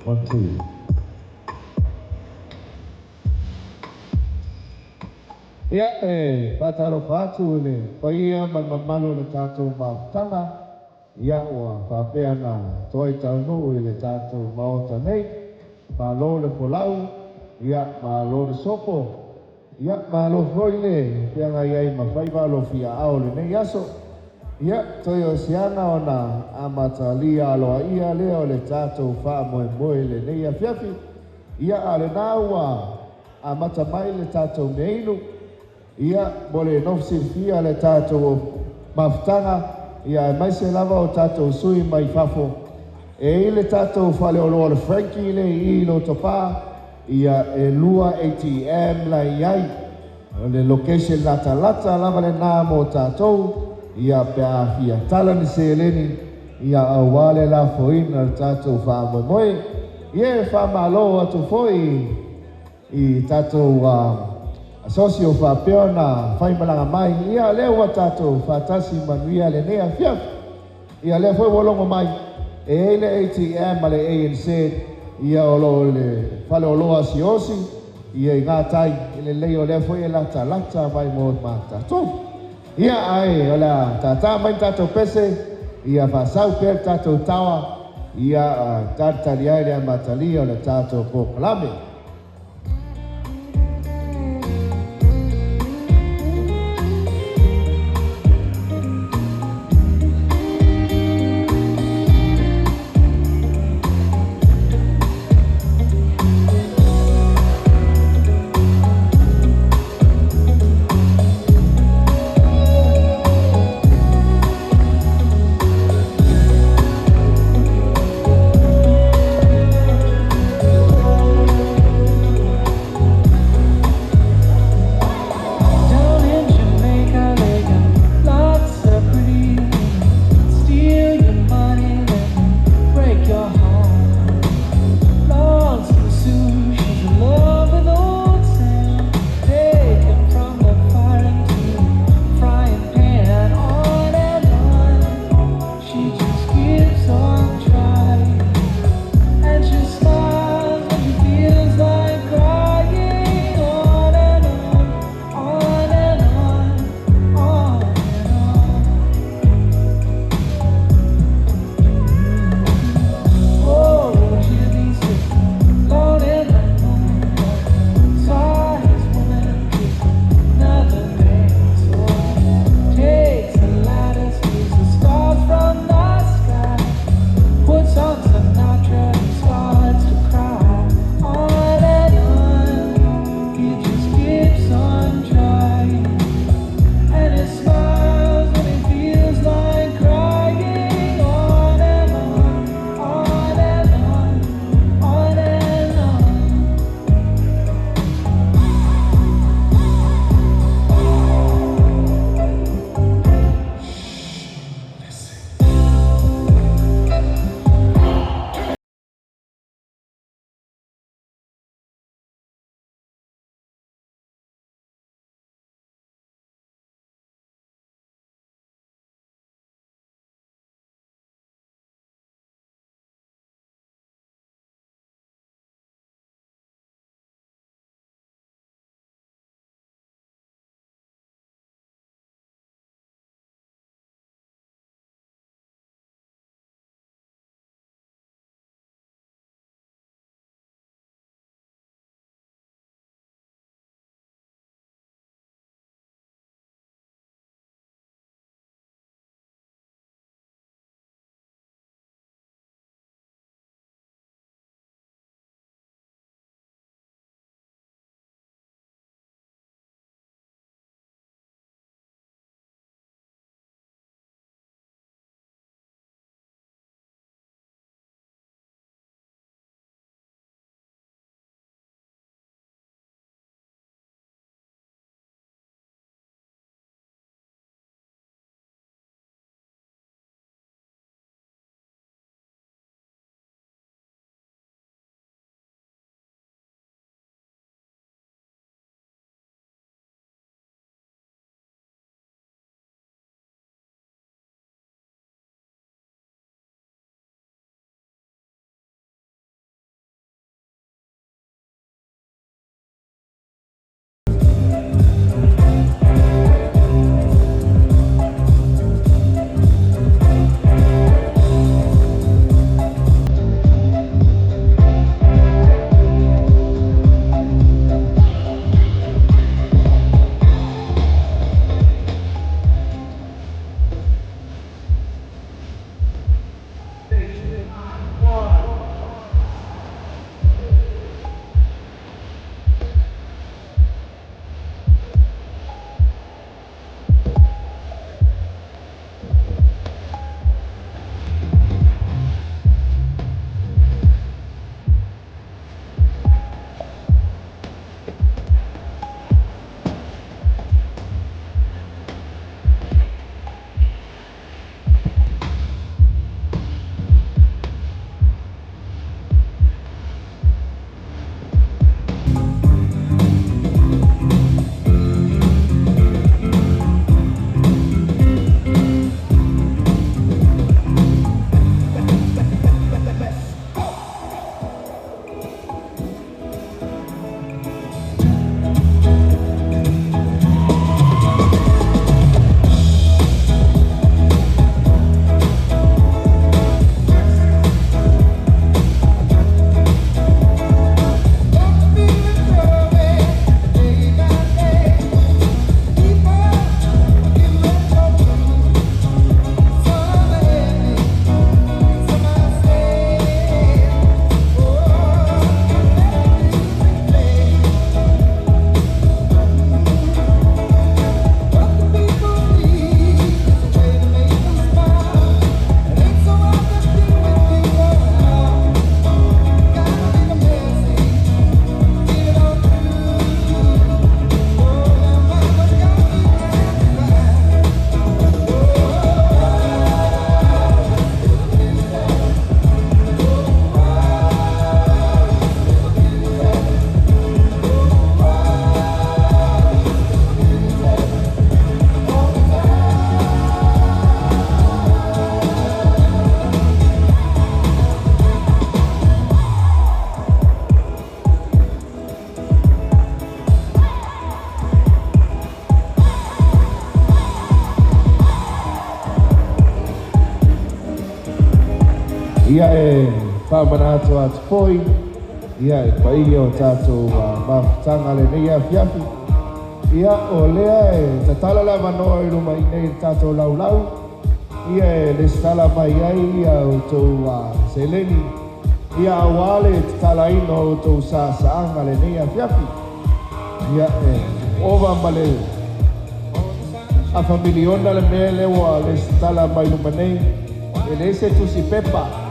1, 2. Ia, e faatalofa atu i le paia ma le mamalu o le tatou mafutaga, ia ua faapea ona toai taunuu i le tatou Maota nei. Malo le folau, ia malo le sopo, ia malo foi le feagai ai ma faiva alofiaao i lenei aso. Ia, toe o se aga ona amatalia aloaia lea o le tatou faamoemoe i lenei afiafi. Ia, a o lena ua amata mai le tatou meainu. Ia, mo le nofo silafia le tatou mafutaga, ia aemaise lava o tatou sui mai fafo. E i ai le tatou faleoloa o le Frankie lea i i Lotopa, ia e 2 ATM la e i ai. O le location latalata lava lena mo tatou, ia pe a fia tala ni seleni, ia aua le lafoina o le tatou faamoemoe. Ia e faamalo atu foi i tatou asosi o faapea ona faimalaga mai, ia lea ua tatou faatasi manuia lenei afiafi. Ia lea foi ua logo mai, e i ai le ATM ma le ANZ, ia o lo o i le faleoloa Siaosi, ia i gatai, e lelei o lea foi e latalata mai mo tatou. Ia ae o le a tātā mai ni tatou pese, ia faasau pea le tatou tawa, ia talitali ai le amatalia o le tatou polokalame. Ia e faamanatu atu foi ia i paia o tatou mafutaga lenei afiafi. Ia o lea e tatala le avanoa i luma i nei le tatou laulau ia e lesitala mai ai ia outou seleni ia auā le tatalaina o outou sasaaga lenei afiafi. Ia e ova ma le afa miliona le mea lea ua lesitala mai luma nei, e leai se tusi pepa.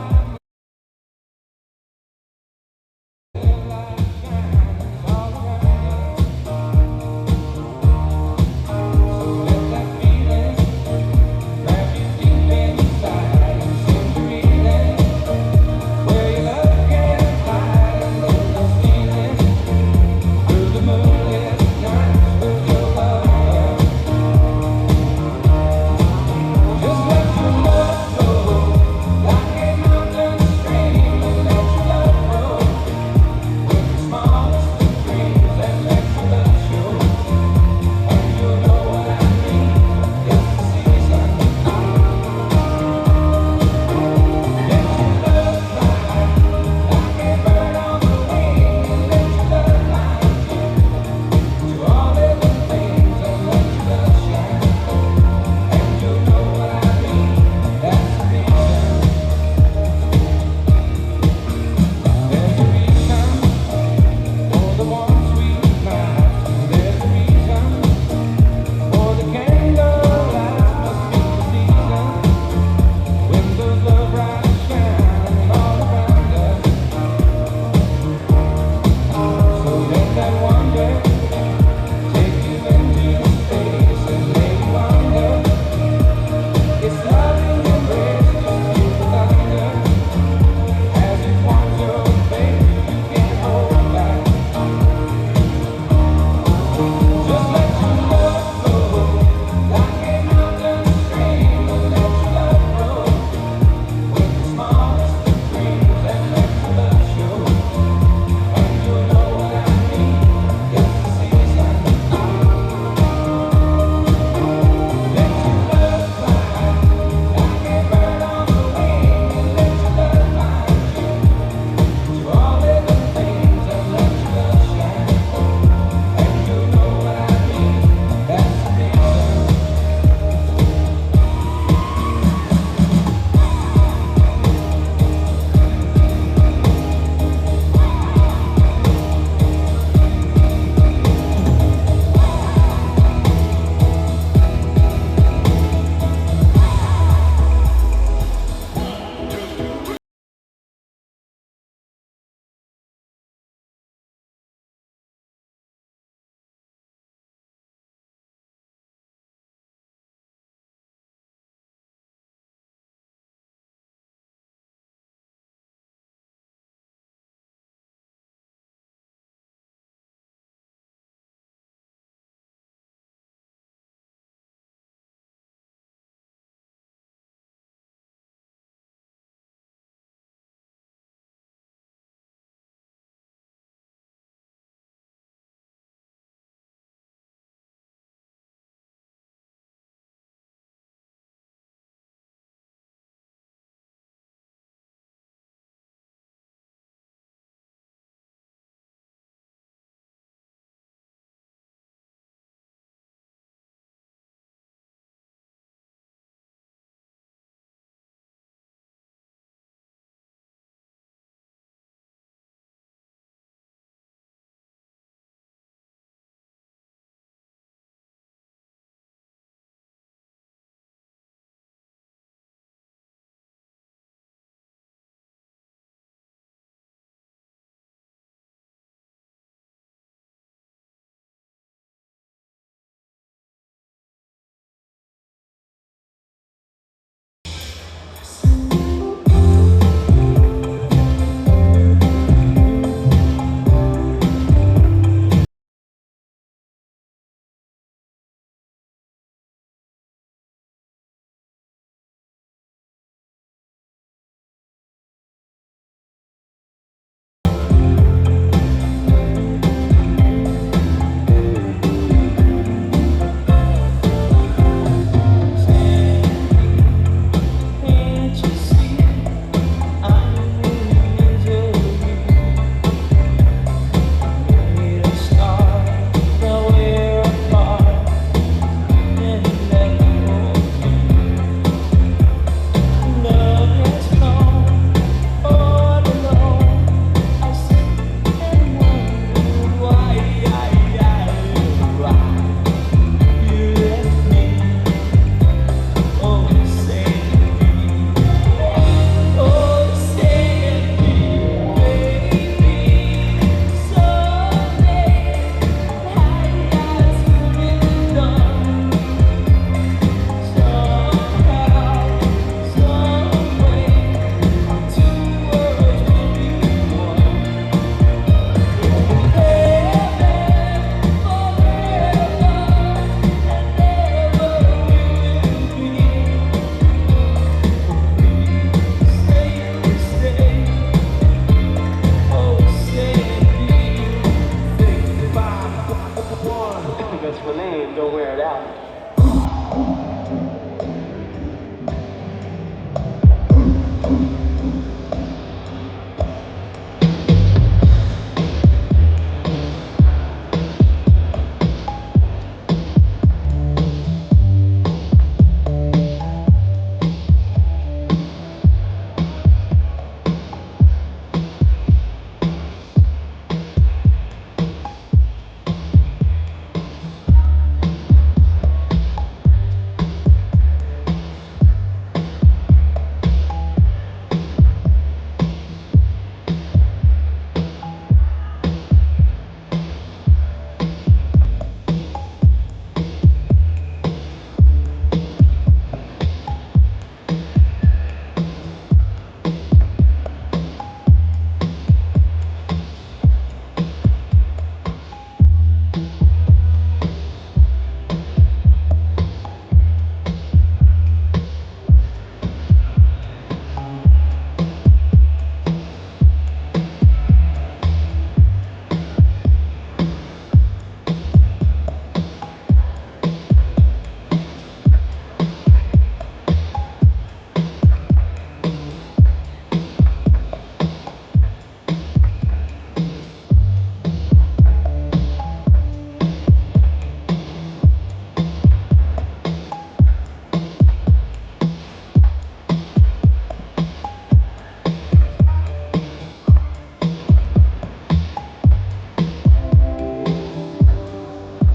the name, don't wear it out.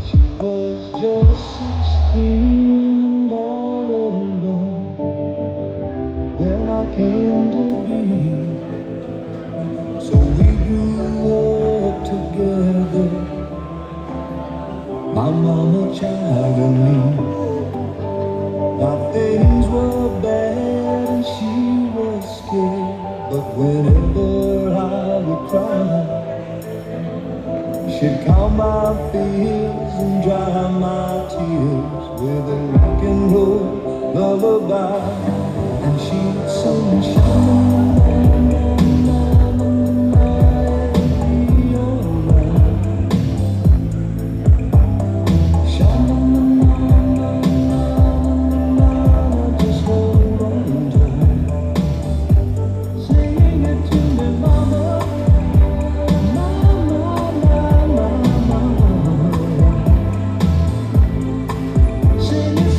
She was just 16 and all alone. Then I came to be. So we grew up together, my mama, child, and me. Now things were bad and she was scared, but whenever I would cry, she'd calm my fears and dry my tears with a rock and roll lullaby. And she'd sing, "Shine, be alright. Shine, just hold on tight. Sing it to me, mama, mama, mama, mama. Sing it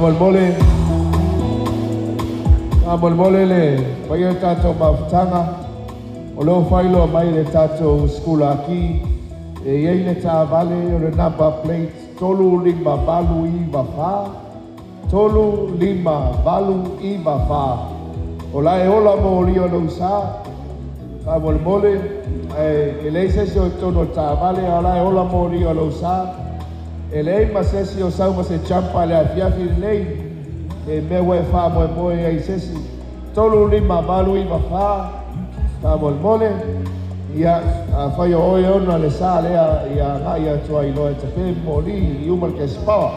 Faamolemole, faamolemole le paia o le tatou mafutaga o lo o faailoa mai le tatou sikulaki e i ai le taavale o le number plate 35894, 35894, o la e ola moli o lou sa. Faamolemole, ae e leai se isi o i totonu o le taavale, a o la e ola moli o lou sa. E leai ma se isi o sau ma se jumper i le afiafi lenei, e mea ua e faamoemoe ai i se isi. 35894, faamolemole. Ia, afai o oe e ona le sa lea, ia agai atu ai loa e tape moli i uma le cash power.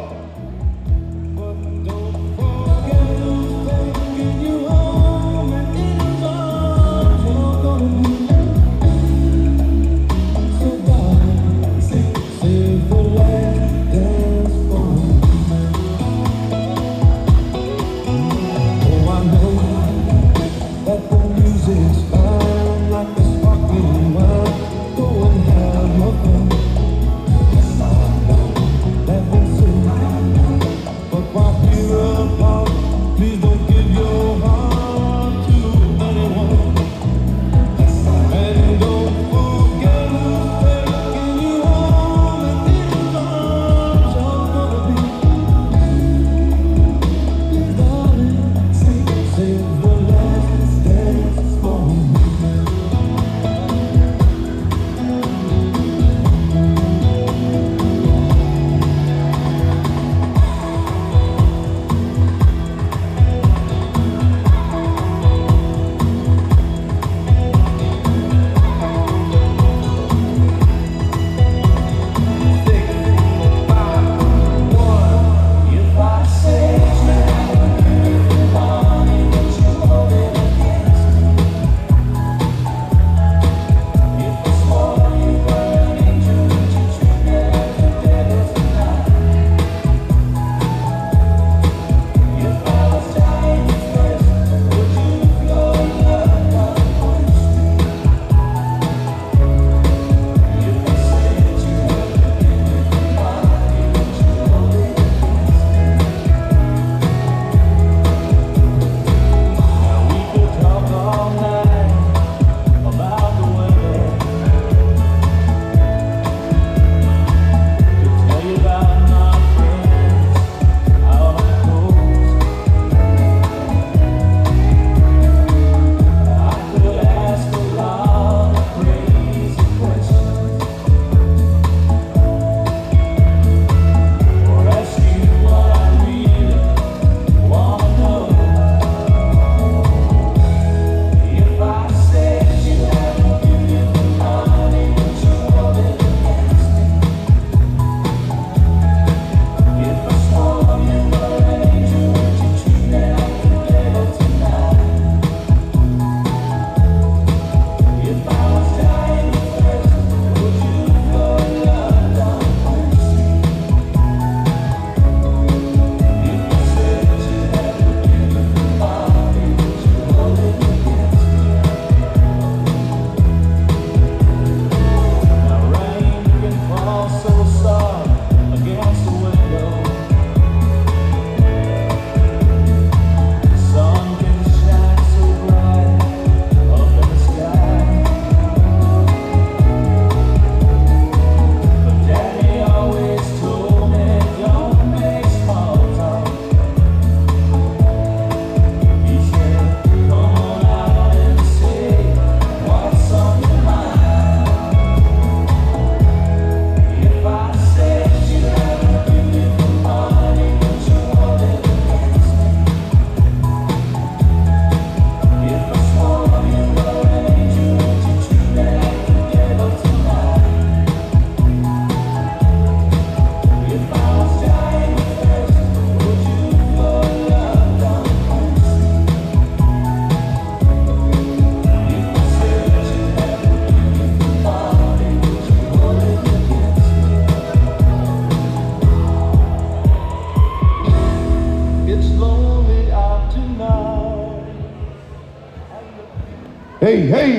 Hey, hey!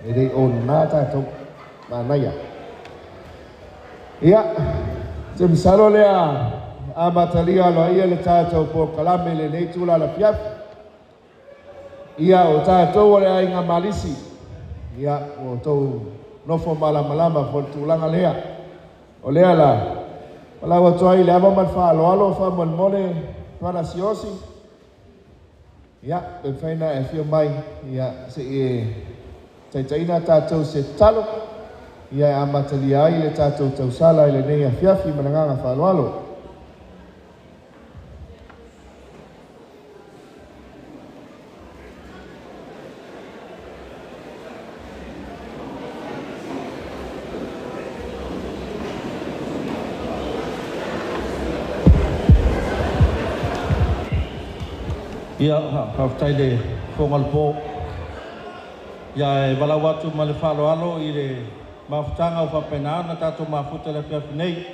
E le o nā tātou manaia. Ia, te masalo lea amatalia aloaia le tatou polokalame i lenei itula afiafi. Ia, o tatou o le aiga Malisi. Ia, ua outou nofo malamalama foi i le tulaga lea. O lea la, valaau atu ai i le ava ma le faaaloalo faamolemole Brother Siaosi. Ia, pe mafai ona e afio mai, ia, se i e taitaiina tatou i se tatalo, ia e amatalia ai le tatou tausala i lenei afiafi ma le agaga faaaloalo. Ia, faafetai i le fofoga o le po. Ia, e valaau atu ma le faaaloalo i le mafutaga ua faapena ona tatou mafuta i le afiafi nei.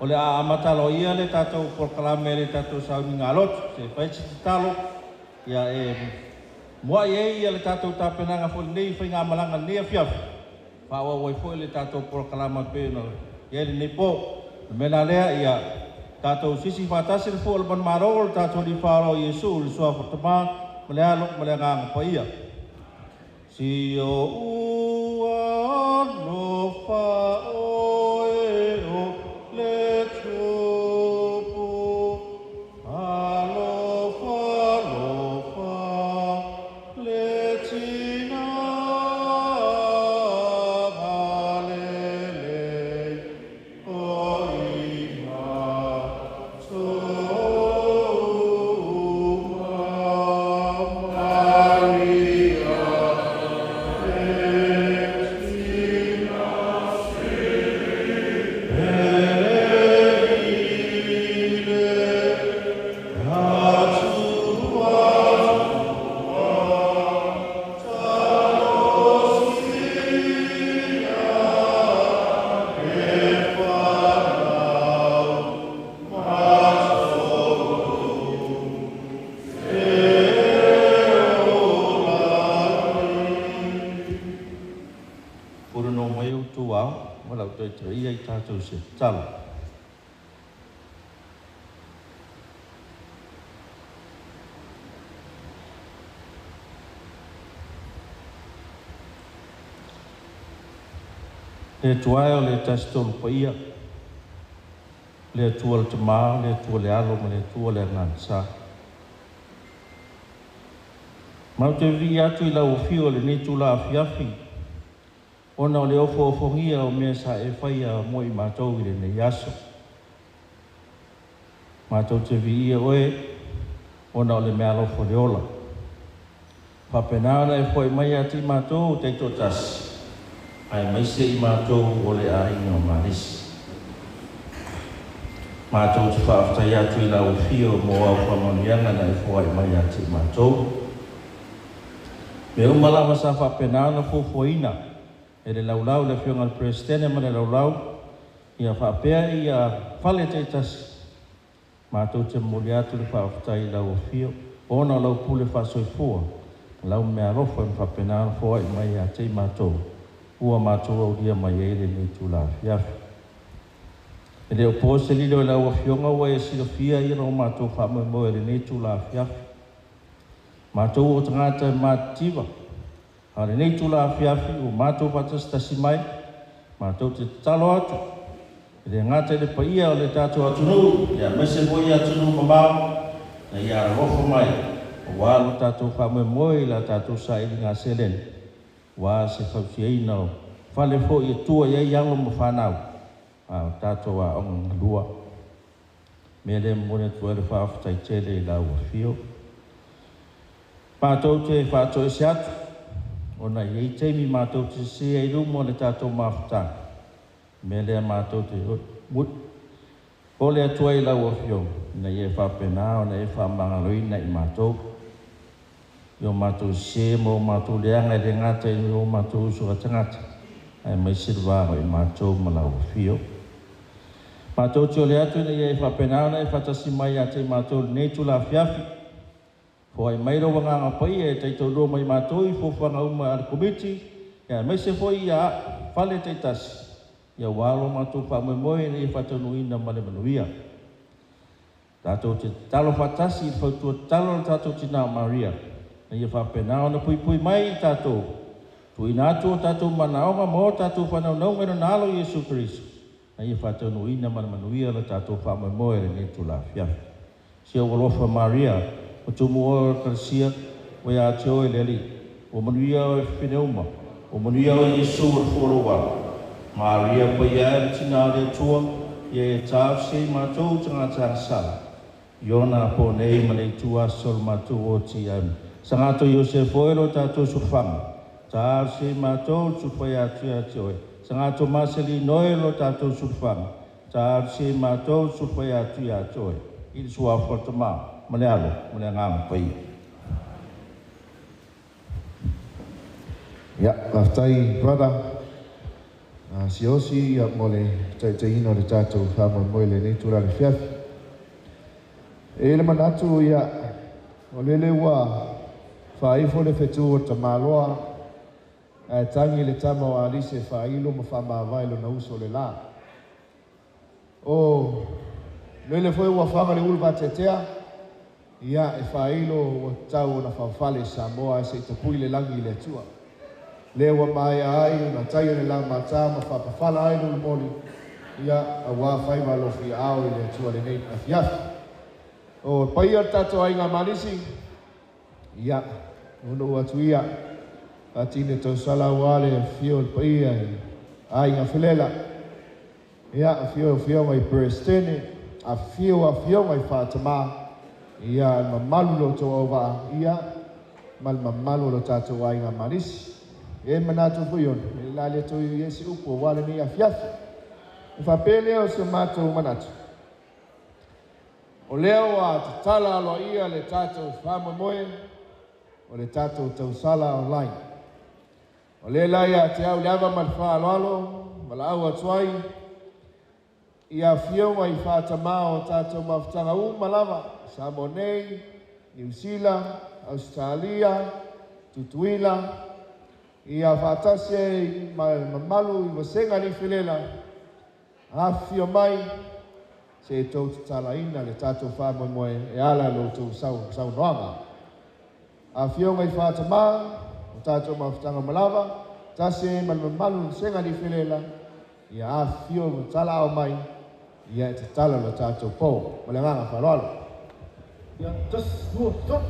O le a amata aloaia le tatou polokalame i le tatou sauniga lotu. Se i fai se tatalo, ia e muai ai le tatou tapenaga foi lenei faigamalaga lenei afiafi. Faaauau ai foi le tatou polokalame pei ona i ai lenei po. O le mea la lea, ia tatou sisi faatasi le fua o le manumalo o le tatou Alii Faaola o Iesu, i le suafa o le Tama ma le Alo ma le Agaga Paia. Si o alofa oe o le tupu, alofa, alofa, le tina galelei, o i matou Maria, Punonou mai outou ao ma lau taitaia i tatou se tatalo. Le Atua e o le Tasi Tolu Paia, le Atua le Tama, le Atua le Alo ma le Atua le Agaga Sa. Matou te viia atu i lau afio i lenei itula afiafi, ona o le ofoofogia o mea sa e faia mo i matou i lenei aso. Matou te viia oe, ona o le meaalofa o le ola. Faapena ona e foai mai ia te i matou taitoatasi, aemaise i matou o le aiga o Malisi. Matou te faafetai atu i lau afio mo au faamanuiaga na e foai mai ia te i matou. Mea uma lava sa faapena ona fuafuaina e le laulau le afioga i le Peresetene ma le laulau, ia faapea ia fale taitasi. Matou te momoli atu le faafetai i lau afio, ona o lau pule faasoifua, lau meaalofa e faapena ona foai mai ia te i matou, ua matou aulia mai ai lenei itula afiafi. E le o po se lilo i lau afioga ua e silafia ia lo matou faamoemoe i lenei itula afiafi. Matou o tagata e matitiva, a o lenei itula afiafi ua matou faatasitasi mai, matou te tatalo atu, e le gata i le paia o le tatou atunuu, aemaise foi atunuu mamao, na ia alolofa mai, aua lo tatou faamoemoe i la tatou sailiga seleni, aua se fausiaina o fale foi e tua i ai alo ma fanau, a o tatou aoga galua. Mea lea e momoli atu ai le faafetai tele i lau afio. Matou te faatoese atu, ona e i ai taimi matou te sese ai i luma o le tatou mafutaga. Mea lea matou te ole atu ai i lau afioga, ina ia faapena ona e faamagaloina i matou. I o matou sese ma o matou leaga e le gata i o matou uso a tagata, aemaise le va o i matou ma lau afio. Matou te ole atu ina ia e faapena ona e faatasi mai ia te i matou lenei itula afiafi. Foai mai lou Agaga Paia e taitoalua mai matou i fuafuaga uma a le Komiti, aemaise foi ia fale taitasi, aua lo matou faamoemoe ina ia faataunuuina ma le manuia. Tatou te tatalo faatasi i le fautua tatalo a le tatou Tina o Maria, ina ia faapena ona puipui mai i tatou, tuuina atu o tatou manaoga ma o tatou faanaunauga i Lona Alo Iesu Keriso, ina ia faataunuuina ma le manuia lo tatou faamoemoe i lenei itula afiafi. Si ou alofa Maria, ua tumu oe o le Ekalesia, ua ia te oe le Alii. Ua manuia oe i fafine uma, ua manuia oe Iesu o le fua o lou alo. Maria paia e le Tina o le Atua, ia e talosia i matou tagata agasala, i ona apo nei ma le itu aso o le matou oti. Amene. Sagato Iosefu e lo tatou sulufaga, talosia i matou le sulufai atu ia te oe. Sagato Maselino e lo tatou sulufaga, talosia i matou le sulufai atu ia te oe. I le suafa o le Tama ma le Alo ma le Agaga Paia. Ia, faafetai brother Siaosi ia mo le taitaiina o le tatou faamoemoe i lenei itula i le afiafi. E i ai le manatu ia o lele ua faaifo le fetu o le tamaloa ae tagi le tama o Alise e faailo ma faamavae lona uso le la. O lele foi ua faga le ulu vateatea ia e faailo ua tatau ona faofale i Samoa ae se i tapui le lagi i le Atua. Lea ua maea ai ona taia le lamata ma faapafala ai le ulumoli ia aua faiva alofiaao i le Atua lenei afiafi. O paia o le tatou aiga Malisi, ia nuunuu atu ia faatini tausala aua le afio o le paia i aiga Felela, ia afio afioga i Peresetene, afifio afioga i Faatama, ia le mamalu o lo outou auvaa, ia ma le mamalu o lo tatou aiga Malisi. E manatu foi ona e la le toe i ai se upu aua lenei afiafi. E faapea lea o se matou manatu, o lea ua tatala aloaia le tatou faamoemoe o le tatou tausala online. O lea la ia te au le ava ma le faaaloalo ma laau atu ai i afioga i faatamā o tatou mafutaga uma lava, Samoa nei, Niu Sila, Ausetalia, Tutuila, ia faatasi ai ma le mamalu i vasega alii felela, afifio mai se i tou tatalaina le tatou faamoemoe e ala i lo outou saunoaga. Afioga i faatamā o tatou mafutaga uma lava, tasi ai ma le mamalu i vasega alii felela, ia afifio ma talaao mai, ia e tatala lo tatou po. Ma le agaga faaaloalo. Ia, tasi, lua, tolu.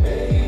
Hey.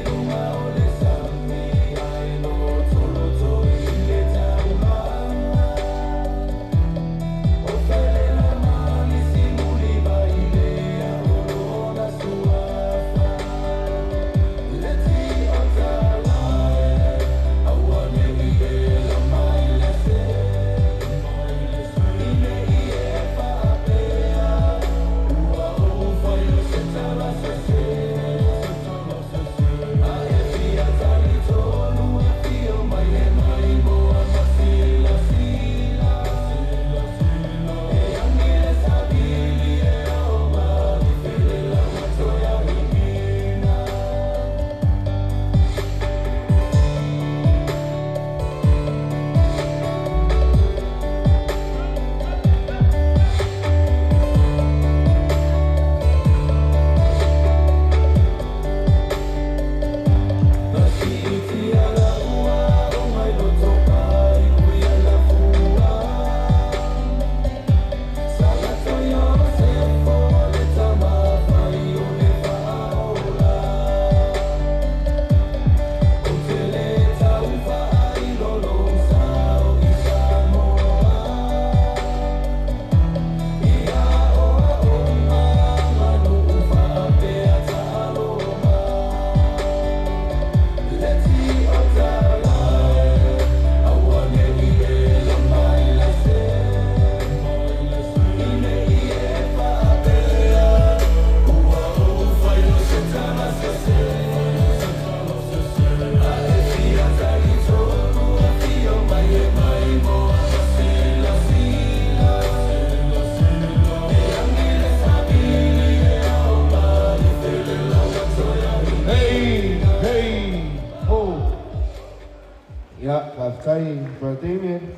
Faafetai Brother Damien,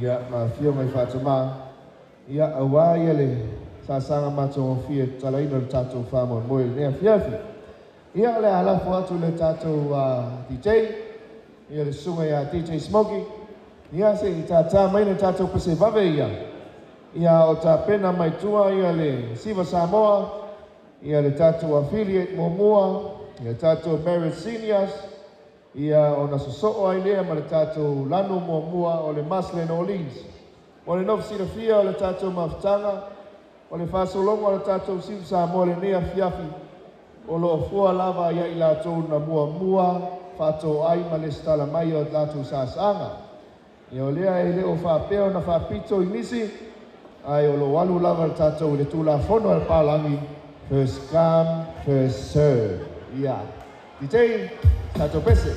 ia, ma afioga i faatamā, ia, auā ia le sasaga matagofie e tatalaina o le tatou faamoemoe i lenei afiafi. Ia, o le a lafo atu i le tatou DJ, ia le susuga ia DJ Smokey, ia, se i tātā mai le tatou pese vave ia, ia o tapena mai tua ia le Siva Samoa, ia le tatou affiliate muamua, ia tatou Married Seniors, ia ona sosoo ai lea ma le tatou lanu muamua o le Muslim Orleans. Mo le nofo silafia o le tatou mafutaga, o le faasologa o le tatou Siva Samoa lenei afiafi, o lo o fua lava ia i latou na muamua faatoai ma lesitala mai o latou saasaga. Ia o lea e le o faapea ona faapito i nisi, ae o lo o alu lava le tatou i le Tulafono a le Palagi, first come, first serve. Ia, DJ, tatou pese.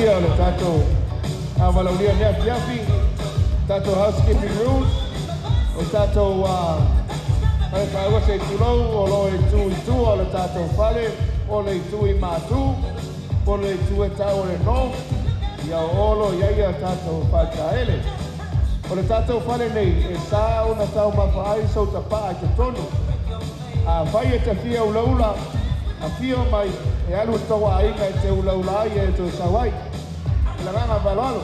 silafia o le tatou avalaulia nei afiafi, tatou housekeeping rules, o tatou fale taua se tulou o lo o itu i tua o le tatou fale, o le itu i Matu, po o le itu e tau o le North, ia o olo i ai ia tatou faletaele. O le tatou fale nei, e sa ona taumafa ai sou tapaa i totonu. Afai e te fia ulaula, afio mai e alu le tou aiga e te ulaula ai e toe sau ai. I le agaga faaaloalo.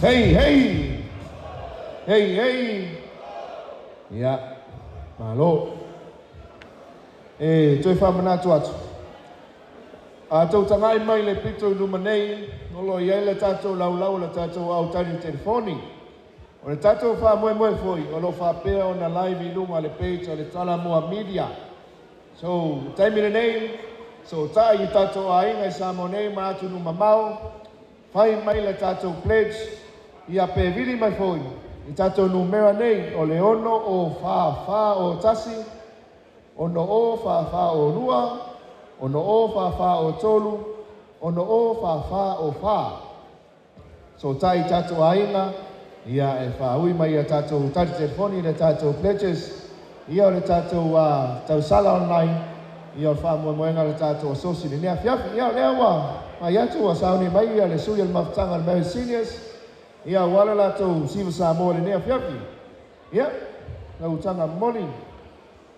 Hey, hey! Hey, hey! Ia, malo. E toe faamanatu atu. A tou tagai mai le pito i luma nei, o lo o i ai le tatou laulau o le tatou au tali telefoni. O le tatou faamoemoe foi, o lo o faapea ona live i luga le page o le Talanoa Media. So, le taimi lenei, sootai i tatou aiga i Samoa nei ma atunuu mamao, fai mai le tatou pledge, ia pe vili mai foi i tatou numera nei o le 6 0 4 4 0 1, 6 0 4 4 0 2, 6 0 4 4 0 3, 6 0 4 4 0 4. Sootai i tatou aiga, ia e faaui mai ia tatou tali telefoni le tatou pledges, ia o le tatou tausala online, ia o le faamoemoega le tatou asosi lenei afiafi. Ia o lea ua mai atu ua sauni mai ia le sui o le mafutaga o le Marist Seniors, ia ua le latou Siva Samoa lenei afiafi. Ia, lau utaga momoli,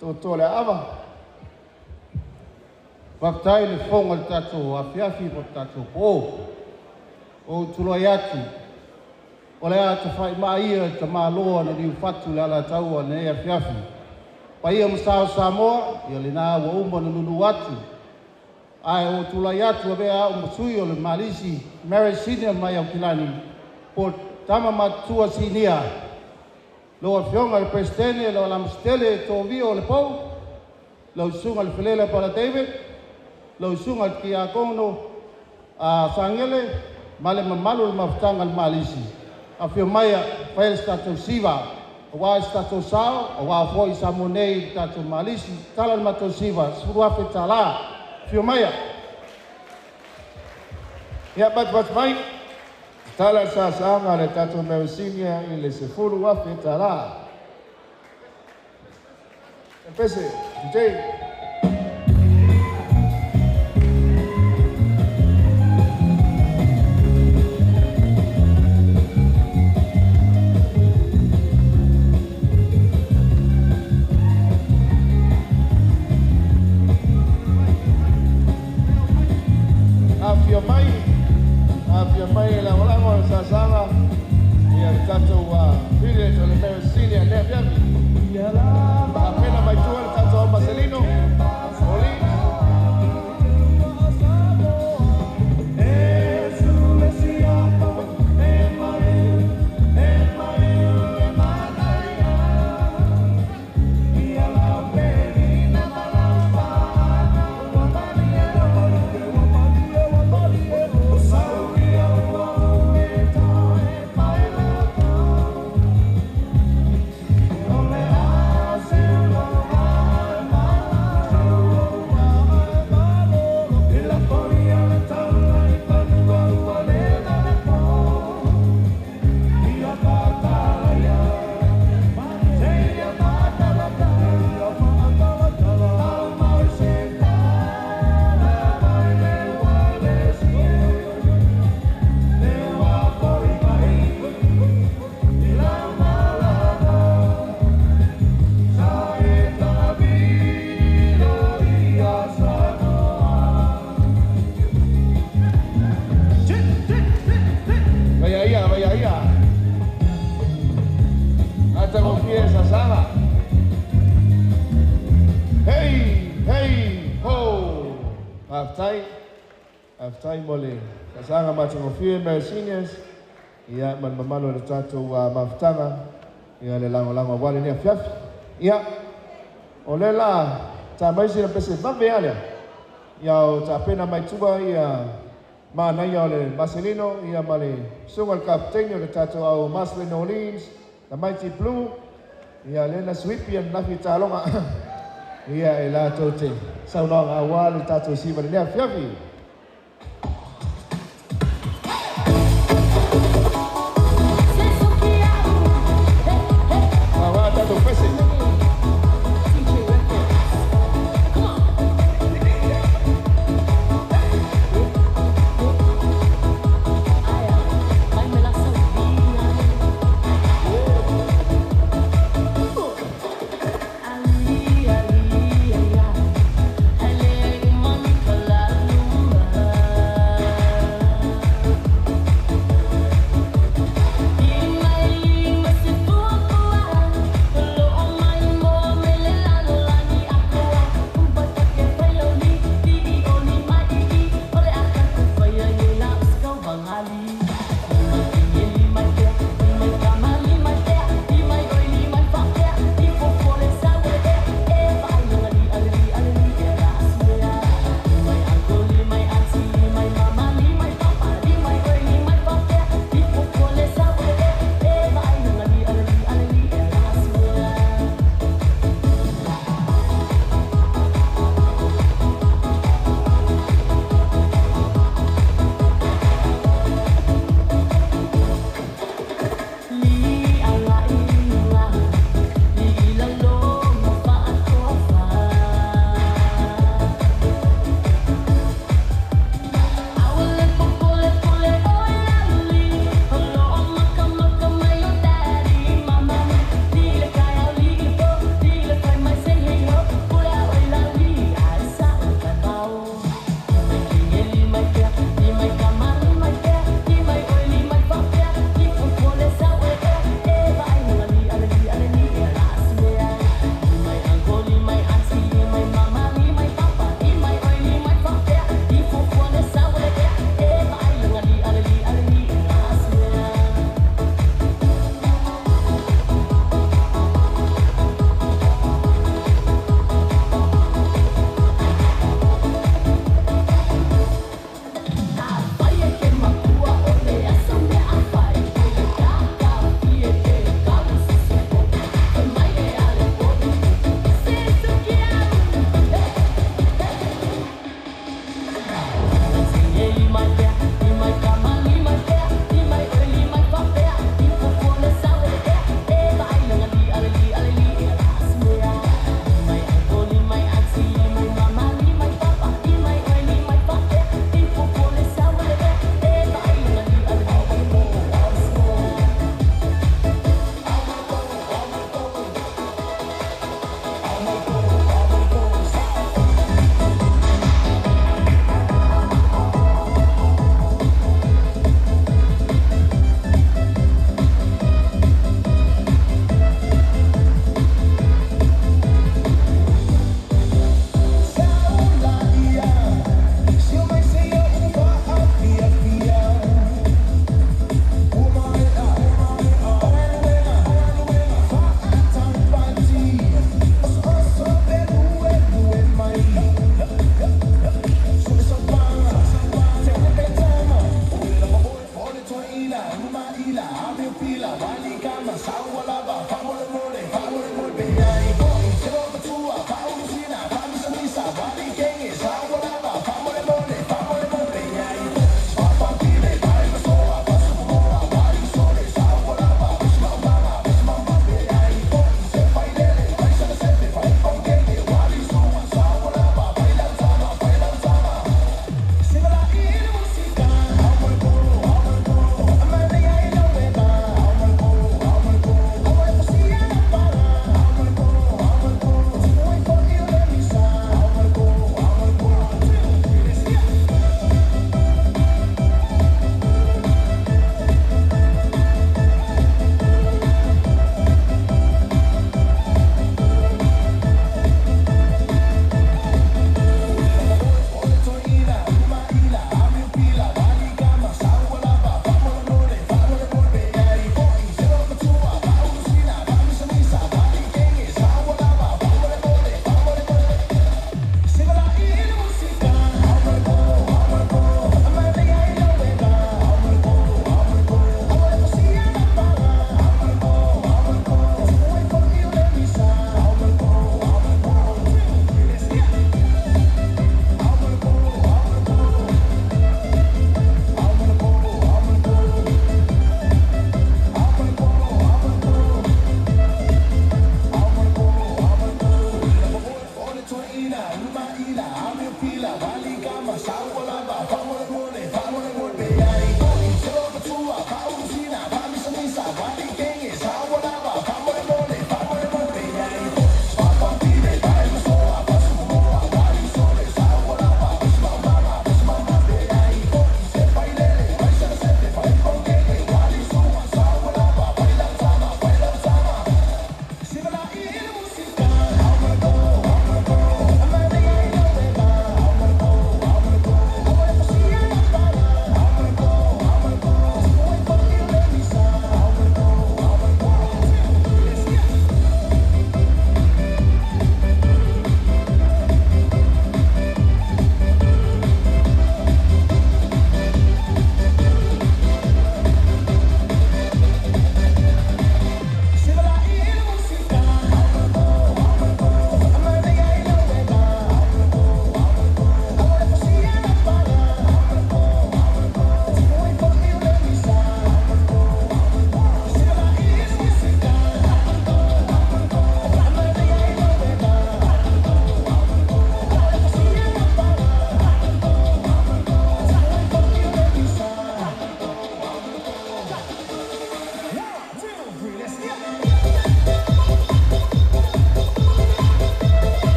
totoa le aava. Faafetai le fofoga o le tatou afiafi po o le tatou po. O ou tulai atu, o le a tafaimaa ia i tamaloa na liufatu le Alataua lenei afiafi. Paia ma sa o Samoa, ia lena ua uma na lulu atu. Ae o tulai atu avea au ma sui o le Malisi Marist Senior mai Aukilani, po tama matutua sinia. Lau Afioga i le Peresetene, lau Alamasitele Tovio o le Pou, lau Susuga i le Felele Pala David, lau Susuga i le Tiakono a Sagele, ma le mamalu o le mafutaga le Malisi. Afio mai fai le tatou siva, aua se tatou sao, aua foi Samoa nei i le tatou Malisi. Tala le matou siva, $10,000. Afio mai. Ia, matumatu mai. Tala le saasaga le tatou Marist Senior i le $10,000. Pese, DJ. Afio mai, afio mai e lagolago le saasaga, ia le tatou village o le Marist Senior lea afiafi. Tapena mai tua le tatou Marcelino. Matagofie sasaga. Hei, hei, ho. Faafetai. Faafetai mo le sasaga matagofie Mary Seniors. Ia ma le mamalu o le tatou mafutaga. Ia le lagolago auā lenei afiafi. Ia, o lea la ta mai sina pese vave lava lea. Ia o tapena mai tua ia manaia o le Maselino ia ma le susuga i le kapiteine o le tatou au Marcelino Orleans, the Mighty Blue. Ia lea na suipi ananafi i taloga ia e latou te saunoaga auā le tatou siva i lenei afiafi. Auā tatou pese.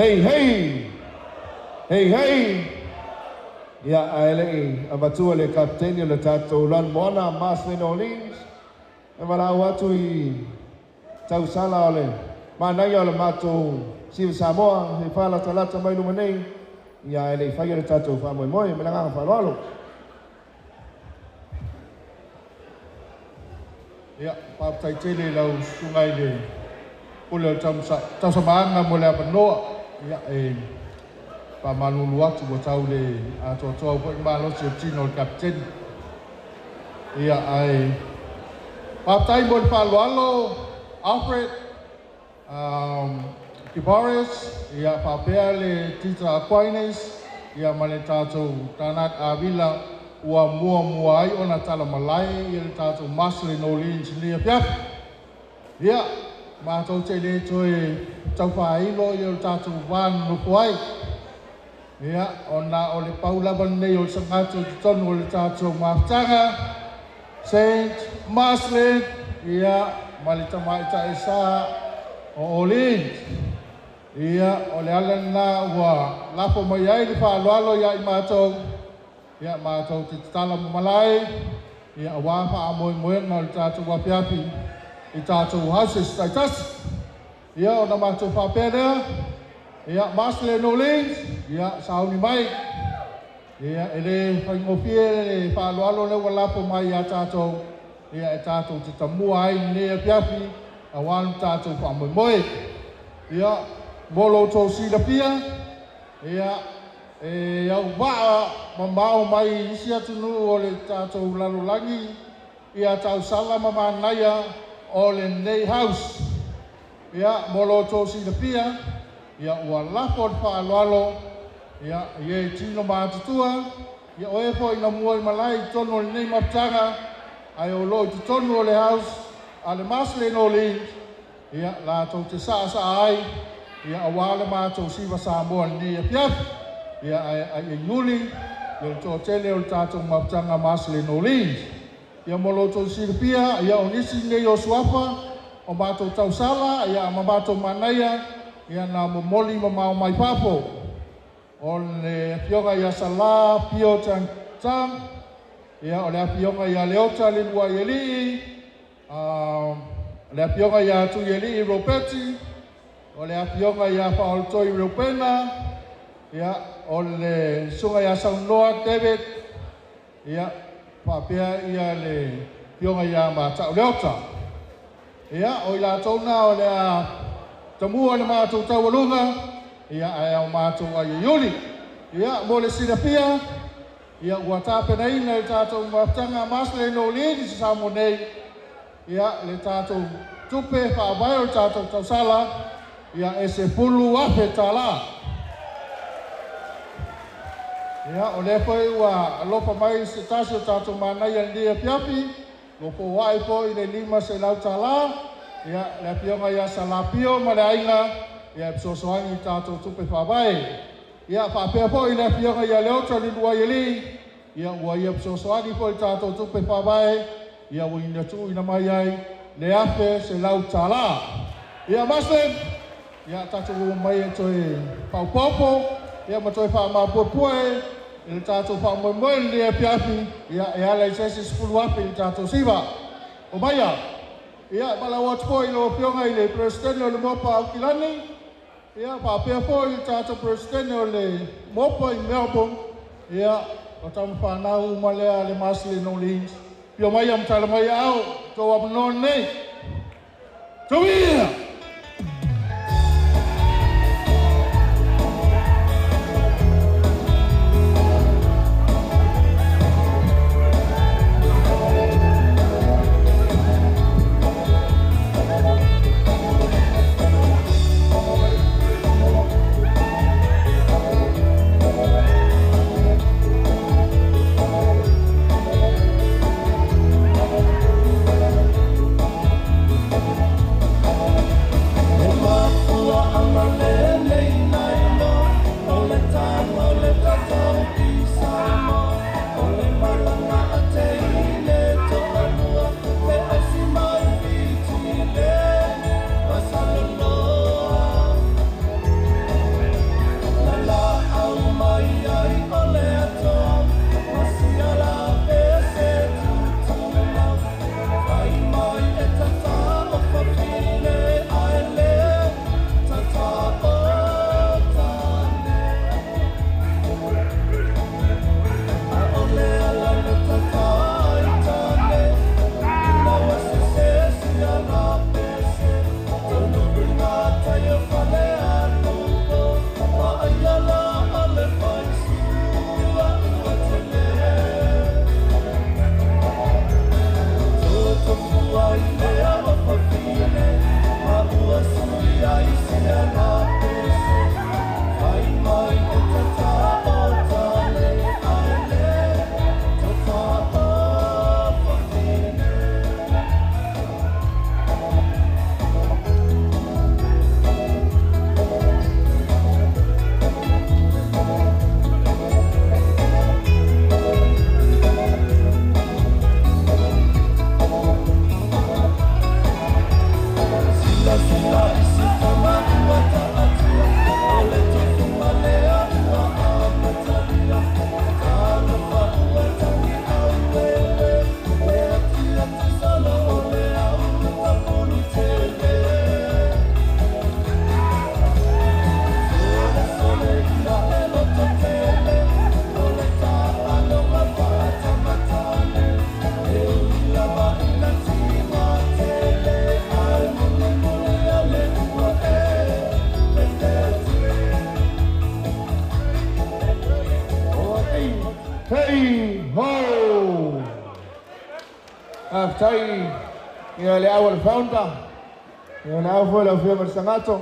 Hei hei! Hei hei! Ia, ae le i avatua le Kapeteni o le tatou lanumoana Marcelin Orleans, e valaau atu i tausala o le manaia o le matou Siva Samoa e faalatalata mai luma nei, ia ae le i faia le tatou faamoemoe ma le agaga faaaloalo. Ia, faafetai tele i lau susuga i le Pule o le Tausamaaga mo le avanoa. Ia, e faamalulu atu ua tau le atoatoa foi le malosi o le tino o le Kapeteni. Ia, ae faafetai mo le faaaloalo Alfred Kibaris, ia faapea le Tita Aquinas, ia ma le tatou Tanak Avila ua muamua ai ona talamalae ia le tatou Marcelin Orleans i lenei afiafi. Ia, matou te le toe taufaailo ia o le tatou va nonofo ai. Ia, ona o le pau lava lenei o le sagatū i totonu o le tatou mafutaga, Saint Marcelin, ia, ma le tamaitai sa o Orleans. Ia, o le ala lena ua lafo mai ai le faaaloalo ia i matou, ia matou te tatala mamalae, ia aua faamoemoega o le tatou afiafi i tatou houses taitasi. Ia, ona matou faapea lea, ia, Marcelin Orleans, ia, sauni mai. Ia, e le faigofie le faaaloalo lea ua lafo mai ia tatou, ia, e tatou te tamua ai i lenei afiafi, aua le tatou faamoemoe. Ia, mo lo outou silafia, ia, e auvaa mamao mai isi atunuu o le tatou lalolagi, ia tausala ma manaia o lenei house. Ia, mo lo outou silafia, ia, ua lafo le faaaloalo, ia, i e tino matutua, ia, o e foi na mua i malae i totonu o lenei mafutaga, ae o lo o i totonu o le house a le Marcelin Orleans, ia, latou te saasaa ai, ia, aua le matou Siva Samoa i lenei afiafi. Ia, ae ai iuli, ia le toatele o le tatou mafutaga Marcelin Orleans. Ia, mo lo outou silafia, ia, o nisi nei o suafa, o matou tausala, ia, ma matou manaia, ia, na momoli mamao mai fafo. O le afioga ia Sala Pio Tang Tang, ia, o le afioga ia Leota Leluaialii, o le afioga ia Tuialii Roberti, o le afioga ia Faaolotoi Reupena, ia, o le susuga ia Saunoa David, ia, faapea ia le afioga ia Matau Leota. Ia, o i latou na o le a tamua le matou taualuga, ia, ae ao matou ai e iuli. Ia, mo le silafia, ia, ua tapenaina i le tatou mafutaga Marcelin Orleans i Samoa nei, ia, le tatou tupe faavae o le tatou tausala, ia, e $10,000. Ia, o lea foi ua alofa mai se tasi o tatou manaia i lenei afiafi, ua foai foi le $500, ia, le afioga ia Salapio ma le aiga, ia, e fesoasoani i tatou tupe faavae. Ia, faapea foi le afioga ia Leota Leluaialii, ia, ua ia fesoasoani foi i tatou tupe faavae, ia, ua ina tuuina mai ai le $1,100. Ia, Muslim, ia, tatou ua mai e toe faaopoopo, ia, ma toe faamapuepue i le tatou faamoemoe i lenei afiafi, ia, e ala i se isi $10,000 i le tatou siva. O maia, ia, valaau atu foi i lau afioga i le Peresetene o le Mopa Aukilani, ia, faapea foi i le tatou Peresetene o le Mopa i Melbourne, ia, o tamafanau uma lea le Marcelin Orleans. Pio mai am tala mai ao, tō avanoa lenei. Tuia! Hey ho! Faafetai ia le au o le founder, ia le au foi lau Afioga i le Sagato,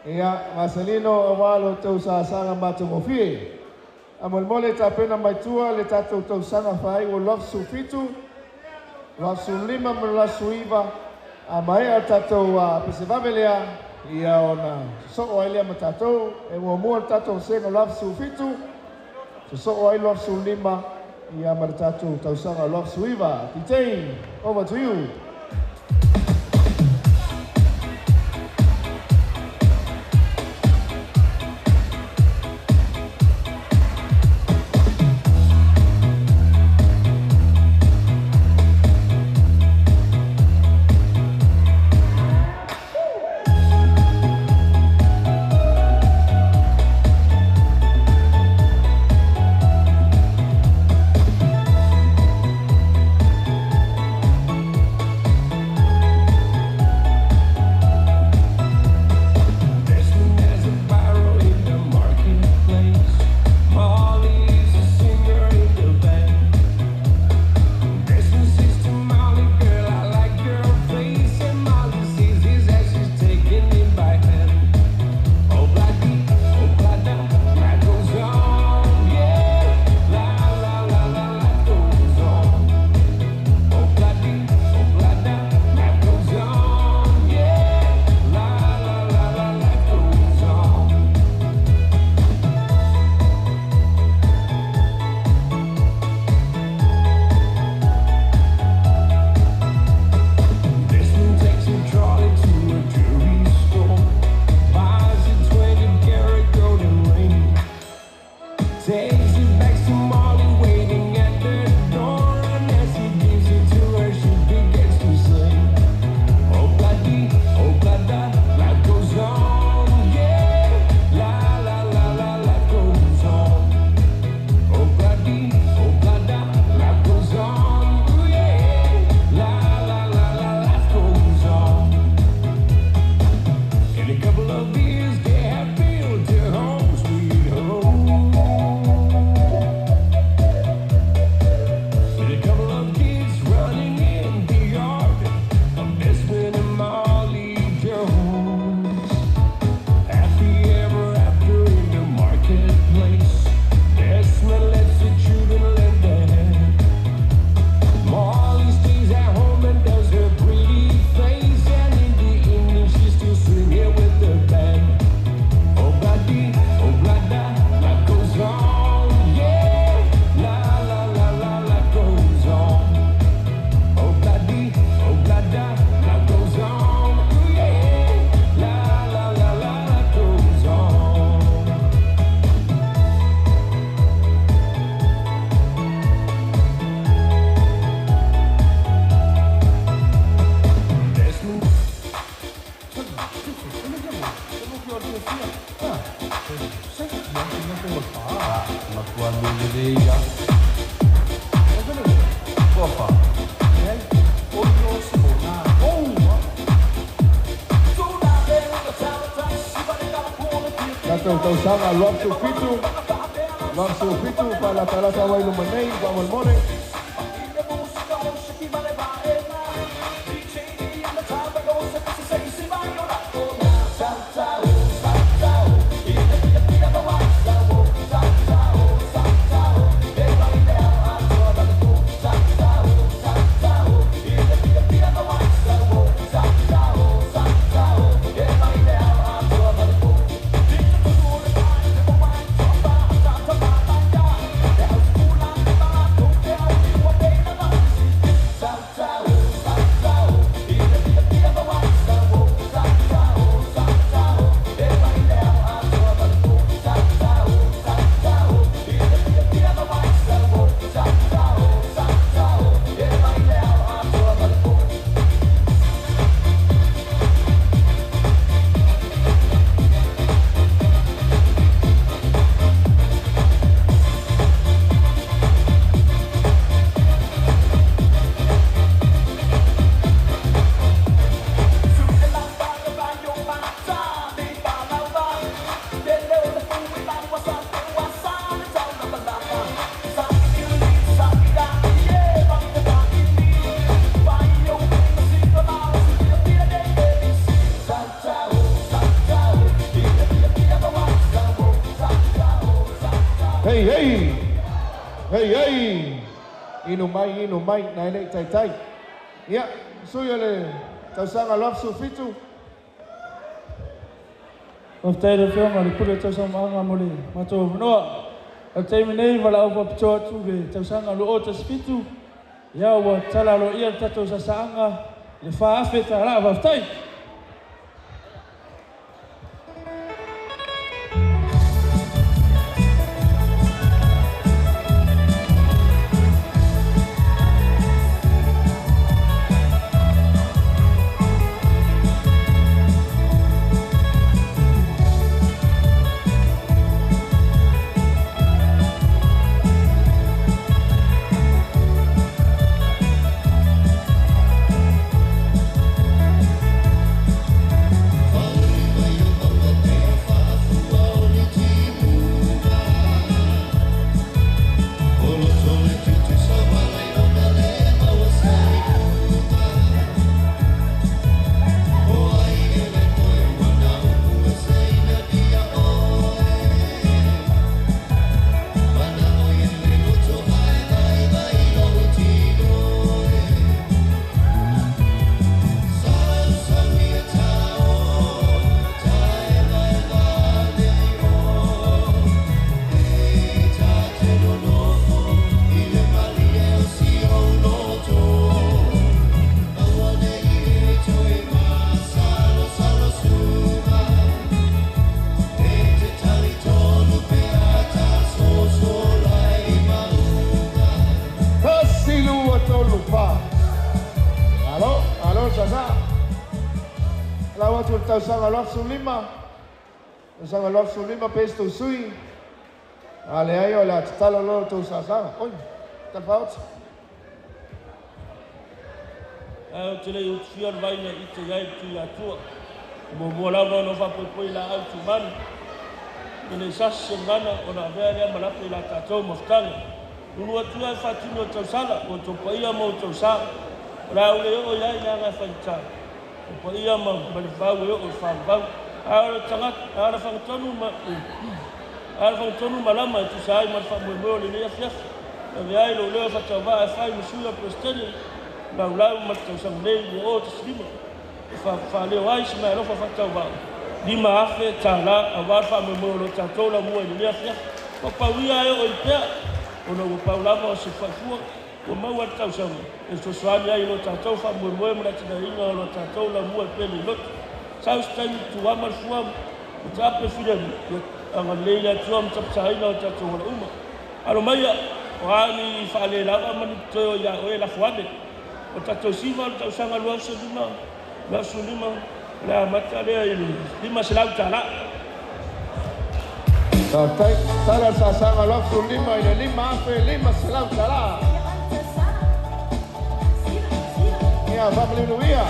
ia Maselino aua lo outou sasaga matagofie. Faamolemole tapena mai tua le tatou tausaga faaiu o 2017, 25 ma le 29, a maea le tatou pesevave lea, ia ona sosoo ai lea ma tatou. E muamua le tatou vasega o le 2017, sosoo ai le 25 ia ma le tatou tausaga 2019. DJ, over to you. Desmond has a barrel in the marketplace. Molly is a singer in the band. Desmond says to Molly, girl, I like your face. And Molly sees his as she's taking him by hand. Oh, bloody, oh, blada, life goes on, yeah. La, la, la, la, life goes on. Oh, bloody, oh, blada, life goes on, yeah. La, la, la, la, life goes on. Desmond takes a trolley to a jewelry store, buys a 20-carat golden ring, takes it back to Molly waiting at the door, and as he gives it to her, she begins to sing. Oh bloody, oh blada, life goes on, yeah. La la la la, life goes on. Oh bloody, oh blada, life goes on, ooh yeah. La la la la, life goes on. In a couple of years, they have built their home, sweet home. With a couple of kids running in the yard of Desmond and Molly Jones. Happy ever after in the marketplace. Desmond lets the children lend a hand. Molly stays at home and does her pretty face, and in the evening she's still swinging with the band. Oh bloody, oh blada, life goes on, yeah. La la la la, life goes on. Oh bloody, oh blada, life goes on, ooh yeah. La la la la, life goes on. Desmond. Matua lelei ia. Tofa. Tatou tausaga 2017, 2017 faalatalata ai luma nei faamolemole. Hei hei. Inu mai inu mai na e le i taitai. Ia, sui o le tausaga 2017. Faafetai i le Afioga i le Pule o Tausamaaga mo le matou avanoa. O le taimi nei, valaau faapitoa atu i le tausaga 2017, ia ua tatala aloaia le tatou saasaaga i le $4,000. Faafetai. Tasi lua tolu fa. Alo, alo sasa. Lau atu le tausaga 2015. Tausaga 2015 pe se sui. A leai o le a tatalo loa le tou saasaga. Oi, talafaaota. Ae ou te le i utufia le vai na ite i ai le Tuiatua. E muamua lava ona faapoipoi laau tumanu. E le i sasi se gagana ona avea lea ma lape i la tatou mafutaga. Lulu atu ia e faatino e tausala o outou paia ma outou sa. O le a ou le oo i ai leaga e faigata. O paia ma le vau e oo i faavavau. A o le tagata, a o le fagatonu ma a o le fagatonu malama e tusa ai ma le faamoemoe o lenei afiafi. E avea ai lou leo e faatauvaa e fai ma sui o Peresetene, laulau ma le tausaga nei 2015. E faaleo ai si meaalofa faatauvaa $5,000 aua le faamoemoe o lo tatou laumua i lenei afiafi. Ua pau ia e oo i pea, ona ua pau lava o se faifua ua maua le tausaga e fesoasoani ai i lo tatou faamoemoe ma le atinaeina o lo tatou laumua e pele i loto. Sau se taimi tuama le fua ma taape filemu, ia agalelei le Atua ma taputaina o tatou ala uma. Alo maia, o a ni faalelava ma ni toe o ia oe lafo ane. O tatou siva o le tausaga 2015, 2015, o le amata lea i le $500. Faafetai. Tala le saasaga 2015 i le $5,500. Ia, faamaliunuia.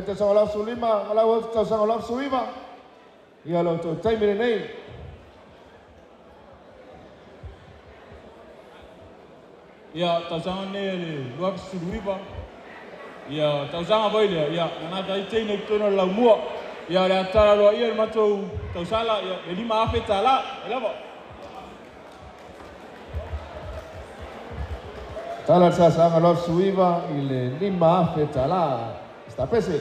Mai tausaga 25 ma lau tausaga 29. Ia lo outou taimi lenei. Ia tausaga nei le 2019. Ia tausaga foi lea, ia na nata ai teine i totonu o le laumua. Ia le atala loa ia le matou tausala, ia le $5,000 e lava. Tala le saasaga 29 i le $5,000. Stapese.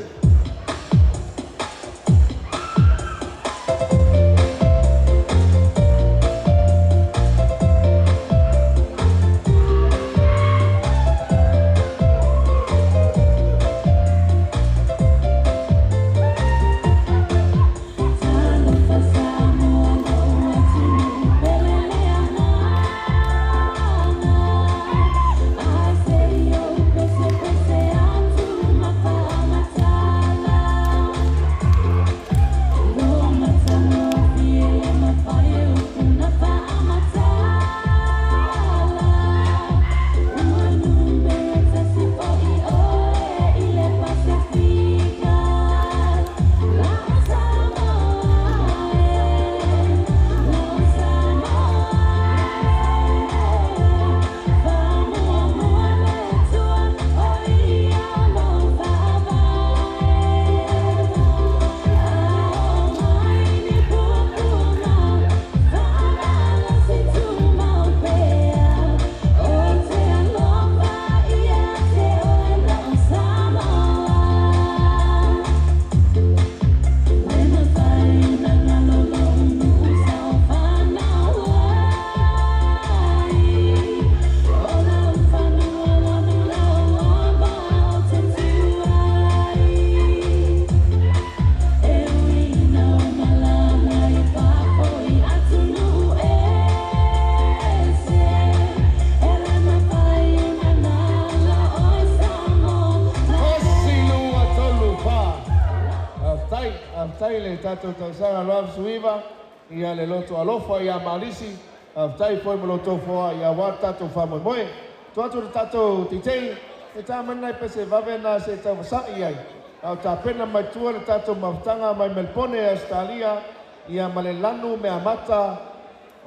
Faafetai le tatou tausaga 29 ia le loto alofa ia Malisi. Faafetai foi mo lo outou foa ia ua tatou faamoemoe. Tuu atu le tatou teitei e tāmani pese vave na se tauvasa'i ai. A o tapena mai tua le tatou mafutaga mai Melpone Australia ia ma le lanu meamata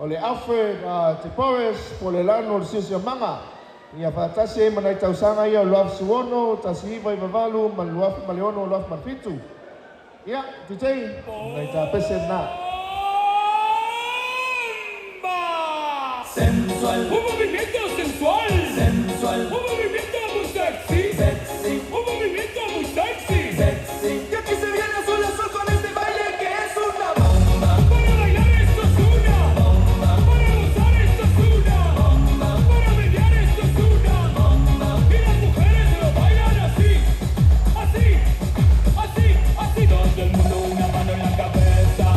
o le Alfred Te Boris po le lanu o le siosiomaga. Ia faatasi ai ma nai tausaga ia o 2016, 1998 ma le 2006, 2007. Ia, DJ, nai tapese na. Sensual. Un movimiento sensual. Sensual. Un movimiento muy sexy. Sexy. Un movimiento muy sexy. Sexy. Y aquí se viene azul azul con este baile que es una bomba. Para bailar esto es una bomba. Para gozar esto es una bomba. Para mediar esto es una bomba. Y las mujeres lo bailan así. Así. Así. Así. Todo el mundo una mano en la cabeza.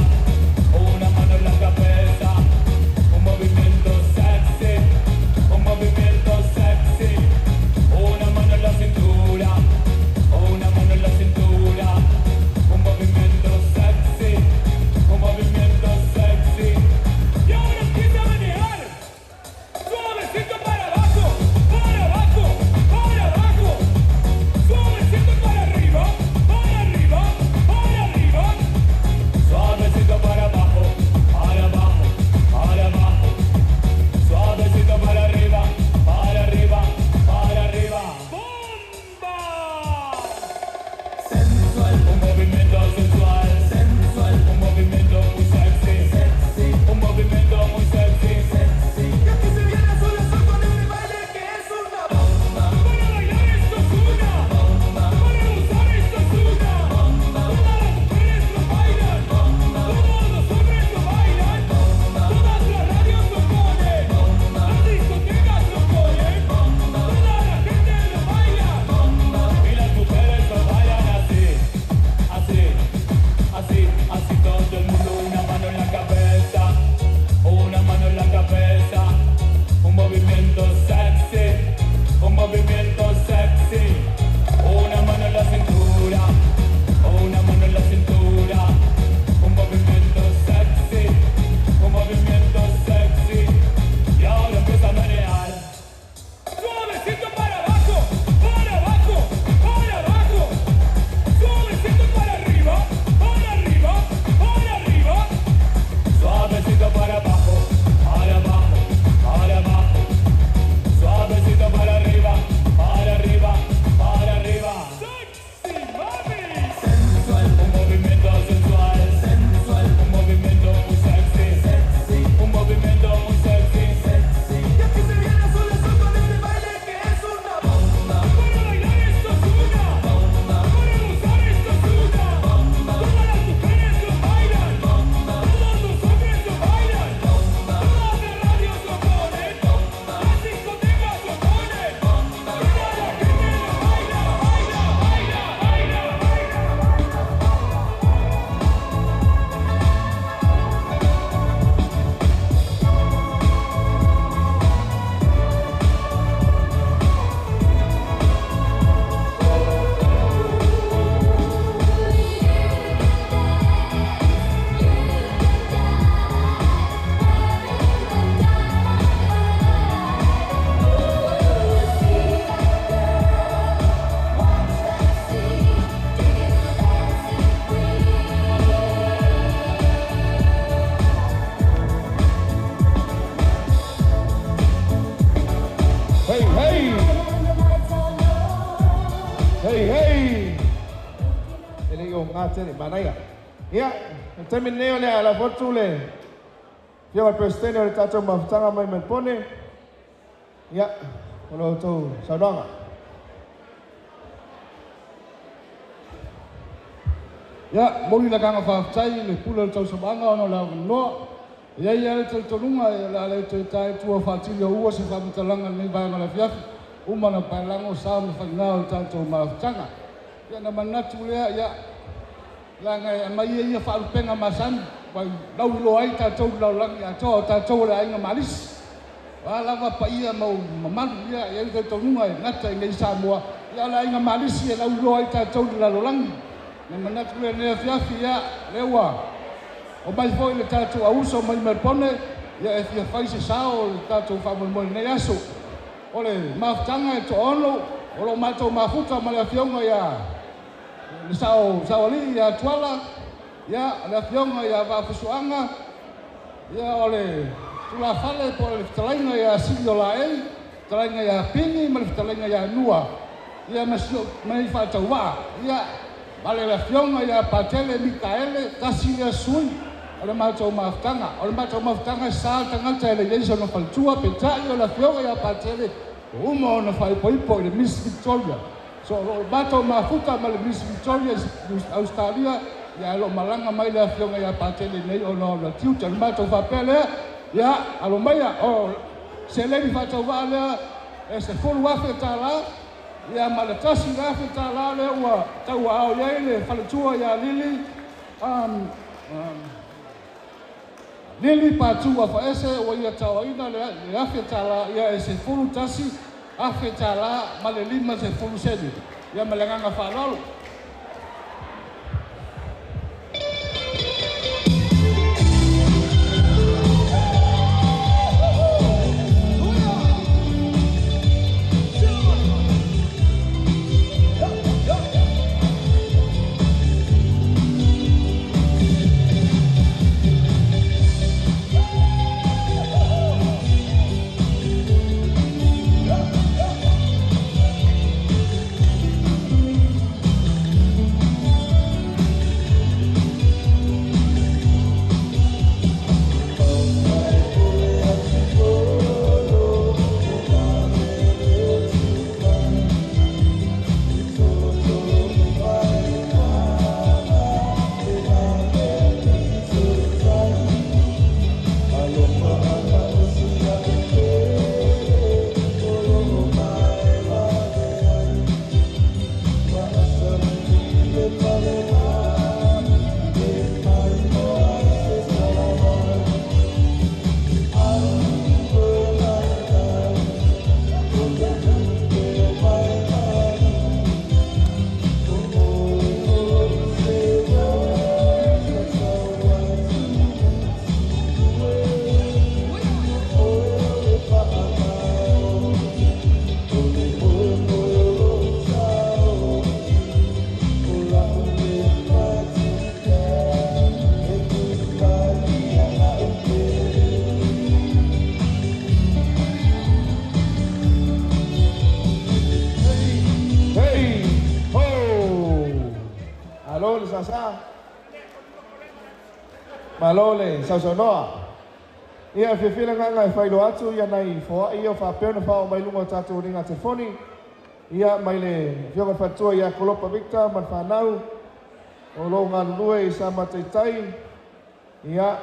tele manaia. Ia, le taimi lenei o le a lafo atu le Afioga i le Peresetene o le tatou mafutaga mai Melpone. Ia, o lo outou saunoaga. Ia, momoli le agaga faafetai i le pule o le tausamaaga ona o le avanoa. E i ai lava le talitonuga o le a le toe ta i tua faatili o ua se faamatalaga i lenei vaega o le afiafi, uma ona paelago sa ma faiga o le tatou mafutaga. Ia ona manatu lea, ia, leaga e aumai ia ia faalupega masani, ua lauiloa ai tatou i le lalolagi atoa, o tatou o le aiga Malisi. O a lava paia ma mamalu, ia, e i ai le talitonuga e gata i inei i Samoa, ia o le aiga Malisi e lauiloa ai tatou i le lalolagi. Na manatu lea i lenei afiafi, ia, lea ua omai foi le tatou auuso mai Melpone, ia e fia fai se sao o le tatou faamoemoe i lenei aso. O le mafutaga e toaono, o lo o matou mafuta ma le afioga ia le sao saoalii ia Tuala, ia le afioga ia Vaafusuaga, ia o le tulafale po o le fetalaiga ia Sili o Laei, fetalaiga ia Pini ma le fetalaiga ia Nua, ia ma si ou nei faatauvaa, ia ma le afioga ia Patele Mikaele, tasi lea sui o le matou mafutaga. O le matou mafutaga e sa le tagata e le i ai sona faletua, peitai o le afioga ia Patele ua uma ona faaipoipo i le Miss Victoria. So o lo o matou mafuta ma le Miss Victoria i Ausetalia, ia ae o lo o malaga mai le afioga ia Patele nei ona o le tiute. O le matou faapea lea, ia alo maia, o seleni faatauvaa lea e $10,000, ia ma le $1,000 lea ua tauaao i ai le faletua ia Lili, Lili Patu Afaese ua ia taoaina le $1,000, ia e $11,000 ma le 50 sene. Ia ma le agaga faaaloalo. Hey, ho! Malo le sasa. Malo le sausaunoa. Ia, fiafia le agaga e faailoa atu ia nai foai ia o faapea ona faaoo mai luga o tatou liga telefoni. Ia, mai le Afioga i le Faletua ia Kolopa Victor ma le fanau o lo o galulue i sa mataitai. Ia,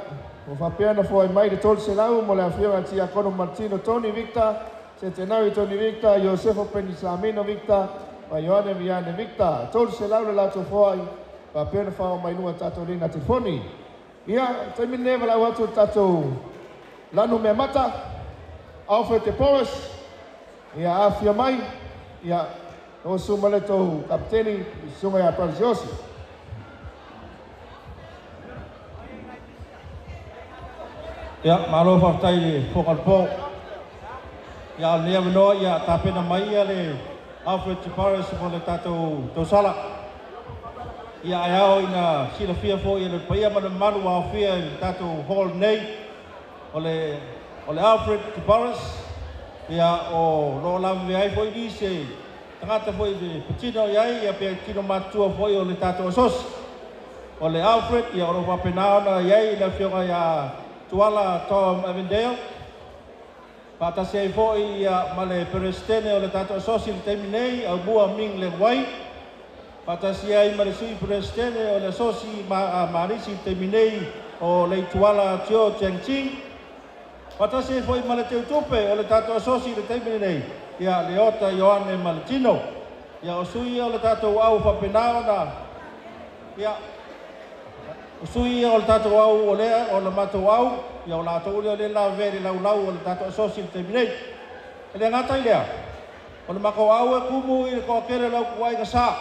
ua faapea ona foai mai le 300 mo le Afioga i le Tiakono Martino Tony Victor, Setenau Tony Victor, Iosefo Penisamino Victor, ma Ioane Viane Victor. 300 le latou foai, faapea ona faaoo mai luga o tatou liga telefoni. Ia, taimi lenei e valaau atu le tatou lanu meamata, Alfred De Boris, ia afia mai, ia, lau susu ma le tou kapiteni, le susuga ia Brother Siosi. Ia, malo faafetai i le Fofoga o le Po. Ia, a o lenei avanoa, ia tapena mai ia le Alfred Tavares mo le tatou tausala. Ia, ae ao ina silafia foi e le paia ma le mamalu ua aofia i le tatou hall nei, o le o le Alfred Tavares, ia, o lo o lavevea ai foi nisi e tagata foi e patino i ai, ia pe tino matutua foi o le tatou asosi. O le Alfred, ia o lo o faapena ona i ai le Afioga ia Tuala Tom Avendale, faatasi ai foi ia ma le Peresetene o le tatou Asosi i le taimi nei, Aumua Ming Leng Wai, faatasi ai ma le Sui Peresetene o le Asosi Malisi i le taimi nei, o Leituala Tio Cheng Ching, faatasi ai foi ma le Teutupe o le tatou Asosi i le taimi nei, ia Leota Ioane Maletino. Ia o sui ia o le tatou au faapena ona ia o sui ia o le tatou au o lea o le matou au, ia o latou lea o lea lavevea i le laulau o le tatou Asosi i le taimi nei. E le gata i lea, o le matou au e kumu i le toatele o le autuaiga sa.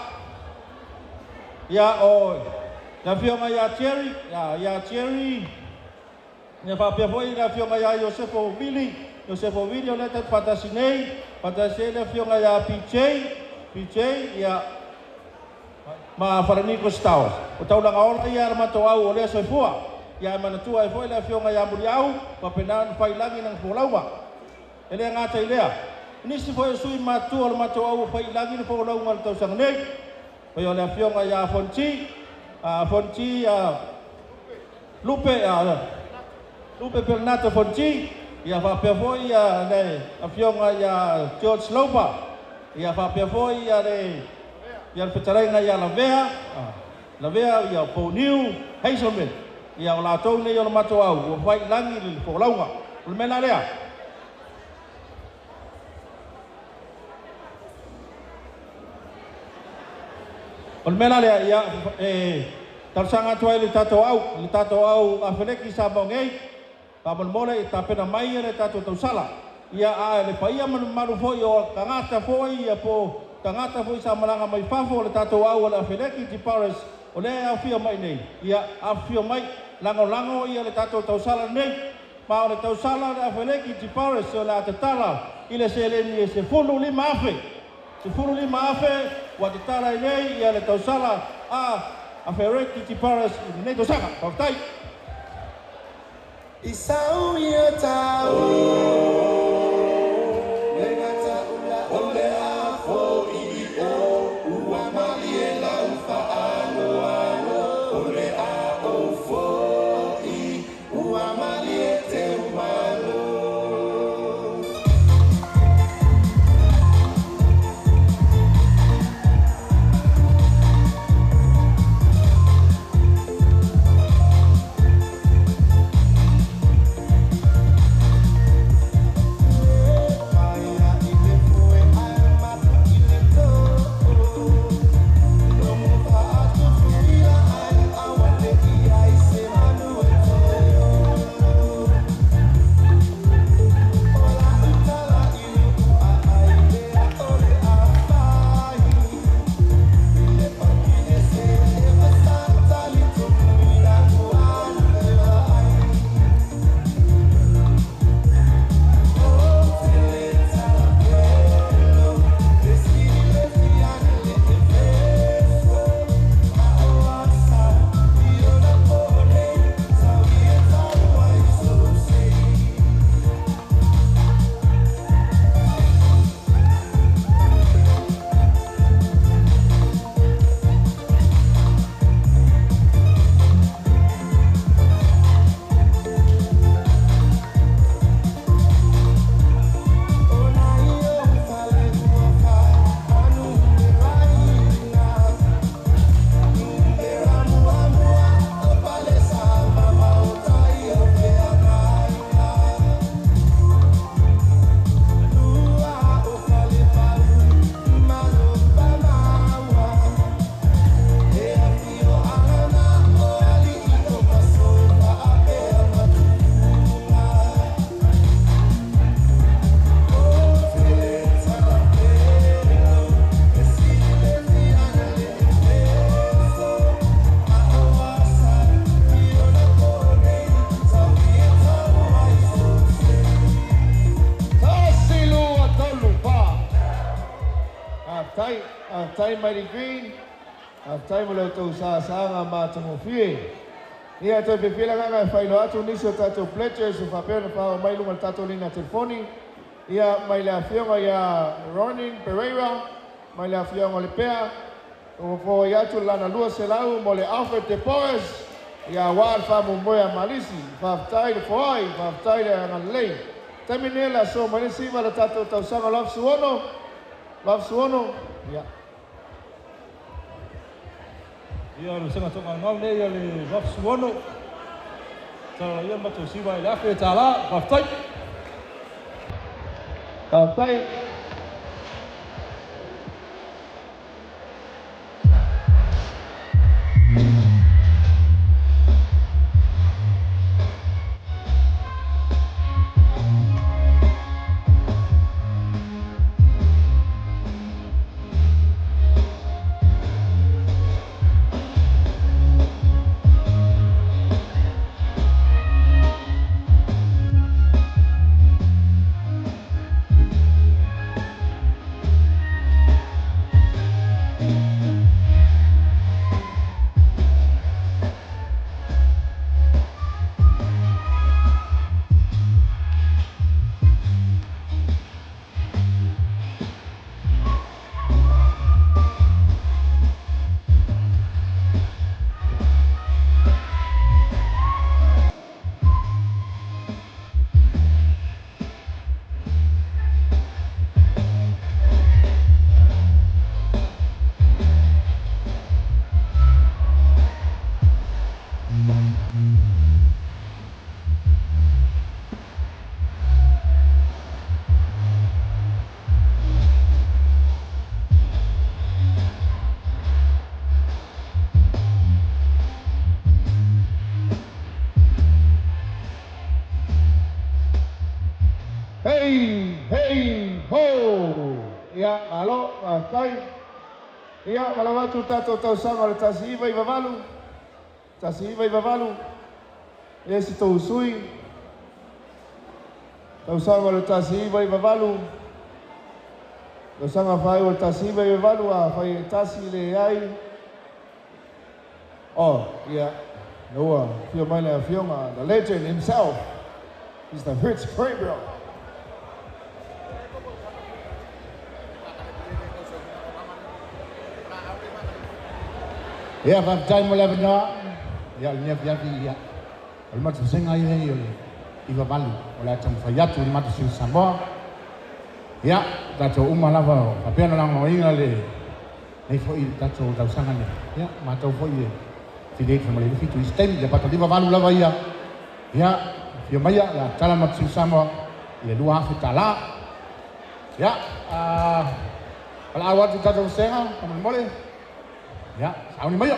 Ia o le Afioga ia Thierry, ia Thierry, ia faapea foi le Afioga ia Iosefo Vili, Iosefo Vili o lea tatou faatasi nei, faatasi ai le Afioga ia PJ, PJ, ia ma Falaniko Stowers. O taulaga ola ia le matou au o lea soifua. Ia e manatua ai foi le Afioga ia Muliau, faapena ona failagi lana folauga. E le gata i lea, nisi foi o sui matutua o le matou au o failagi le folauga o le tausaga nei. Pei o le Afioga ia Fonti, Fonti Lupe, Lupe Perenato Fonti, ia faapea foi ia le Afioga ia George Lopa, ia faapea foi ia le fetalaiga ia Lavea, Lavea ia Poniu Hazelman, ia o latou nei o le matou au ua failagi le folauga. O le mea la lea. O le mea la lea, ia, e talosaga atu ai le tatou au Afeleki Samoa nei, faamolemole i tapena mai le tatou tausala. Ia a le paia ma le mamalu foi o tagata foi, ia po tagata foi sa malaga mai fafo o le tatou au o le Afeleki Tipares, o lea e afio mai nei, ia afio mai, lagolago ia le tatou tausala nei. Ma o le tausala o le Afeleki Tipares o le a tatala i le seleni e 15,000. 15,000 ua tatala i nei ia le tausala a Afeleki Tipares i lenei tausaga. Faafetai. Isau ia tau le gata ula o le afo i o ua mali e lau faaloalo o le a o fo i ua mali e te umalo. Tai Mighty Green, tai mo le tou saaga matagofie. Ia toe pepela gaga e faailoa atu nisi o tatou pledges o faapea ona faaoo mai luga le tatou lina telefoni. Ia mai le afioga ia Ronin Pereira, mai le afioga o Lepea, Fofoa i atu lana 200 mo le Alfred De Porres. Ia auā le faamoemoe a Malisi. Faafetai le foai, faafetai le agalelei. Taimi lenei o le aso mai le siva le tatou tausaga 2016, 2016, ia. Ia, o le vasega toagaogao lenei o le 2016. Tala ia matou siva i le $1,000. Faafetai. Faafetai. Hey, hey, ho! Ia, malo, faafetai. Ia, valaau atu le tatou tausaga o le 1998, 1998, e se tou sui. Tausaga o le 1998, tausaga faaiu o le 1998, afai e tasi leai. Oh, ia, ua afio mai le afioga, the legend himself, Mr. Fritz Gabriel. Ia, faafetai mo le avanoa. Ia, o lenei afiafi, ia, o le matou vasega ia o le 98 o le a taumafai atu i le matou Sini Samoa. Ia, tatou uma lava o faapea ona lagolagoina lenei foi le tatou tausaga nei. Ia, matou foi e affiliate ma le 27 i se taimi, ia pato 98 lava ia. Ia, afio maia, o le a tatala le matou Sini Samoa i le $2,000. Ia, valaau atu i tatou vasega, faamolemole. Ia, sauni maia.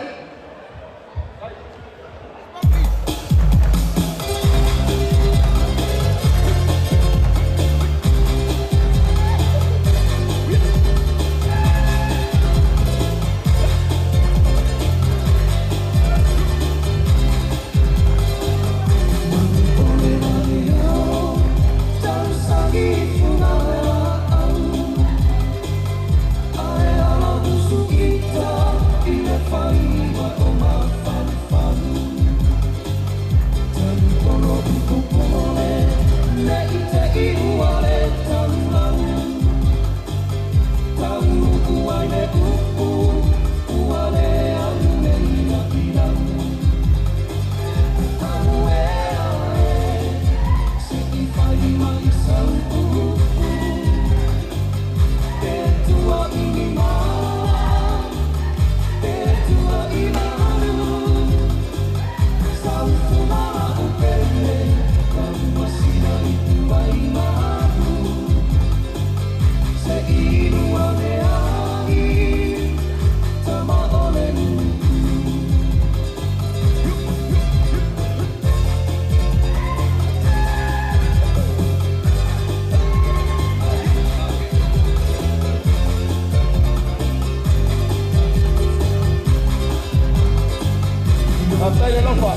Faafetai le alofa.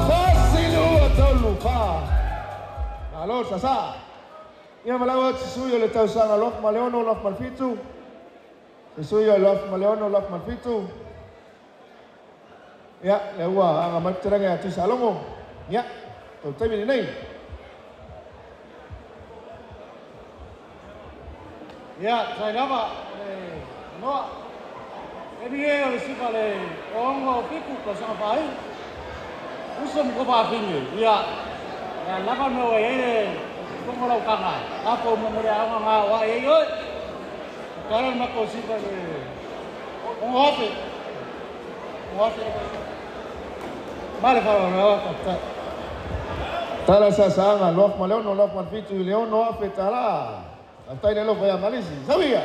Tasi, lua, tolu, fa. Malo, sasa. Ia, valaau atu se sui o le tausaga 2006, 2007. Se sui o le 2006, 2007. Ia, lea ua aga mai le fetalaiga ia Tuisalogo. Ia, tou taimi lenei. Ia, sai lava, le noa. E mi e o le sipa le ongo piku ko sa pai. Uso mo ko pa finge. Ia, ia lava no e le kongo lau kanga. Ka ko mo mo le aonga ngā wa e oi. Kara ma ko sipa le ongo afe. Ongo afe. Male fara o ka. Tala sasanga lof ma leono lof ma fitu i leono afe tala. Atai le lofa ya malisi. Sabia.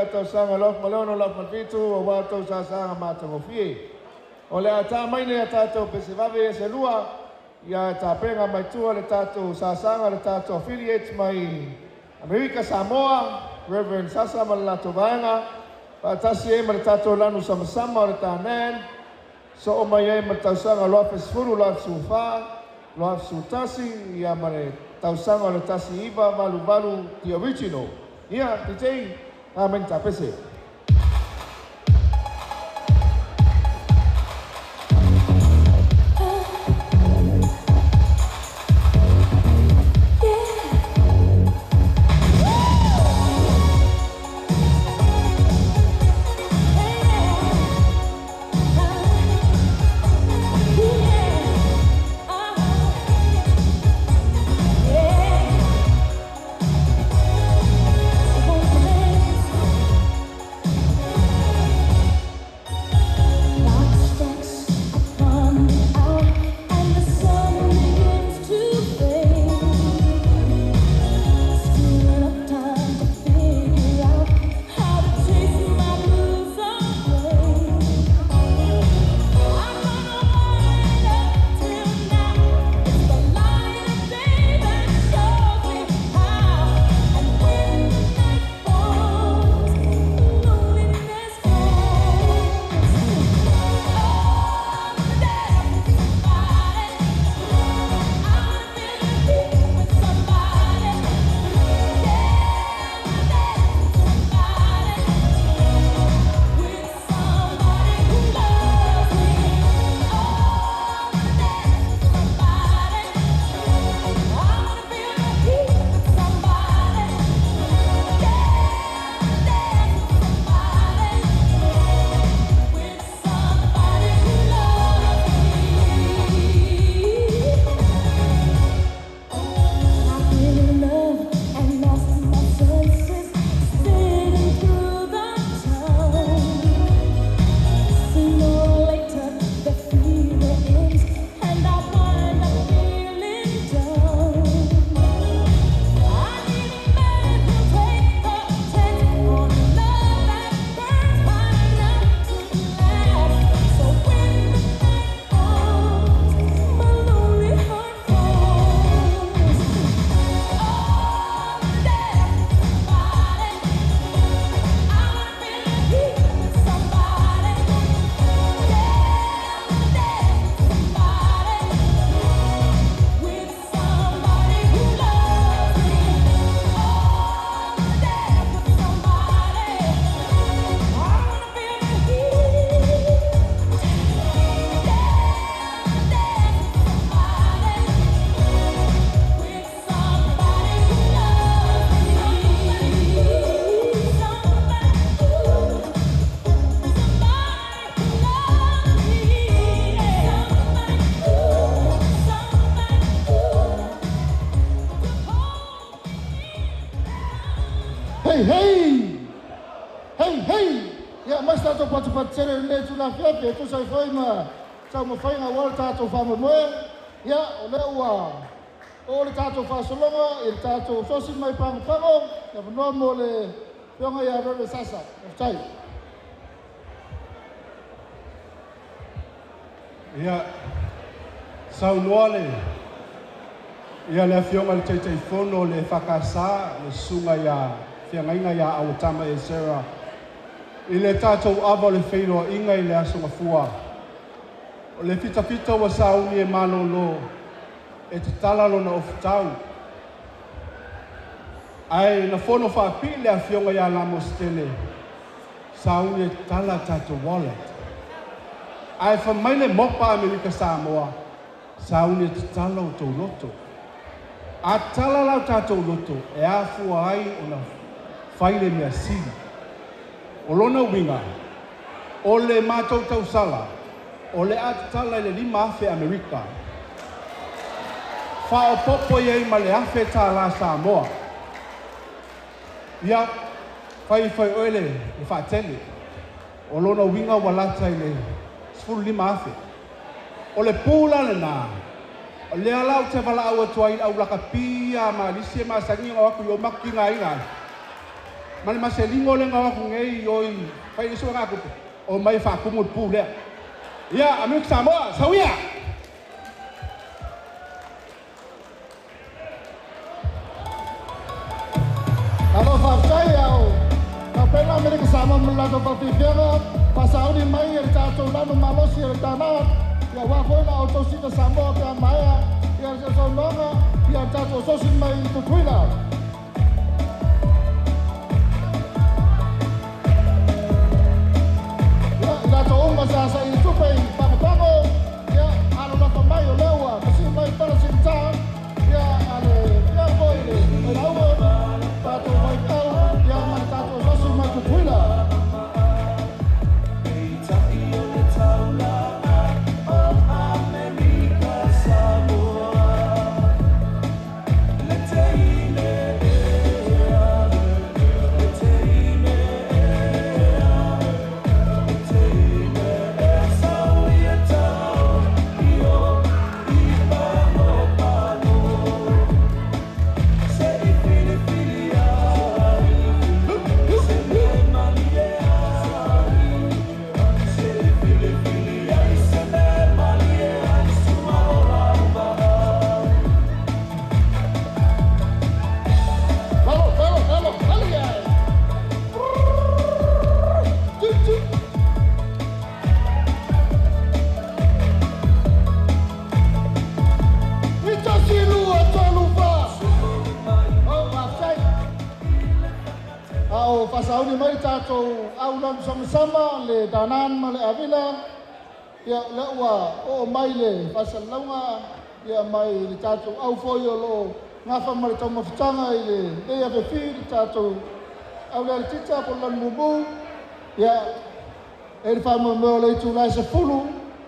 Tausaga lof ma leono lof ma fitu o wa tau sasaga matagofie. O le a tā mai nei a tātou pesevave e se lua, ia tapenga mai tua le tātou sasaga le tātou affiliates mai Amerika Samoa, Reverend Sasa ma le latou vaega, faatasi ai ma le tātou lanu samasama o le tānan, so o mai ai ma le tausaga loa fesifulu loa fesufa, loa fesuatasi, ia ma le tausaga o le 1988 the original. Ia, DJ, Amen tapese. Yeah. lenei afiafi e tusa ai foi ma taumafaiga aua le tatou faamoemoe. Ia o lea ua oo le tatou faasologa i le tatou sosi mai Pagopago, le avanoa mo le afioga ia Rere Sasa. Faafetai. Ia, saunoa le ia le afioga i le Taitaifono o le EFKS, le susuga ia Feagaiga ia Auatama Esera, i le tatou ava o le feiloaiga i le Aso Gafua. O le fitafita ua sauni e malolo e tatala lona ofutau. Ae na fono faapii le afioga ia Lamositele, sauni e tatala tatou wallet. Ae fai mai le mopa Amerika Samoa, sauni e tatala o tou loto. A tatala la o tatou loto, e afua ai ona fai le mea sili. O lona uiga, o le matou tausala, o le a tatala i le 5,000 Amerika. Faaopoopo i ai ma le $1,000 Samoa. Ia, fai fai oe le faatele. O lona uiga ua lata i le 15,000. O le pu la lena, o lea la ou te valaau atu ai i le au lakapi ia ma alisi e masani ona o atu i o maku tigaina ai. Ma le maseligo le na o atu nei i o i fai le suegatupe, o mai faatumu le pu lea. Ia, Amerika Samoa, sauia! Malo faafetai ao faapena Amerika Samoa ma le latou faafiafiaga faasauni mai e le tatou lanu malosi e le tāna ia aua foi la outou siva Samoa pe a maea ia le saunoaga ia le tatou sosi mai i Tutuila. Ia i latou uma sa saili tupe i Pagopago, ia alolofa mai o lea ua masii mai pala silitā ia a le fia foi le failauga tatou faifeau ia ma le tatou sosi mai Tutuila. Lalo, lalo, lalo, lalo ia. Tut, tut. Ita si lua tolu fa. Oh, faafetai. A o faasauni mai le tatou aulanu samasama le Danan ma le Avila. Ia lea ua oo mai le faasalalauga ia mai le tatou au foi o loo gafa ma le taumafataga i le nei afiafi le tatou au le aletita po o le lanumumu. Ia e le faamoemoe o le itulai 10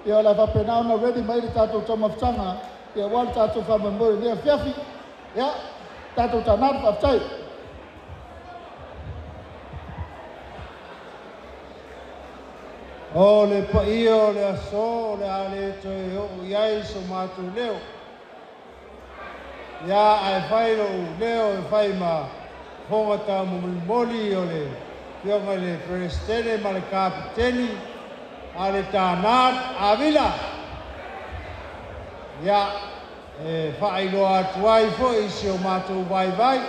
ia o le a faapena ona ready mai le tatou taumafataga ia aua le tatou faamoemoe i lenei afiafi. Ia tatou tānana faafetai. O le paia o le aso o le a le toe oo i ai so matou leo. Ia ae fai lou leo e fai ma fofoga taumolimoli o le afioga i le Peresetene ma le Kapiteni a le Tānat Avila. Ia, e faailoa atu ai foi si o matou vaivai.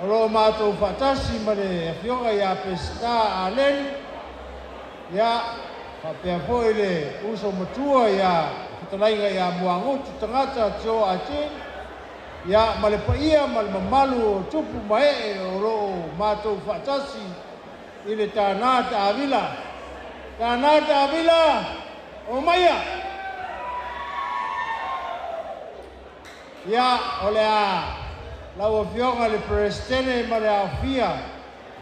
O loo matou faatasi ma le afioga ia Peseta Aleni. Ia, faapea foi le uso matua ia fetalaiga ia Muagutu tagata Tio Atin. Ia, ma le paia ma le mamalu o tupu ma ee o loo matou faatasi i le Tānat Avila. Tānat Avila, o maia! Ia, o le a lau afioga le Peresetene ma le aofia,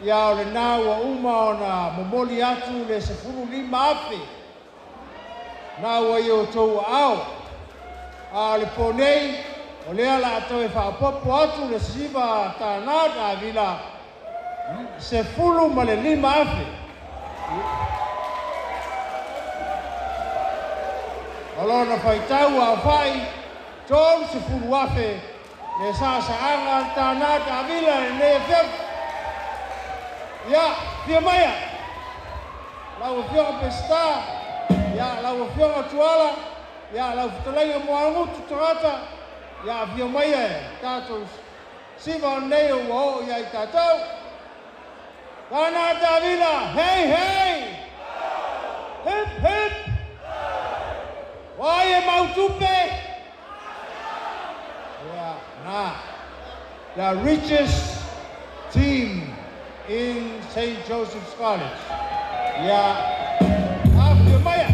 ia o lena ua uma ona momoli atu le 15,000. Na ua i outou aao. A o le po nei, o lea la toe faaopoopo atu le siva tānā Avila 15,000. lona faitau aofa'i 30,000 le sa'asa'aga a le tānā taavila lenei afiafi. Ia fia maia lau afioga Peseta, ia lau afioga Tuala, ia lau fetalaiga Moagutu tagata, ia afio maia e tatou siva o lenei ua oo iai tatou. Tānā taavila, hei hei! Hip hip! O ai e mautupe? Yeah, na. The richest team in St. Joseph's College. Yeah. Afio maia.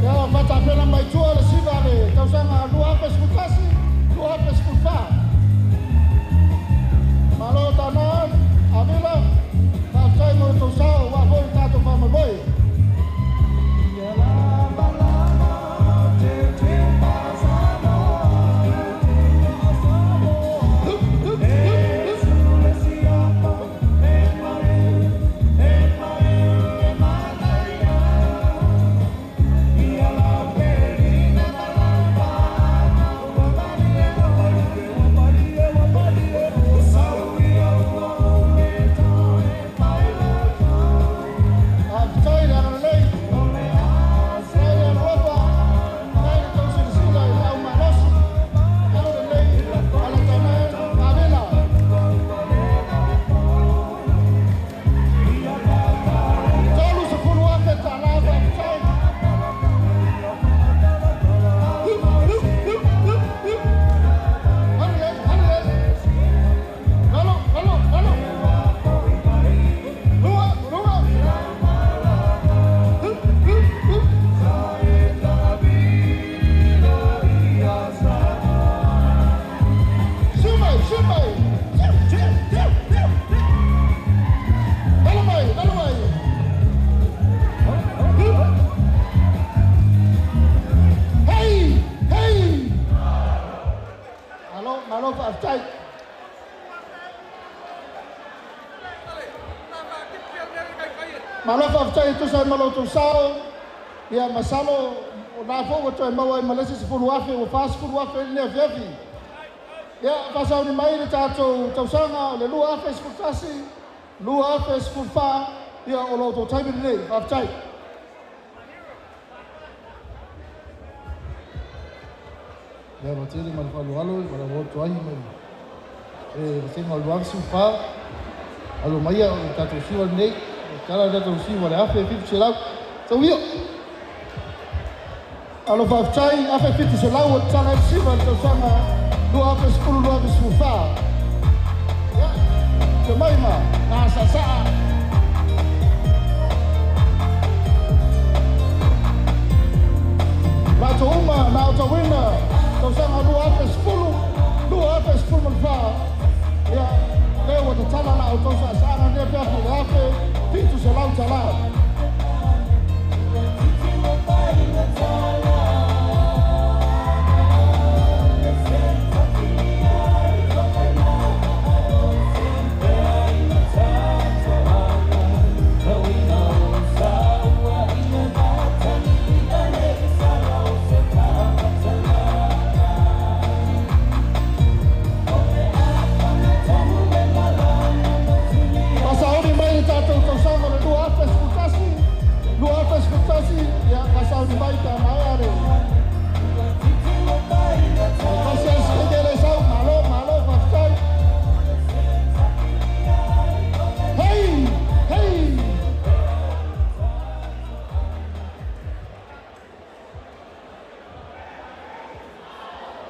Ia faatapena mai tua le siva le tausaga 2011 2014. Malo tānā Avila, faafetai mo le tausao ua foi le tatou faamoemoe. Faafetai le agalelei, faafetai le alofa, faafetai le tausilasila i le au malosi alo lelei ala tānā Avila. 30,000 tālā faafetai. Hup, hup, hup, hup, hup. Alu lelei, alu lelei. Lalo, lalo, lalo. Lua, lua. Hup, hup, hup. Siu mai, siu mai. Siu, siu, siu, siu, siu. Lalo mai, lalo mai. Hup. Hei, hei. Malo, malo faafetai. Malo faafetai e tusa ai ma loutou sao. Ia masalo o na foʻu ua toe maua ai ma le isi 10,000 ua 40,000 ai lenei afiafi. Ia faasauni mai le tatou tausaga o le 2011 2014. Ia o lo outou taimi lenei. Faafetai. Ia matele ma le faaaloalo ma le atu ai ma le vasega o le 2014 alo maia o le tatou siva lenei tala le tatou siva le 1700 tau ia. Alo faafetai, 1700 ua tatala ai le siva le tausaga 2010 2014. Ia te mai ma gasaasaa. Matou uma na aotauina tausaga 2010 2014. Ia lea ua tatala la outou saasaaga lenei afiafi i le 1700 talā. Faasaoni mai le tatou tausaga o le 2011 2011. Ia faasaoni mai pe a maea le tasi asikeke le sau. Malo, malo faafetai. Hei, hei.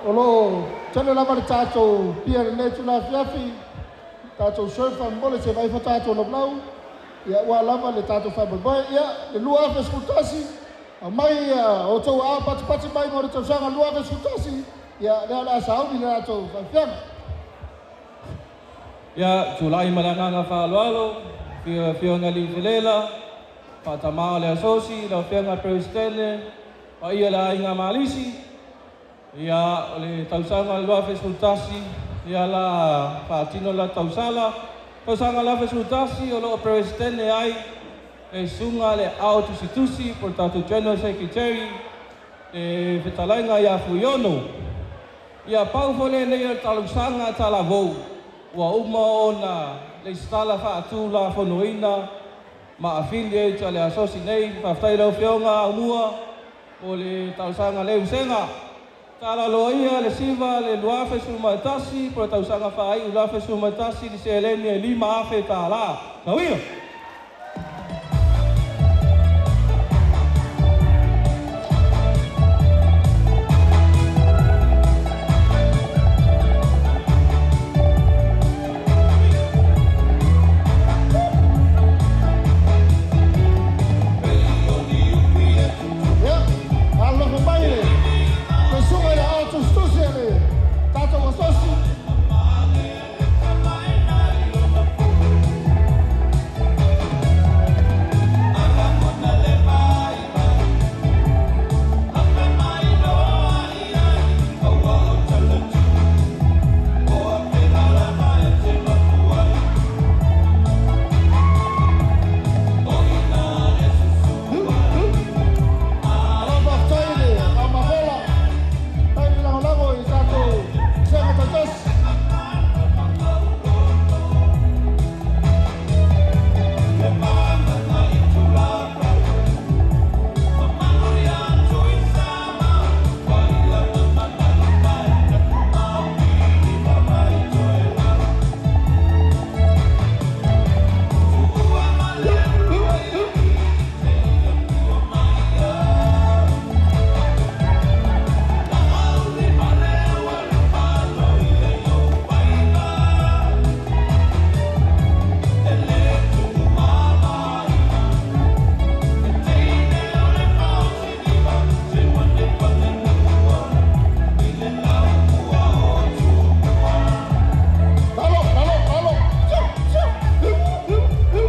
O loo tele lava le tatou pia lenei tula afiafi tatou surf mo le se vai fa tatou laulau. Ia ua lava le tatou faamoemoe. Ia le 2011 aumai ia outou aao patipati mai mo le tausaga 2011. Ia lea o le a sauni le latou faafiaga. Ia, tulai ma le agaga faaaloalo, fia afioga alii felela, faatamā o le asosi, lau afioga Peresetene, paia le aiga Malisi. Ia, o le tausaga o le 2011, Ia la faatino la tausala tausaga le 2011 o loo peresetene ai le susuga le ao tusitusi po le tatou general secretary le fetalaiga ia Fuiono. Ia pau foi lenei o le talosaga talavou ua uma ona lesitala faatulafonoina ma affiliate a le asosi nei. Faafetai lau Afioga Aumua o le talosaga le usega. Talaloa le siva le 2011 po le tausaga faaiu 2011 le seleni e $5,000 tālā. Tauia! Ia, alolofa mai le fesuga i le ao tusitusi a le tatou asosi. Malo faafetai le faamafola, tai le lagolago i tatou sega taitasi. Lalo, lalo, lalo. Siu, siu. Hiu, hiu, hiu.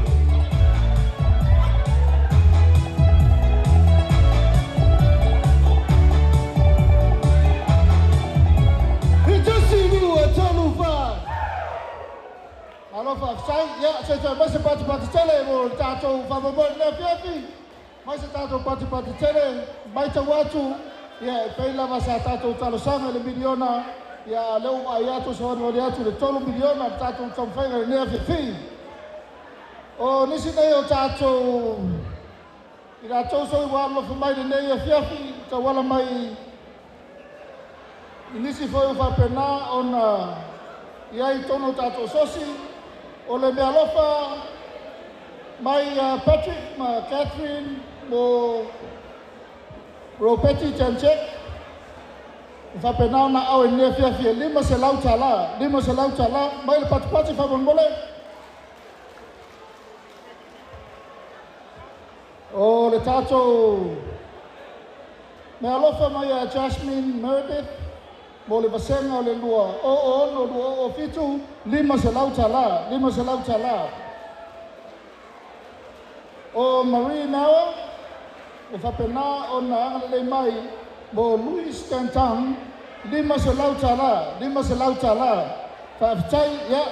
I tasi lua tolu fa. Malo faafetai. Ia, se toe mai se patipati tele mo le tatou faamoemoe i lenei afiafi. Mai se tatou patipati tele, matau atu, ia, e pei lava sa tatou talosaga i le miliona, ia, a o lea ua vaai atu savalivali atu i le $3 miliona le tatou taumafaiga i lenei afiafi. O nisi nei o tatou i latou soi ua alolofa mai i lenei afiafi, tauala mai i nisi foi ua faapena ona i ai i totonu o tatou asosi, o le meaalofa mai ia Patrick ma Catherine mo Roberti Janchek, ua faapena ona aao i lenei afiafi e $500, $500 mai le patipati faamolemole. O le tatou meaalofa mai ia Jasmine Meredith mo le vasega o le 2006 2007, $500, $500. O Marie Mauer ua faapena ona agalelei mai mo Louis Dantan, $500, $500. Faafetai, ia,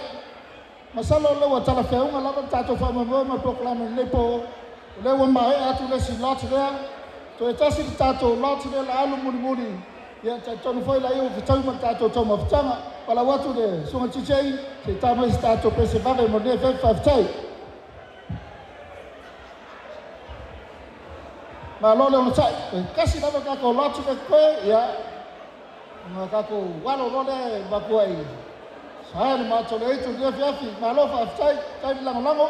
masalo o lea ua talafeauga lava le tatou faamoemoe ma le polokalame i lenei po. O lea ua maea atu le isi lot lea. Toe tasi le tatou lot lea la alu mulimuli. Ia, talitonu foi laia ua fetaui ma le tatou taumafataga. Valaau atu le susuga DJ, se i ta mai se tatou pese vave mo lenei afiafi. Faafetai. Malo le onosai. Toe tasi lava le tatou lot lea totoe, ia, ona tatou alo loa lea e mafua i saea le matou le aitu i lenei afiafi. Malo faafetai, faafetai le lagolago.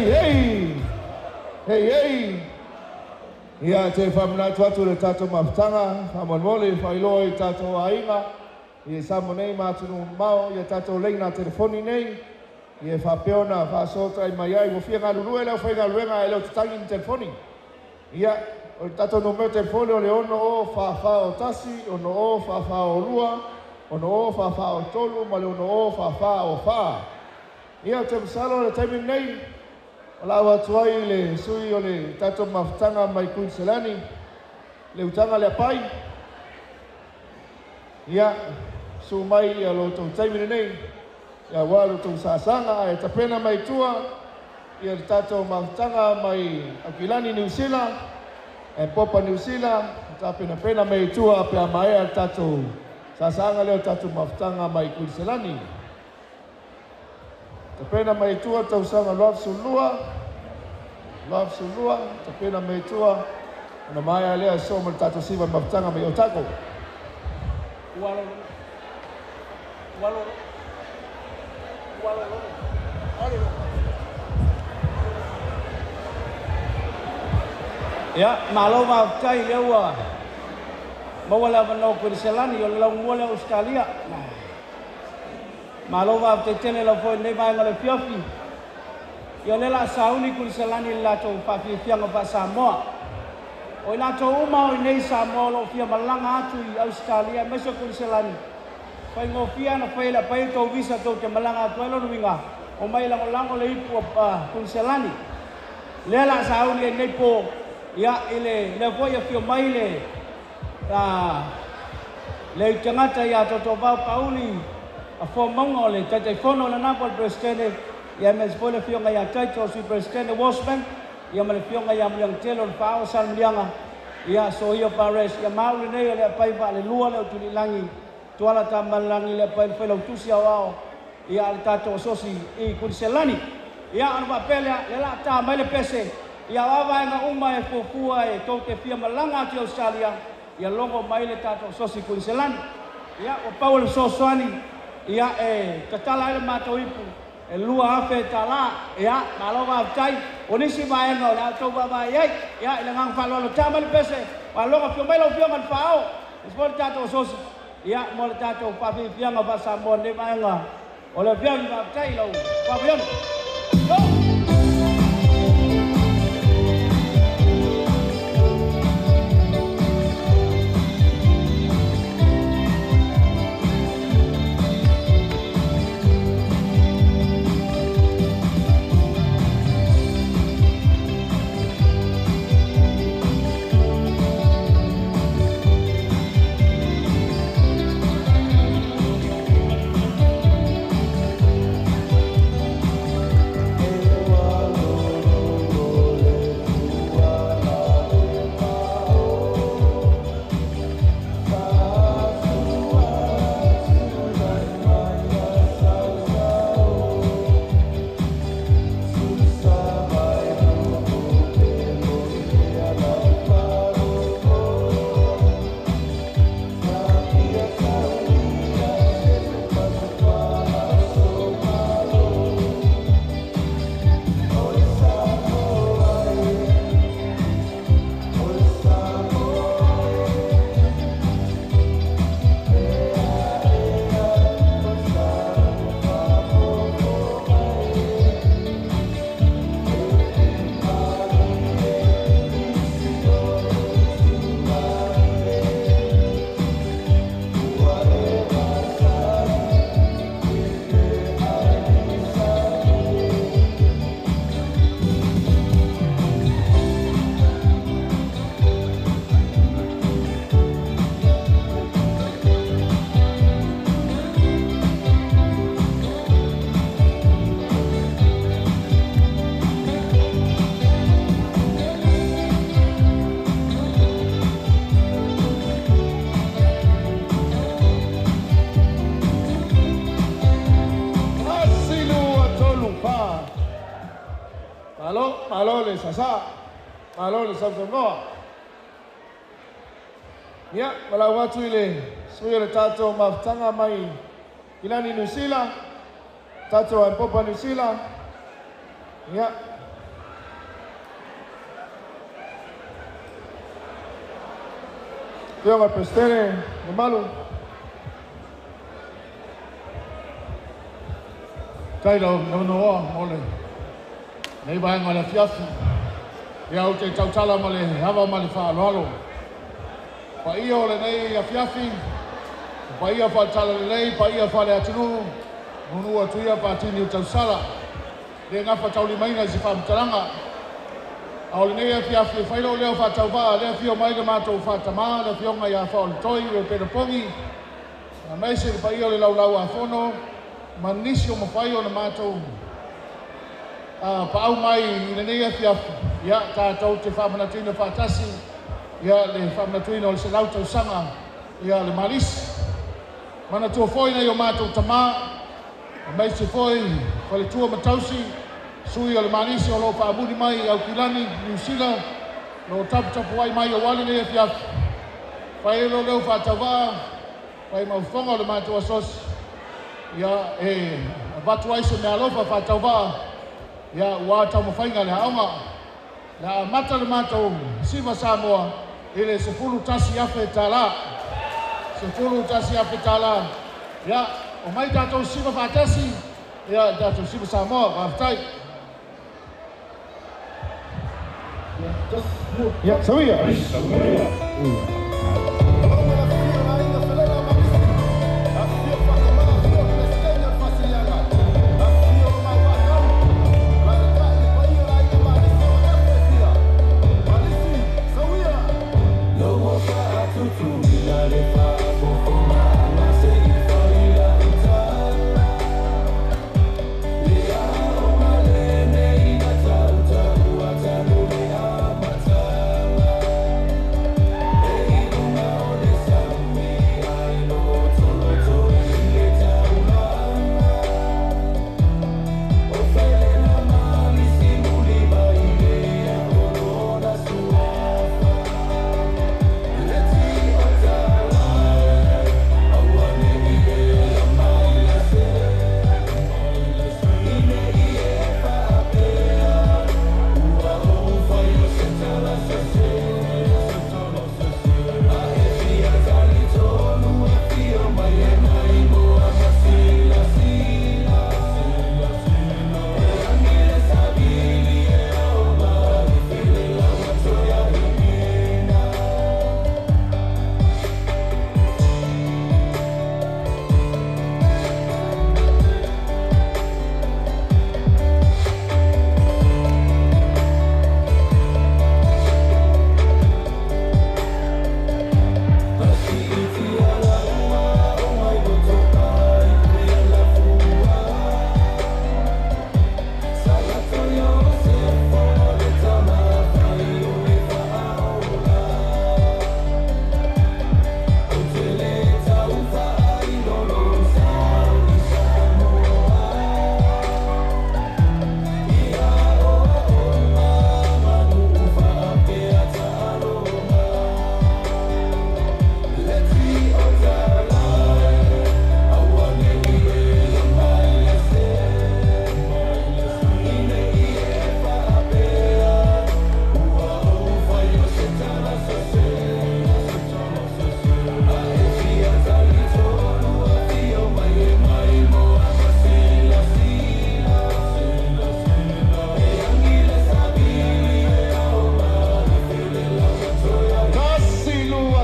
Hei hei! Hei hei! Ia te whaamanatu atu le tātou mafutaga, faamolemole faailoa i tātou aiga, i Samoa nei ma atunuu mamao, ia tātou leina telefoni nei, ia faapea ona faasoatai mai ai, ua fia galulue le aufaigaluega ae le o tatagi ni telefoni. Ia, o le tātou numera telefoni o le 60 44 01, 60 44 02, 60 44 03 ma le 60 44 04. Ia, ou te masalo o le taimi lenei, o lau atu ai le sui o le tātou mafutaga mai Kuiniselani, le utaga le apai. Ia, su mai ia lo tou taimi lenei, ia ua lo tou saasaga, ae tapena mai tua, ia le tātou mafutaga mai Aukilani Niu Sila, e Popa Niu Sila, tapenapena mai tua pe a maea le tātou saasaga lea o le tātou mafutaga mai Kuiniselani. Tapena mai tua tausaga 22, 22, tapena mai tua, ona maea lea so ma le tātou siva mafutaga mai Otago. Ia, malo faafetai lea ua maua le avanoa Kuiniselani o le laumua lea o Ausetalia. Malo faafetai tele lau foi lenei vaega o le afiafi. Ia o lea o le a sauni Kuiniselani i le latou faafiafiaga faa-Samoa. O i latou uma o i nei Samoa o loo fia malaga atu i Ausetalia aemaise o Kuiniselani, faigofie ona fai e le apai tou visa tou te malaga atu ai. Lona uiga, omai e lagolago le ipu a Kuiniselani. Lea o le a sauni ai lenei po. Ia, i le lea foi afio mai le le tagata ia Totovao Pauli Afoa Mauga o le Taitaifono o lena po o le Peresetene, ia aemaise foi le afioga ia Taito o le Sui Peresetene Walshman, ia ma le afioga ia Muliagatele o le Faaoo Salamuliaga, ia Soia Pares, ia ma au lenei o le apai vaalelua le Utuliilagi Tuala Tamalelagi le apai le Failautusi Aoao ia a le tatou asosi i Kuiniselani. Ia ona faapea lea, lea o le a ta mai le pese, ia o a vaega uma e fuafua e tou te fia malaga atu i Ausetalia, ia logo mai le tatou asosi i Kuiniselani. Ia ua pau o le fesoasoani, ia e tatala ai le matou ipu e $2,000. Ia malo faafetai. O nisi vaega o le a outou vaavaai ai. Ia i le agaga faaaloalo, ta mai le pese, faalogo afio mai lau afioga i le Faaoo, aemaise foi le tatou asosi, ia mo le tatou faafiafiaga faa-Samoa i lenei vaega o le afiafi. Faafetai i lau faafoeono. 1, 2, 3, 4. Malo, malo le sasa, malo le sausaunoa. Ia, ma lau atu i le sui o le tātou mafutaga mai Kilani Niu Sila, tātou Aepopa Niu Sila. Ia, Afioga i le Peresetene mamalu. Faafetai lau avanoa mo lenei vaega o le afiafi. Ia ou te tautala ma le ava ma le faaaloalo. Paia o lenei afiafi, o paia faale-talalelei, paia faale-atunuu, nuunuu atu ia patini o tausala. Le gafataulimaina i se faamatalaga. A o lenei afiafi e fai lou leo faatauvaa, lea afio mai le matou faatamā, le afioga ia Faaoletoi Ropeta Pogi, aemaise le paia o le laulau a fono, ma nisi o mafai ona matou paau mai i lenei afiafi, ia tatou te faamanatuina faatasi ia le faamanatuina o le 100 tausaga ia le Malisi. Manatua foi nai o matou tamā, aemaise foi faletua ma tausi, sui o le Malisi o lo o faamuli mai i Aukilani, Niu Sila, o lo o taputapuai mai aua lenei afiafi. Fai ai lou leo faatauvaa, fai ma fofoga o le matou asosi, ia e avatu ai se meaalofa faatauvaa, ia ua taumafaiga le aoga. Le a amata le matou Siva Samoa i le $11,000. $11,000. Ia, omai tatou siva faatasi, ia tatou Siva Samoa. Faafetai. Ia, sauia.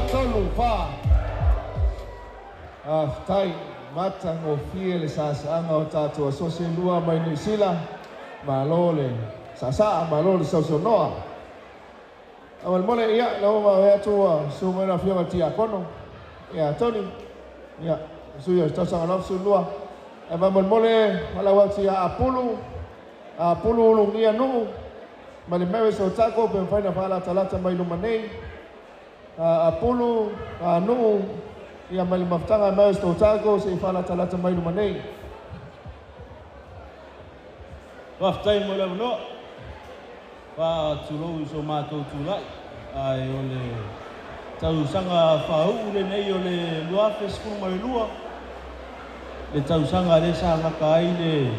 Tolu, fa. Faafetai, matagofie le sasaaga o tatou asosi e lua mai Niu Sila. Malo le saasaa, malo le sausaunoa. Faamolemole, ia, lea ua vaavaai atu ua susu mai le Afioga i le Tiakono ia Tony, ia, sui o le tausaga 22. Ae faamolemole valaau atu ia Apulu, Apulu Ulugia Nuu ma le Marys o Otago pe mafai ona faalatalata mai luma nei. Apulu, Nuu, ia mai le mafutaga a Marys Otago se i faalatalata mai luma nei. Faafetai mo le avanoa. Faatulou i so matou tulai, ae o le tausaga faauu lenei o le 2012, le tausaga lea sa gata ai le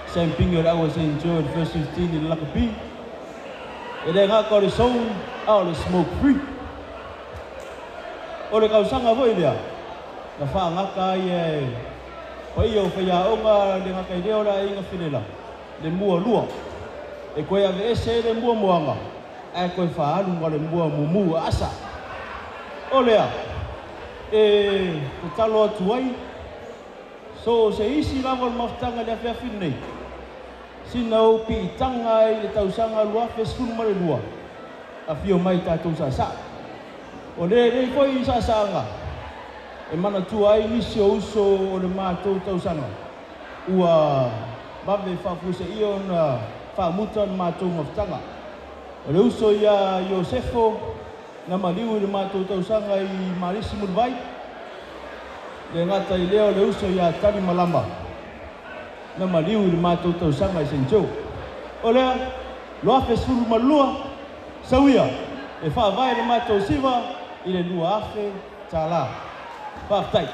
siampini o le au a St Joe i le First 15 i le lakapi. E le gata o le zone, a o le smoke free. O le tausaga foi lea na faagata ai e paia o faiaoga le gata i lea o le aiga Felela le mualua e toe aveese ai le muamuaga ae toe faaalu ma le mua mumu aasa. O lea e tatalo atu ai so se isi lava o le mafutaga i le afiafi lenei sina ou piitaga ai le tausaga 2012 afio mai tatou saasaa. O le lelei foi i saasaaga e manatua ai nisi o uso o le matou tausaga ua vave faafuaseia ona faamuta le matou mafutaga. O le uso ia Iosefo na maliu i le matou tausaga i Malisi Mulivai, le gata i lea o le uso ia Tali Malama na maliu i le matou tausaga i St. Joe. O lea, 2012, sauia e faavae le matou siva i le 2,000 tālā. Faafetai.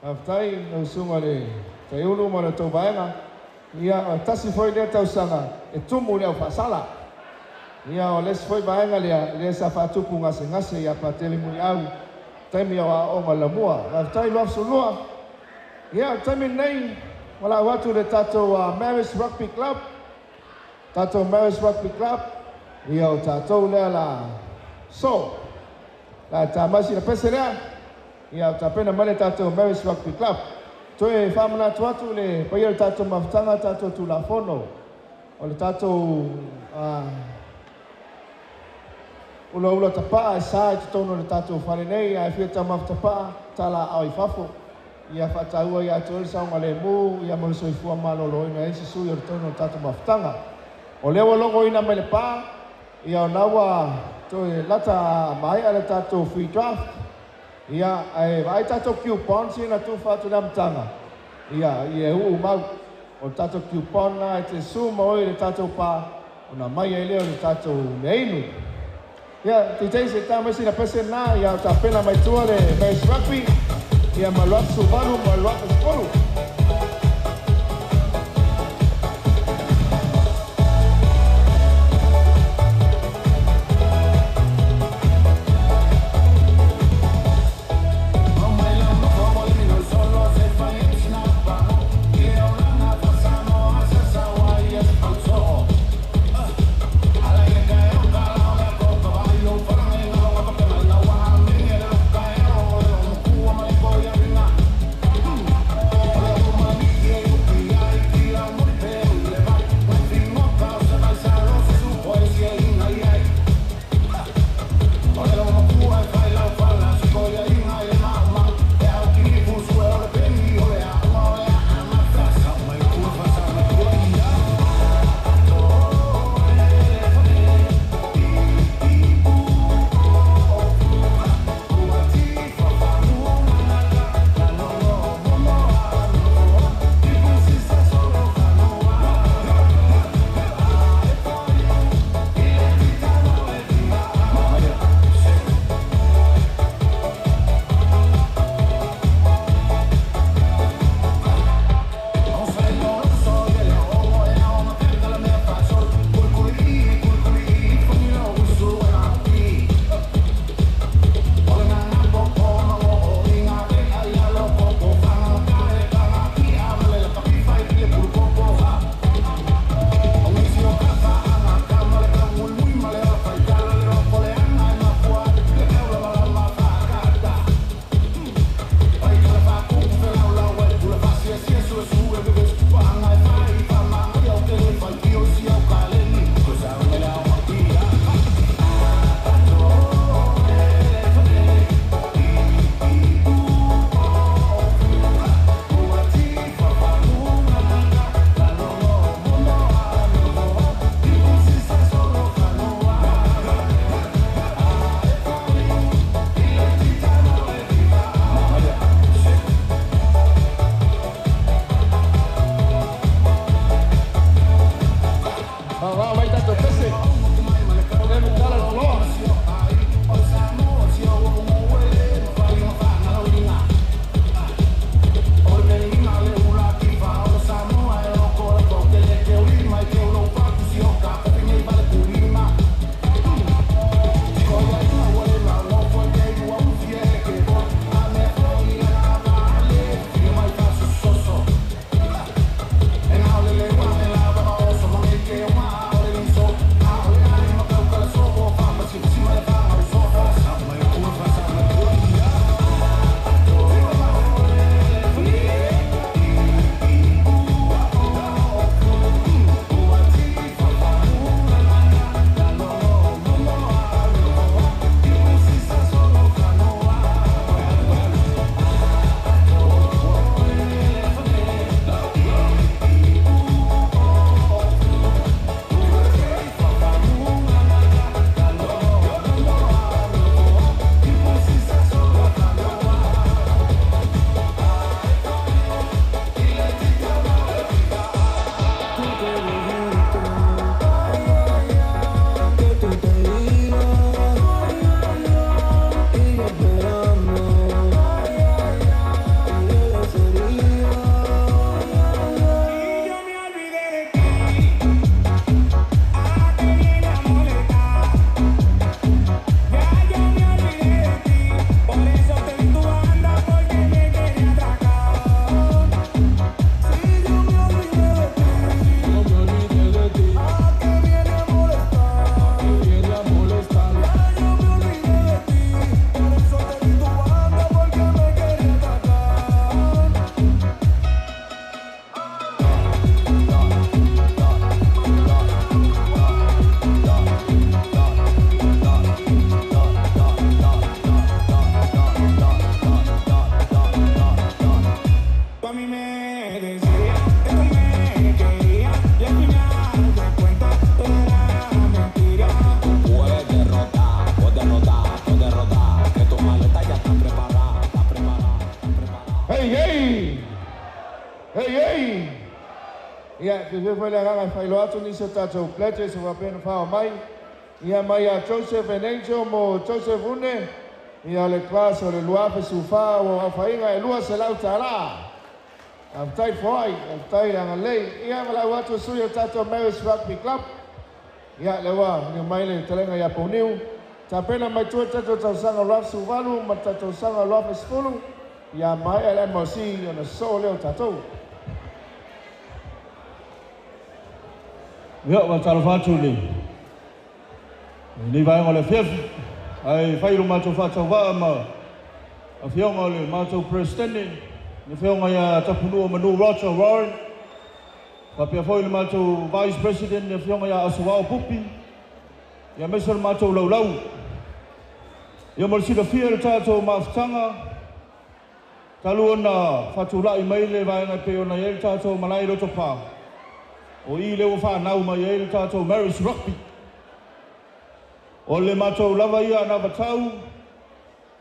Faafetai lau susuga i le Taiulu ma le tou vaega. Ia, o le tasi foi lea tausaga e tumu le aufaasala. Ia, o le isi foi vaega lea, lea sa faatupu gasegase ia Patele Muliau, taimi o aoaoga lamua. Faafetai 2012. Ia, o le taimi lenei, ua lau atu le tatou Marist Rugby Club, tatou Marist Rugby Club, ia o tatou lea la so. La tamasi la pese lea, ia o tapena mai le tatou Marist Rugby Club. Toe faamanatu atu le paia o le tatou mafutaga, tatou Tulafono, o le tatou ulaula tapaa e sa i totonu o le tatou fale nei, ae fia taumafa tapaa, tala aao i fafo. Ia faataua ia te oe le saogalemu, ia ma le soifua maloloina ai se sui o totonu o le tatou mafutaga. O lea ua logoina mai le pa, ia o la ua toe lata maea le tatou free draft. Ia, ae vaai tatou coupons ia na tufa atu le amataga, ia, ia e uu mau. O le tatou coupon na e te su ma oe i le tatou pa, ona mai ai lea o le tatou meainu. Ia, titei se tā mai sina pese na, ia o tapena mai tua le Marist Rugby, ia ma luafu suvalu ma luafu sepulu. Hei, hei! Hei, hei! Ia, fiafia foi le agaga e faailoa atu nisi o tatou pledges ua faapea ona fao mai. Ia mai ia Joseph and Angel mo Joseph Une, ia o le class o le 2014 ua aofaiga e $200. Faafetai foai, faafetai le agalelei. Ia valaau atu le sui o le tatou Marist Rugby Club. Ia, lea ua liliu mai le fetalaiga ia Pouniu. Tapena mai tua le tatou tausaga 2018 ma le tatou tausaga 2010, ia maea le MLC ona sosoo lea o tatou. Ia, ua talofa atu i lenei vaega o le afiafi, ae fai lo matou faatauvaa ma afioga o le matou Peresetene, le afioga ia Tapunuu Manu Roger Warren, faapea foi le matou Vice President, le afioga ia Asovao Pupi, ia aemaise o le matou laulau. Ia mo le silafia i le tatou mafutaga, talu ona faatulai mai le vaega e pei ona i ai le tatou malae i Lotopa, o i lea ua fanau mai ai le tatou Marist Rugby. O le matou lava ia anavatau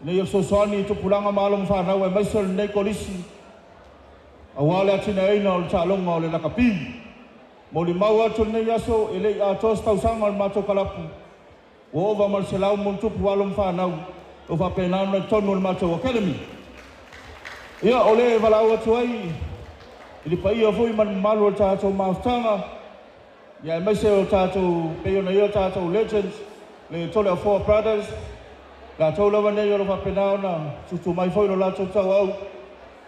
ina ia fesoasoani i tupulaga ma alo ma fanau aemaise o lenei kolisi aua le atinaeina o le taaloga o le lakapi. Molimau atu lenei aso e le i atoa se tausaga o le matou kalapu, ua ova ma le 100+ alo ma fanau ua faapena ona i totonu o le matou academy. Ia, o le valaau atu ai i le paia foi ma le mamalu o le tatou mafutaga, ia aemaise o tatou pei ona i ai o tatou legends, le Toleafoa Brothers, latou lava nei o lo o faapena ona tutu mai foi lo latou tauau,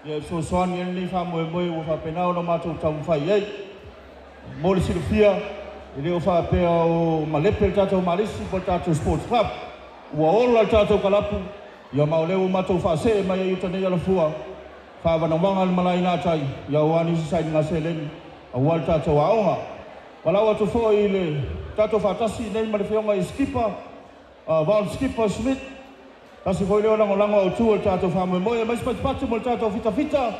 ia e fesoasoani ai lenei faamoemoe ua faapena ona matou taumafai i ai. Mo le silafia, e le o faapea o malepe le tatou Malisi po o le tatou Sports Club. Ua ola le tatou kalapu, ia ma o lea ua matou faasee mai ai i uta nei alafua, faavanavaga le malae i gatai, ia aua nisi sailiga seleni, aua le tatou aoga. Valaau atu foi i le tatou faatasi nei ma le afioga i Skipper, Von Skipper Schmidt, tasi foi lea o lagolago autu o le tatou faamoemoe, aemaise patupatu mo le tatou fitafita,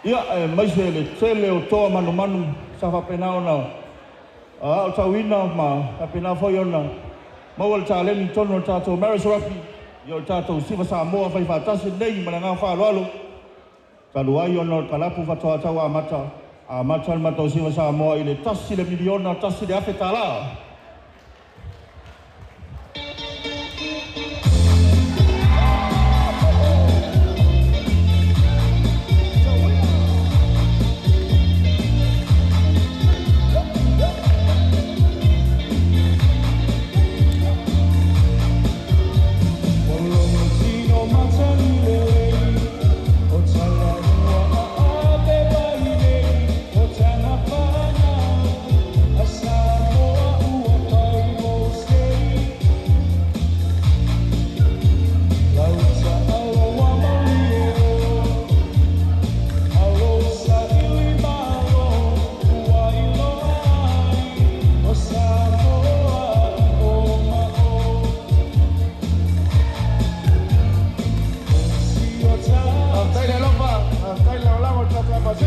ia aemaise le tele o toa manumanu sa faapena ona aotauina ma faapena foi ona maua le taleni i totonu o le tatou Marist Rugby, ia o le tatou Siva Samoa faifaatasi lenei ma le agaga faaaloalo, talu ai ona o le kalapu faatoa tau amata, amata le matou Siva Samoa i le $1,001,000. Faafetai le alofa, faafetai le lagolago i le tatou MRC.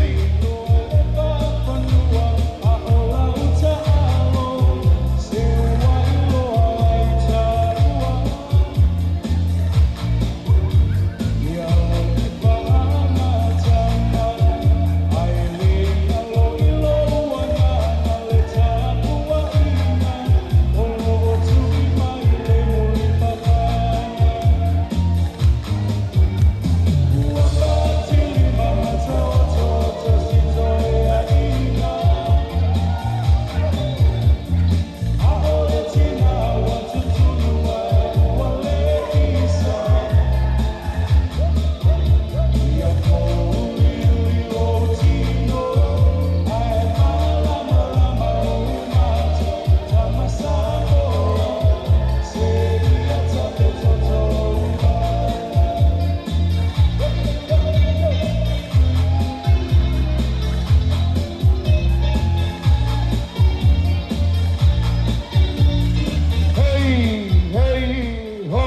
Hei, hei, ho!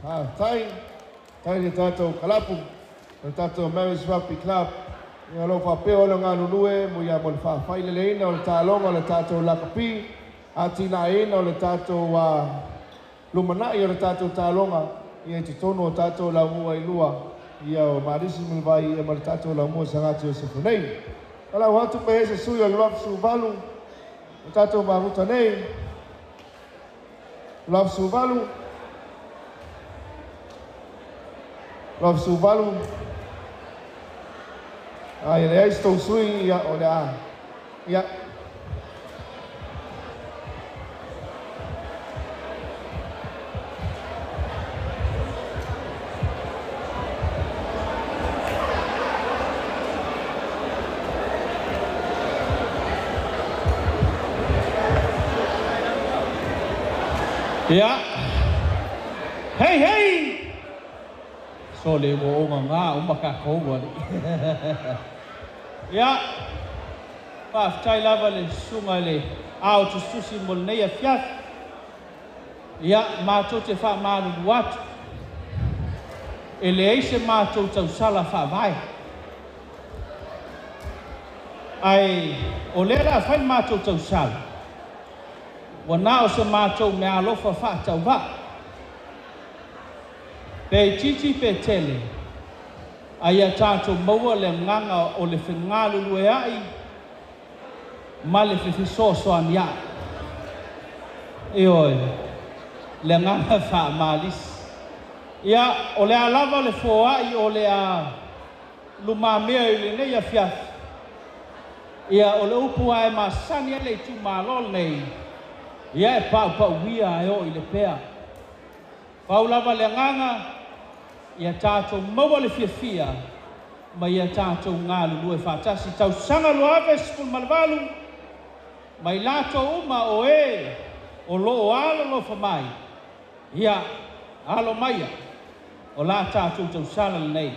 Faafetai, faafetai i le tatou kalapu, o le tatou Marist Rugby Club. Ia o lo o faapea ona galulue mo ia mo le faafaileleina o le taaloga o le tatou lakapi, atinaeina o le tatou lumanai o le tatou taaloga. Ia i totonu o tatou laumua e lua, ia o Malisi ma le Vai ia ma le tatou laumua Sagati Iosefa nei. Valaau atu pe i ai se sui o le 2018 o tatou mafuta nei. 2018, 2018, a e leai se tou sui, ia o le a ia. Ia. Hei hei! So le ua o ngā o makakou wali. Ia. Faafetai lava le susuga i le ao tusitusi mo lenei afiafi. Ia, matou te faamalulu atu, e leai se matou tausala faavae. Ae o lea o le a fai le matou tausala, ua na o se matou meaalofa faatauvaa. Pe itiiti pe tele, a ia tatou maua le agaga o le fegaluluea'i ma le fefesoasoania'i. Ioe, le agaga faamalisi. Ia, o le a lava le foa'i o le a lumamea i lenei afiafi. Ia, o le upu lava e masani ai le itumalo lenei, ia e paupauia e oo i le pea. Pau lava le agaga, ia tatou maua le fiafia ma ia tatou galulue faatasi. Tausaga 2018, ma i latou uma o e o lo o alolofa mai, ia, alo maia, o la tatou tausala lenei.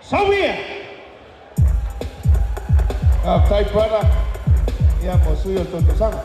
Sau ia! Faafetai brother, ia mo sui o le tou tausaga.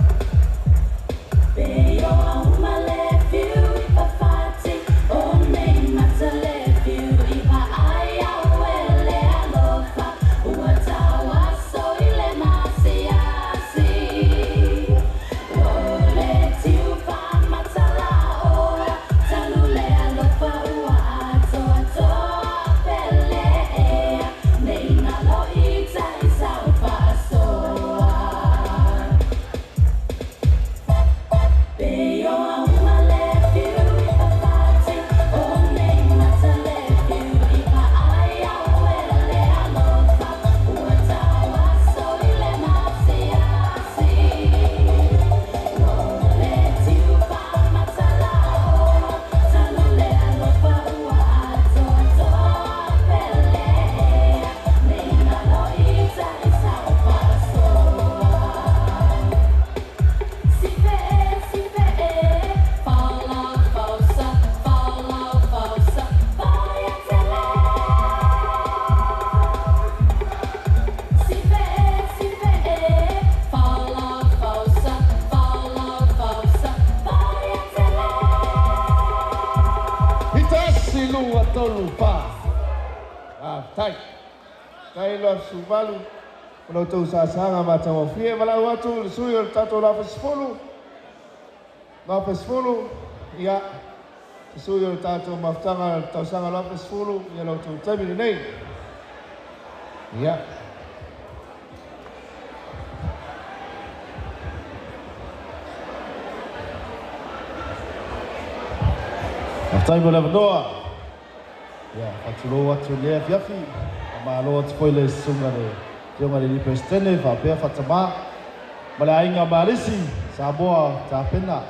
Itasi lua tolu pa. Faafetai. Faafetai 2018 o la outou sasaga matagofie. Valaau atu le sui o le tatou 2010. 2010, ia, se sui o le tatou mafutaga o le tausaga 2010, ia la outou taimi lenei. Ia. Faafetai mo le avanoa. Ia, faatulou atu i lenei afiafi. Faamalo atu foi i le susuga i le Afioga i le Peresetene faapea Faatama ma le aiga Malisi Samoa tapena.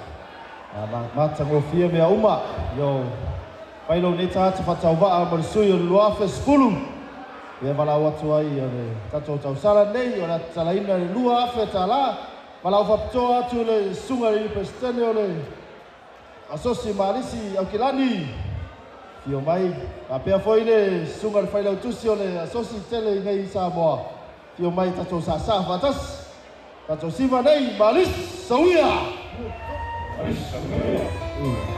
Matagofie mea uma. Io fai lou nei tagata faatauvaa mo le sui o le 2010. Ia valaau atu ai o le tatou tausala nei o le a tatalaina le 2000 tala. Valaau faapitoa atu i le susuga i le Peresetene o le Asosi Malisi Aukilani. Fio mai. Faapea foi le susuga i le failautusi o le Asosi tele i nei i Samoa. Fio mai tatou saasaa faatasi. Tatou siva nei Malisi Sauia! Malisi Sauia!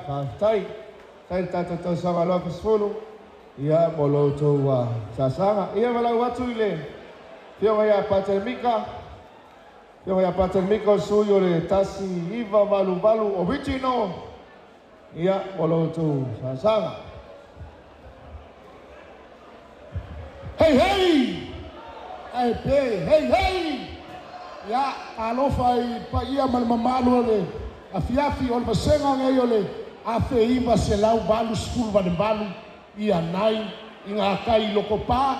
Faafetai tai le tatou tausaga 2010 ia mo lo outou saasaga. Ia valaau atu i le afioga ia Patelemika, afioga ia Patelemika o le sui o le 1988 original, ia mo lo outou saasaga. Hei hei! Ae pe, hei hei! Ia, alofa i paia ma le mamalu o le afiafi o le vasega nei o le 1988 ia nai i ngā kai loko pā,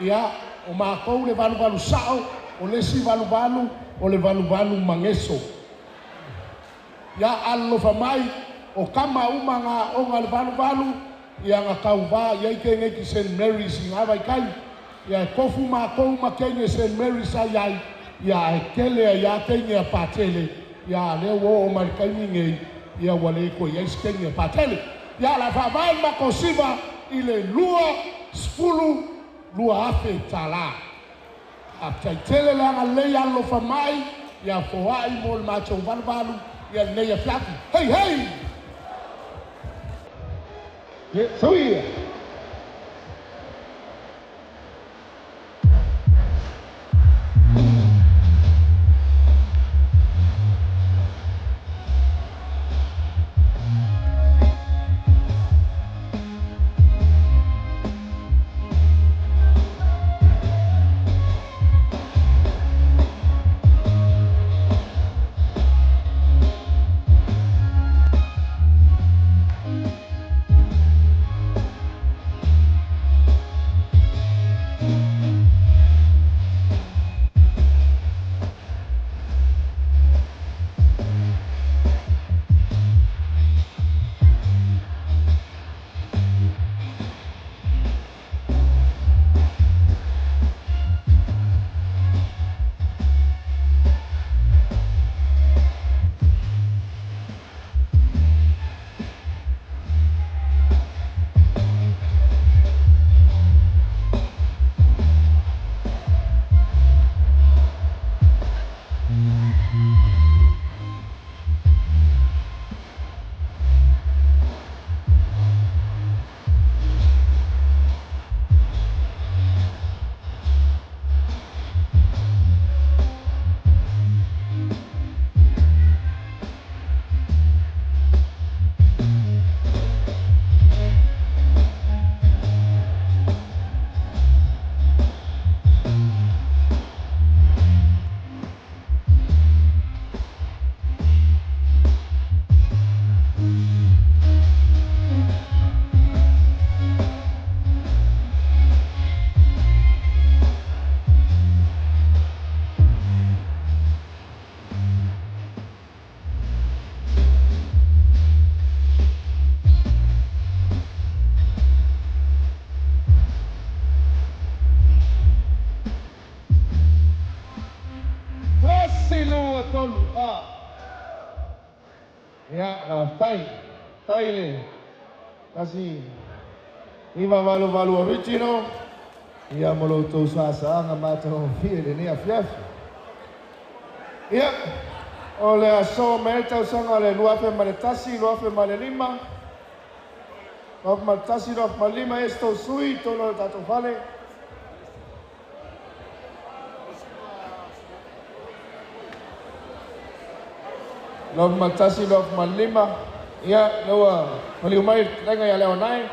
ia, o mākou le valuvalu sao, o le si valuvalu, o le valuvalu mangeso. Ia, alolofa mai, o kama uma ngā onga le valuvalu, ia ngā kauvā, ia i te nei ki St. Mary's i ngā vai kai, ia e kofu mākou ma kenge St. Mary's ai ai, ia e kele a ia kenge a pātele, ia lea ua o mai kaimi nei, ia ua le koe ai se kenge a pātele. Ia la whaavae mako siva i le 20 $2,000 tālā. A taitele le anga lei alofa mai, ia foai mo le mātou valuvalu, ia nei a fiafi. Hei hei! Ia, sauia! 1, 2, 3, 4. Ia, tai, tai le 1988 original, ia mo lo outou saasaaga matagofie lenei afiafi. Ia, o le aso mai le tausaga o le 2001, 2005, 2001, 2005, e se tou sui tonu o le tatou fale. 2001, 2005, ia, lea ua maliu mai le fetalaiga ia Leonai.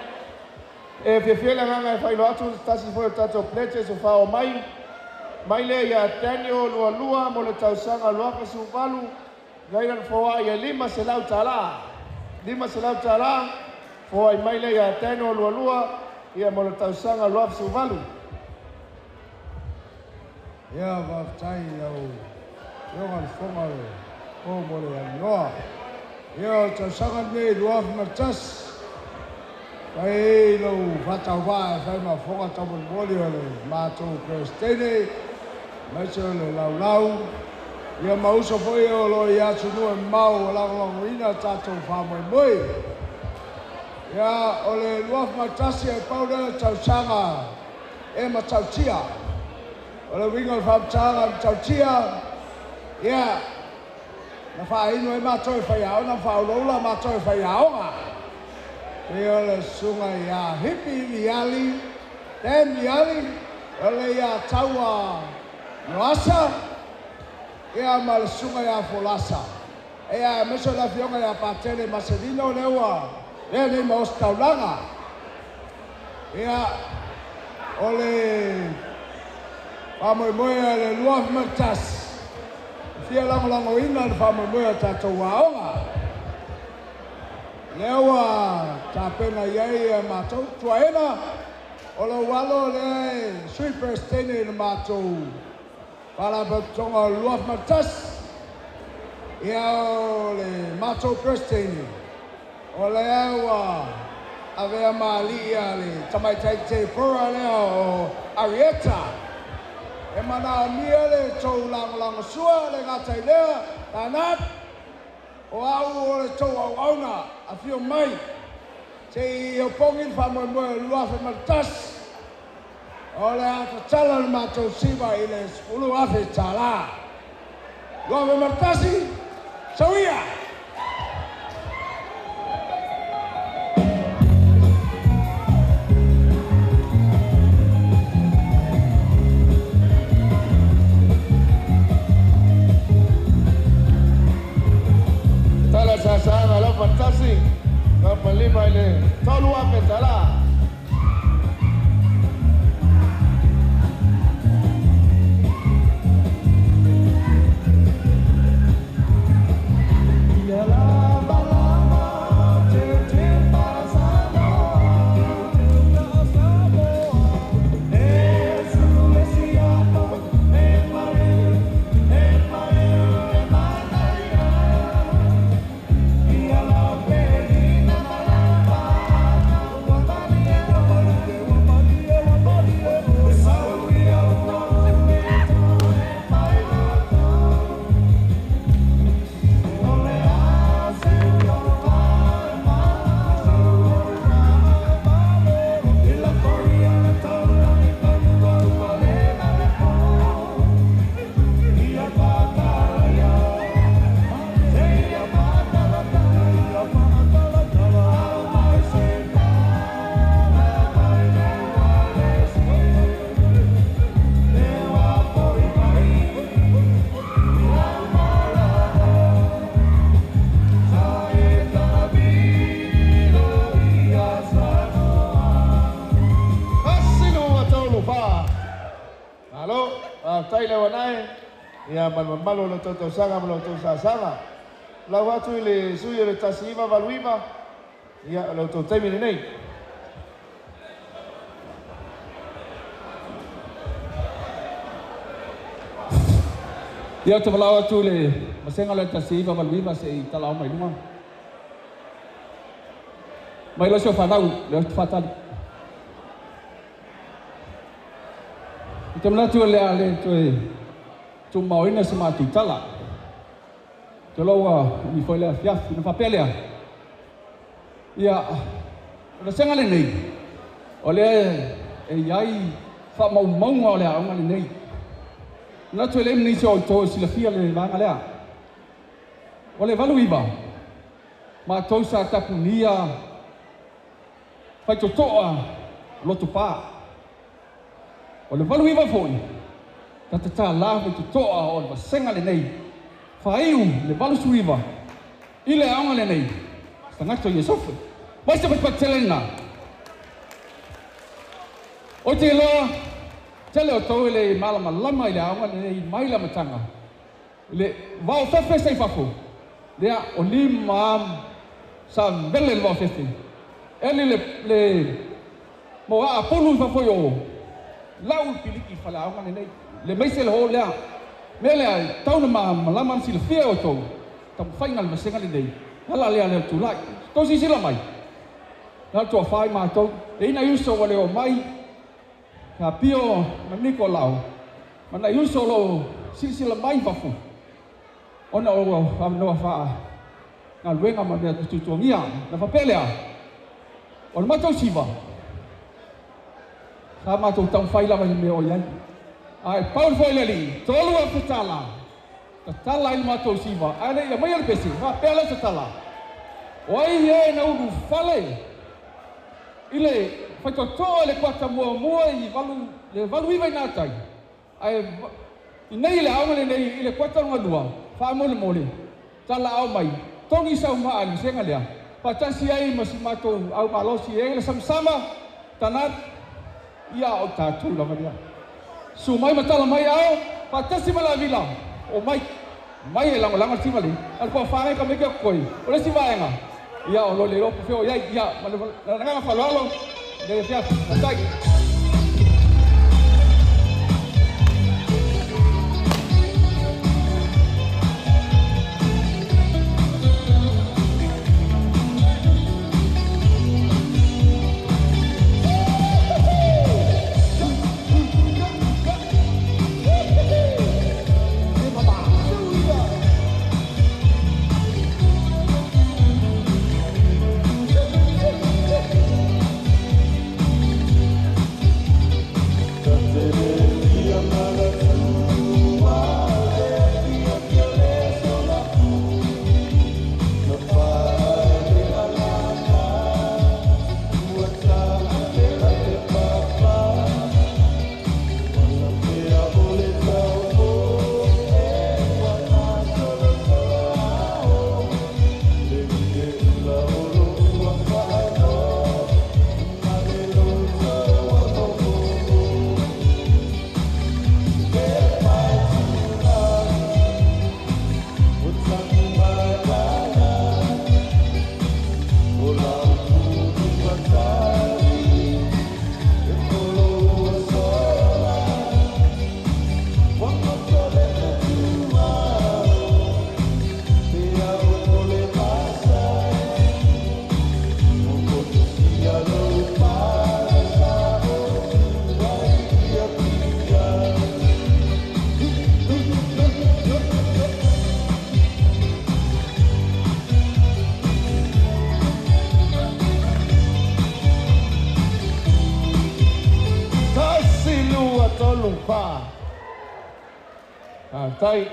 E fiafia le agaga e faailoa atu se tasi foi o tatou pledges o faaoo mai. Mai lea ia Daniel 22 mo le tausaga 2018, lea na foai e $500. $500, foai mai lea ia Daniel 22, ia mo le tausaga 2018. Ia, faafetai lau Afioga le Fofoga le o mo le avanoa. Ia, o le tausaga lenei 2001, fai lou faatauvaa e fai ma fofoga taumolimoli o le matou Peresetene, aemaise o le laulau, ia ma uso foi o lo o i atunuu e mamao ua lagolagoina tatou faamoemoe. Ia, o le 2001 e pau lea o le tausaga e matautia. O le uiga o le faamatalaga matautia, ia, Na faainu ai matou e faiaoga ma faaulaula matou e faiaoga. Pei o le susuga ia Hipi Viali, Dan Viali, o le ia Taua Ioasa, ia ma le susuga ia Folasa. Ia aemaise o le afioga ia Patele Maselino lea ua lea nei ma ositaulaga. Ia o le faamoemoe a le 2001, e fia lagolagoina le faamoemoe o tatou aoga. Lea ua tapena i ai matou tuaena o lou alo lea e sui Peresetene i le matou Faalapotopotoga o le 2001. Ia o le matou Peresetene o lea ua avea ma alii a le tamaitai Tepora lea o Arieta. E manaomia le tou lagolagosua le gata i lea, Bernard, o au o le tou auauna, afio mai, se i opogi le faamoemoe o le 2001, o le a tatala le matou siva i le $10,000. 2001, sauia! Tala sasaga lau fatasi ka palima i le $3,000. Faafetai le uanae ia ma le mamalu o le tou tausaga ma le tou sasaga. Lau atu i le sui o le 1989, ia o le tou taimi lenei. Ia te walau atu le masenga le 1989 se i tala mai luga. Mai lo sio whanau, le o te whatali. I te manatu le a le toe tūmaoina se mātou tala. Te loa umi foi lea fiafi, na whapea lea. Ia, o le senga lenei, o lea e iai whaamaumaunga o le aonga lenei. Manatu e le mnisi o tō silafia le vanga lea. O le 89, mātou sa tapunia whaitotoa loto pā. O le 89 foi, tata la whaitotoa o le vasenga lenei. Whaiu le 89, i le aonga lenei, sangato Iesofe. Mai se patpatele. O te loa, tele o tau le malama lama i le aonga lenei mai la matanga. Le vao fefe sei fafo. Lea o lima sa vele le vao fefe. Eli le mo a pulu fafo yo. Lau piliki fala aonga lenei. Le meise le ho lea. Me lea tau na malama si le fia o tau. Tau whainga le masenga lenei. Ala lea lea tūlai. Tau sisila mai. Nā tua whai mātou. E ina iuso wa leo mai. Ka pio ma niko lau. Mana iuso lo silisila mai fafu. Ona o awanoa whaa. Ngā luenga ma mea tutuangia. Na whapelea. O le mātou siva. Sa mātou tau whai lava i mea o iai. Ai, paul foi leli. Tolu a futala. Tatala ai le matou siva, ae le i aumaia le pese, faapea lea se tala. O ai e na ulufale i le faitotoa i le kuata muamua i valu, le 89 i gatai, ae i nei i le aoga lenei i le kuata lona lua, faamolemole, talaao mai, togi sau maa i le vasega lea, faatasi ai ma si matou au malosi e ai le samasama, tanat, ia o tatou lava lea. Susu mai ma tala mai ao, faatasi ma le avila, o mai, mai e lagolago le tiva le, a le poafaga ka mai ke koi, o le isi vaega, ia o lo le iloa po fea o i ai, ia ma le agaga faaaloalo, le afiafi, faafetai. 1, 2, 3, 4. Faafetai.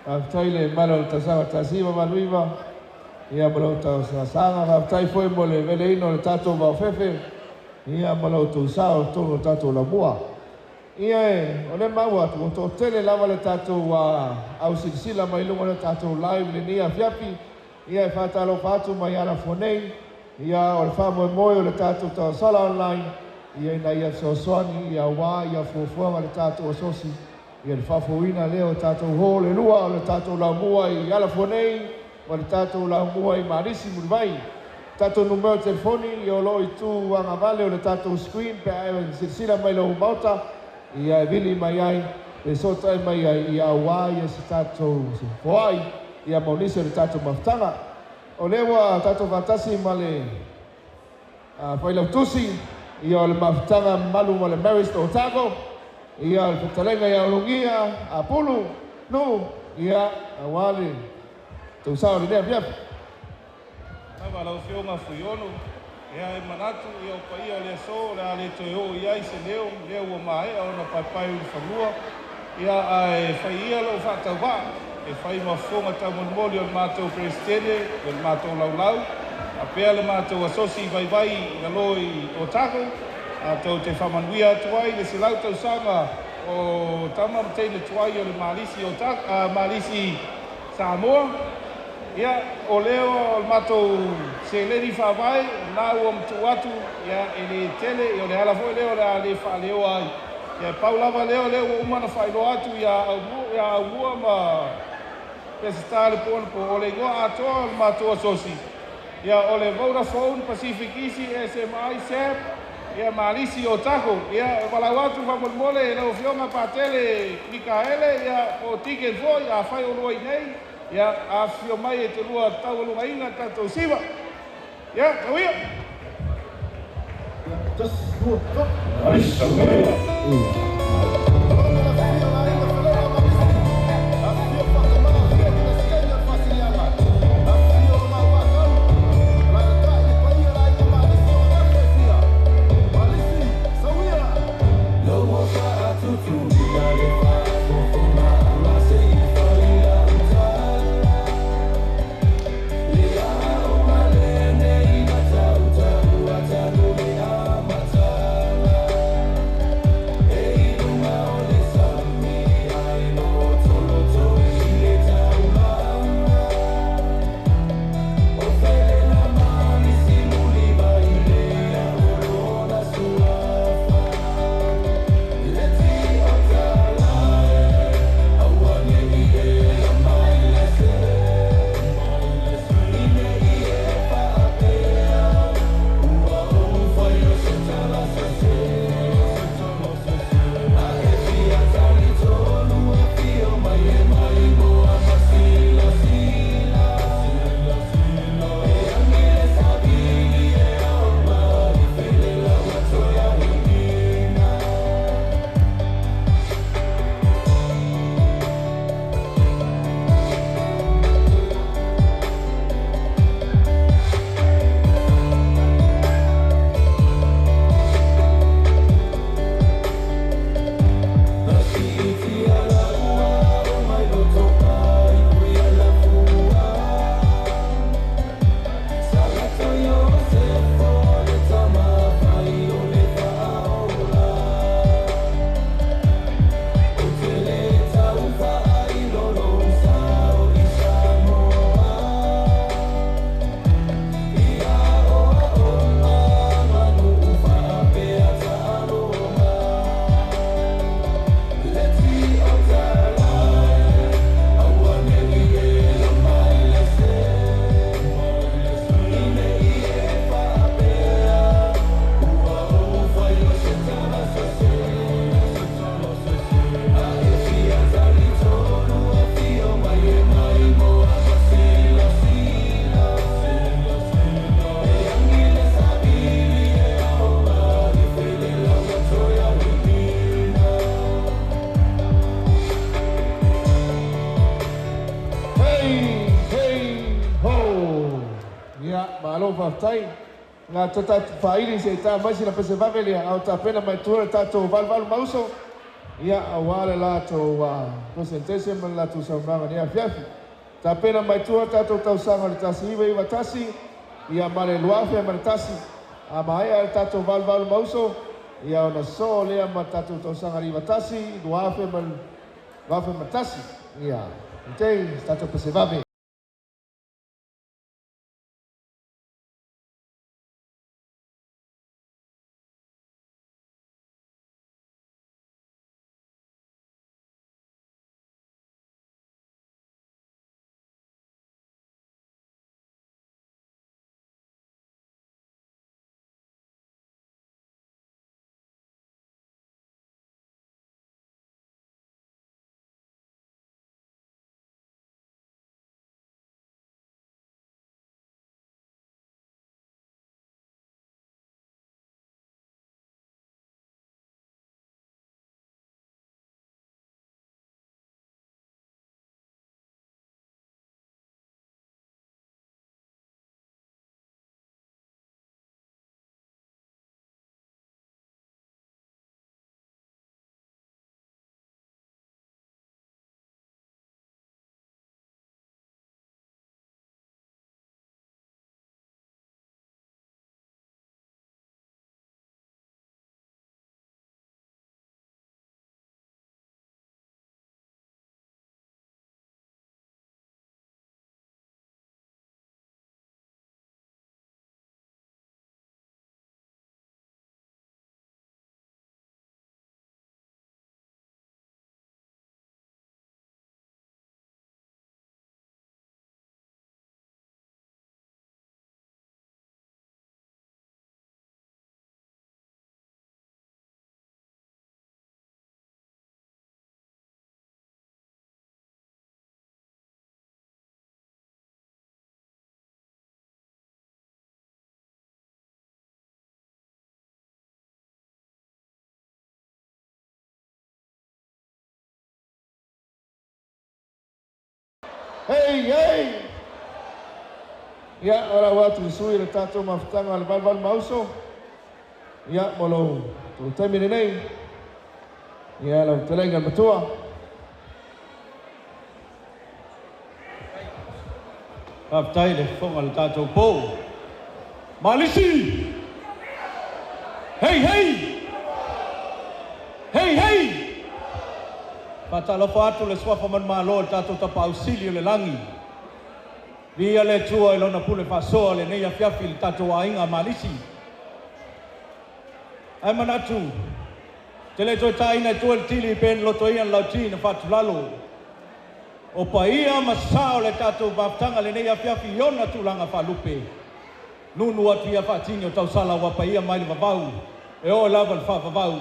Faafetai le mamalu o le tausaga 1989. Ia ma lau tausasaga. Faafetai foi mo le veleina o le tatou vaofefe. Ia ma lau tausa o totonu o le tatou lamua. Ia e, o le maua atu, ua toatele lava le tatou au silasila mai luga o le tatou live lenei afiafi. Ia e faatalofa atu mai Alafua nei. Ia o le faamoemoe o le tatou tauasala online. Ia ina ia fesoasoani ia auā ia fuafuaga le tatou asosi. Ia le faafouina lea o tatou hall e lua o le tatou laumua i Alafua nei ma le tatou laumua i Malisi Mulivai. Tatou numera telefoni ia o lo o i tu agavale o le tatou screen pe a e silasila mai lau maota ia e vili mai ai pe sootai mai ai ia auā ia se tatou foai ia ma nisi o le tatou mafutaga. O lea ua tatou faatasi ma le failautusi ia o le mafutaga mamalu ma le Marist Otago ia o le fetalaiga ia Ulugia Apulu Nu ia auā le tausao o lenei afiafi. Lava lau Afioga Fuiono, ia e manatu ia o paia o le aso o le a le toe oo i ai se leo, lea ua maea ona paepae ulufanua, ia ae fai ia lou faatauvaa e fai ma fofoga taumolimoli o le matou Peresetene o le matou laulau, faapea le matou asosi vaivai i lalo i Otago, tou te faamanuia atu ai le 100 tausaga o tama ma teine tuai o le Malisi Otago, Malisi Samoa. Ia, o lea o le matou seleni faavae, na ua matuu atu, ia, e le tele, ia o le ala foi lea o le a le faaleoa ai. Ia, pau lava lea o lea ua uma na faailoa atu ia Aumua ma Peseta le po po o le igoa atoa o le matou asosi. Ia, o le Vodafone Pacific Easy SMI SAP, ia, Malisi Otago. Ia, e walau atu faamolemole lau Afioga Patele Mikaele, ia, po o Tiken foi, afai o lua i nei, ia, afifio mai e te lua taualugaina tatou siva. Ia, tau ia. 1, 2, 3. matai. Na tata faaili se i taa mai sina pese vave lea a o tapena mai tua le tatou valuvalu ma uso ia auā le latou presentation ma le latou saunoaga i lenei afiafi. Tapena mai tua tatou tausaga o le 1991 ia ma le 2001. A maea le tatou valuvalu ma uso ia ona soo lea ma tatou tausaga 91 2000 ma le 2001. Ia tei tatou pese vave. Hey, hey! Ia, o lau atu i sui le tatou mafutaga o le valuvalu ma uso. Ia, mo lou taimi lenei. Ia, lau fetalaiga le matua. Faafetai i le fofoga o le tatou pou. Malisi! Hei hei! Hei hei! Faatalofa atu le suafa manumalo i le tatou Tapaau Sili o le lagi. Viia le Atua i Lona pule faasoa lenei afiafi i le tatou aiga Malisi. Ae manatu, te le toe taina i tua le tili pe na lotoina le lauti na faatulalo. O paia ma sa o le tatou mafutaga lenei afiafi i ona tulaga faalupe. Nunu atu ia faatini o tausala ua paia mai le vavau e oo lava i le faavavau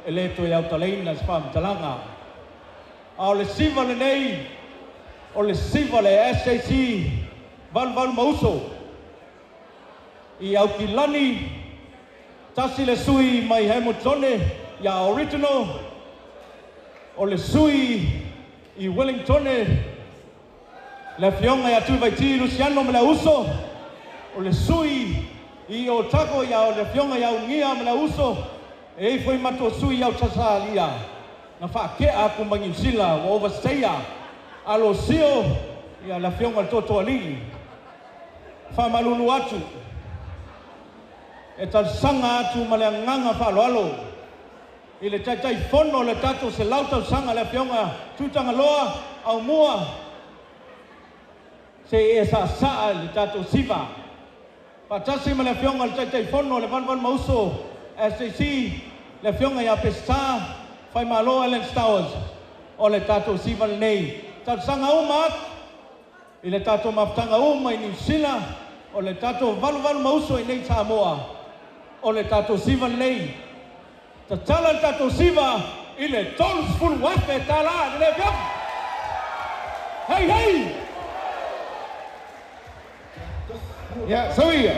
e le toe autaleina se faamatalaga. A o le siva lenei, o le siva le SAC valuvalu ma uso i Aukilani, tasi le sui mai Hamiltone ia Original, o le sui i Wellingtone, le afioga ia Tuivaiti Luciano ma le auso, o le sui i Otago ia o le afioga ia Ugia ma le auso, e i foi matou sui i Autasalia, na faakea atu mai Niu Sila ua overstayer alosio ia le afioga i le Totoalii. Faamalulu atu, e talosaga atu ma le agaga faaaloalo i le Taitaifono o le tatou 100 tausaga le afioga Tutagaloa Aumua, se i e saasaa i le tatou siva faatasi ma le afioga i le Taitaifono o le Valuvalu Mauso SJC, le afioga ia Peseta Faimalo Alan Stowers. O le tatou siva lenei. Talosaga uma atu i le tatou mafutaga uma i Niu Sila, o le tatou valuvalu mauso i nei Samoa, o le tatou siva lenei. Tatala le tatou siva i le $30,000 i lenei afiafi. Hei hei! Ia, sau ia!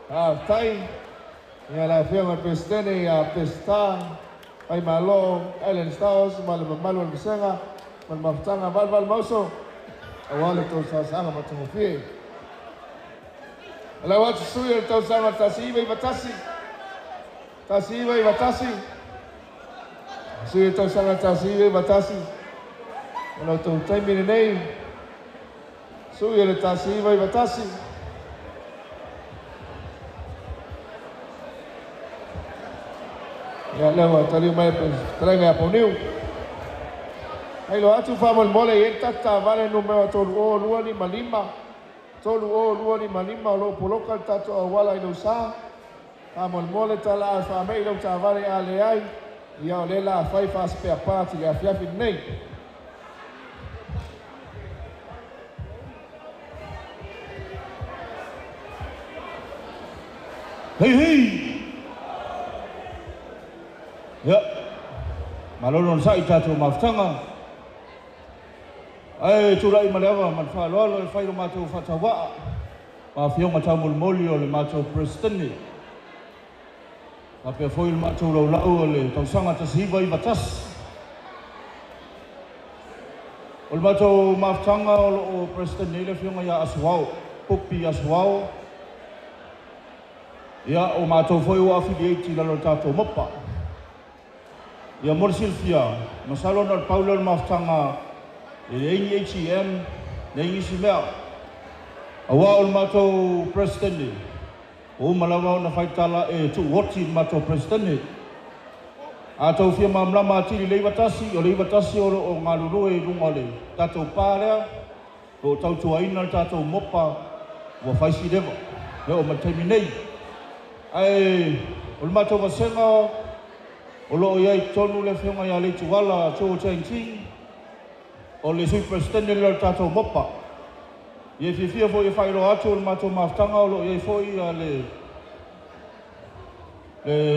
Faafetai ia le afioga i le Peresetene ia Peseta Faimalo Island Stars ma le mamalu o le vasega ma le mafutaga valevale mauso auā le tou saosaga matagofie. Alau atu sui o le tausaga 1991 1991 sui o le tausaga 1991 o la outou taimi lenei sui o le 1991. Ia lea ua taliu mai fetalaiga ia Pauniu. Ailoa atu faamolemole i ai le tatou taavale numera 30255 30255 o lo o poloka le tatou auala i Lausa. Faamolemole talaa faamei lau taavale a leai ia o lea la a fai faasipea parts i le afiafi lenei. Hei hei! Ia, malo le onosai i tatou mafutaga. Ae tulai ma le ava ma le faaaloalo e fai lo matou faatauvaa ma afioga taumolimoli o le matou Peresetene. Faapea foi le matou laulau o le tausaga 1991. O le matou mafutaga o lo o Peresetene ai le afioga ia Asuao, Pupi Asuao. Ia, o matou foi ua affiliate i lalo o le tatou mopa. Ia mo le silafia, masalo na o le pau lea o le mafutaga e leai ni ATM, leai nisi mea. Auā o le matou Peresetene, ua uma lava ona faitala e tuuoti i le matou Peresetene. A tou fia malamalama atili i le 91, o le 91 o lo o galulue i luga o le tatou pa lea, o lo o tautuaina le tatou mopa ua fai si leva e oo mai le taimi nei. Ae o le matou vasega o lo o i ai i totonu le afioga ia Leituala Cho Chang Ching, o le Sui Peresetene lea o le tatou mopa. Ia e fiafia foi e faailoa atu o le matou mafutaga o lo o i ai foi le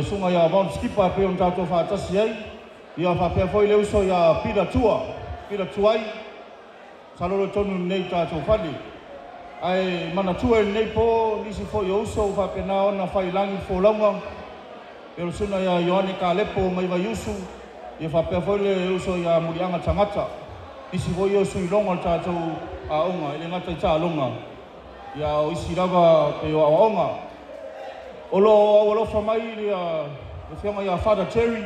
susuga ia Von Skipper e pei ona tatou faatasi ai. Ia faapea foi le uso ia Peter Tua, Peter Tuai, masalo o lo o i totonu i lenei tatou fale. Ae manatua i lenei po nisi foi o uso ua faapena ona fai lagi le folauga, e o le susuga ia Ioane Kalepo mai Vaiusu, ia faapea foi le uso ia Muliaga Tagata. Isi foi o suiloga o le tatou aoga e le gata i taaloga, ia o isi lava pei o aoaoga. O loo aualofa mai le afioga ia Father Jerry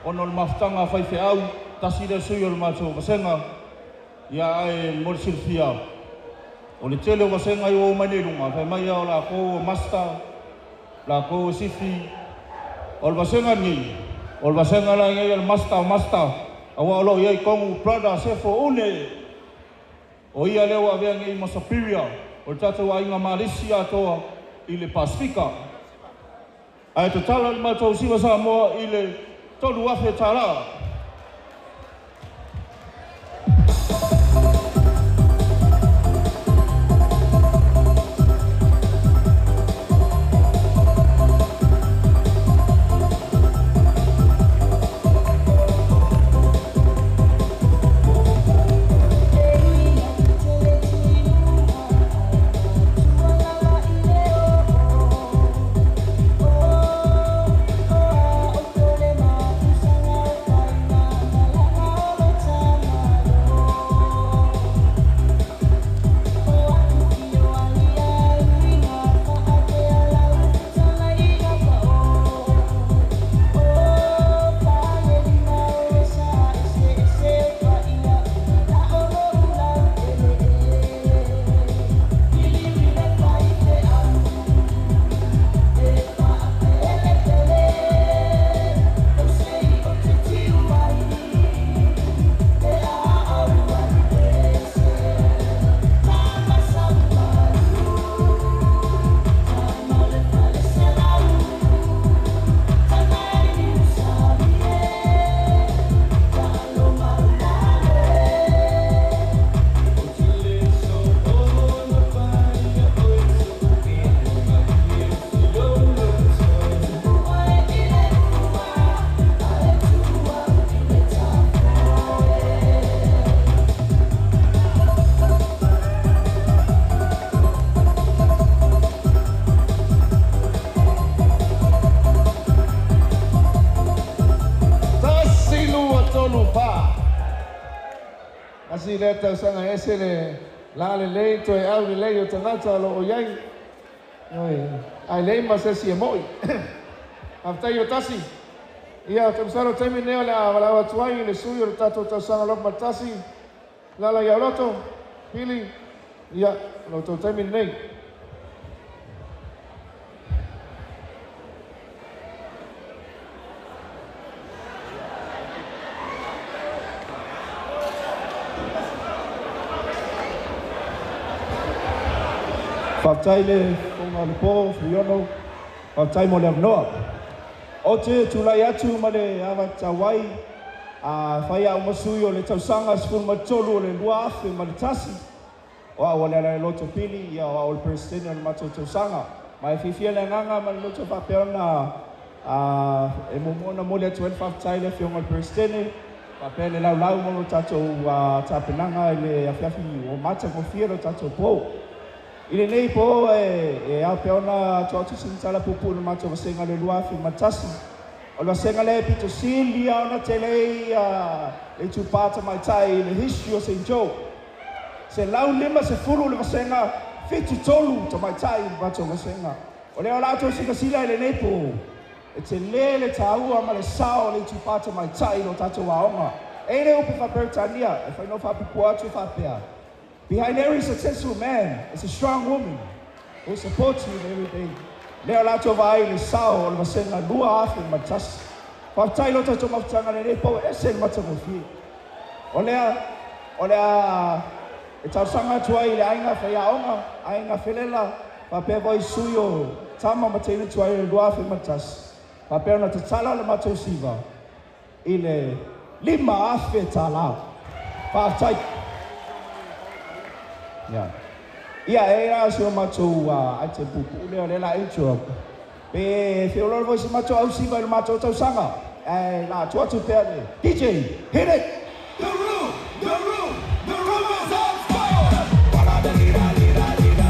ona o le mafutaga a faifeau, tasi lea sui o le matou vasega. Ia ae mo le silafia, o le tele o vasega i ua oo mai nei i luga, fai mai o lakou o master, lakou o sifi. O le vasega lenei, o le vasega la nei o le master o master, auā o loo i ai tonu brother Sefo Une. O ia lea ua avea nei ma superior o le tatou aiga Malisi atoa i le Pasefika. Ae tatala le matou siva Samoa i le 3,000 tālā. Tasi lua tolu fa. Asi lea tausaga ese le la lelei toe au lelei o tagata o loo iai. Ioe, ae leai ma se isi e mo'i. Faafetai o tasi. Ia, ou te masalo taimi lenei o le a valaau atu ai i le sui o le tatou tausaga 21, Lala Iauloto, Pili, ia, o lo outou taimi lenei. Faafetai le fofoga o le po, Fuiono. Faafetai mo le avanoa. Ou te tulai atu ma le ava tatau ai a fai au ma sui o le tausaga 13 o le 2001. O au o le Lealaialoto Pili, ia o au o le Peresetene o le matou tausaga. Ma e fiafia le agaga ma le loto faapea ona e muamua ona momoli atu ai le faafetai i le Afioga i le Peresetene faapea le laulau mo lo tatou tapenaga i le afiafi ua matagofie lo tatou po. I lenei po e ao pea ona tuu atu se tala puupuu i le matou vasega o le 2001. O le vasega lea e pito sili lava ona tele ai le itupa tamaitai i le history o St. Joe. 150 le vasega, 73 tamaitai i le matou vasega. O lea o le a outou silasila i lenei po, e telē le tāua ma le sao o le itupa tamaitai i lo tatou aoga. E i ai le upu faa-Peretania e fai no faapupua atu e faapea, "Behind every successful man is a strong woman who supports him every day." Lea o le a outou vaai i le sao o le vasega 2001. Faafetai i lo tatou mafutaga i lenei po e ese le matagofie. O lea o le a e talosaga atu ai i le aiga faiaoga, aiga felela, faapea foi sui o tama ma teine tuai o le 2001, faapea ona tatala le matou siva i le 5,000 tālā. Faafetai. Ia. Ia, e la si o matou item puupuu lea o lea la intro. Pe feoloolo foi si matou ausiva i le matou tausaga. Ae la atu atu pea le DJ, hit it! The room, the room, the room is on fire. Follow the leader,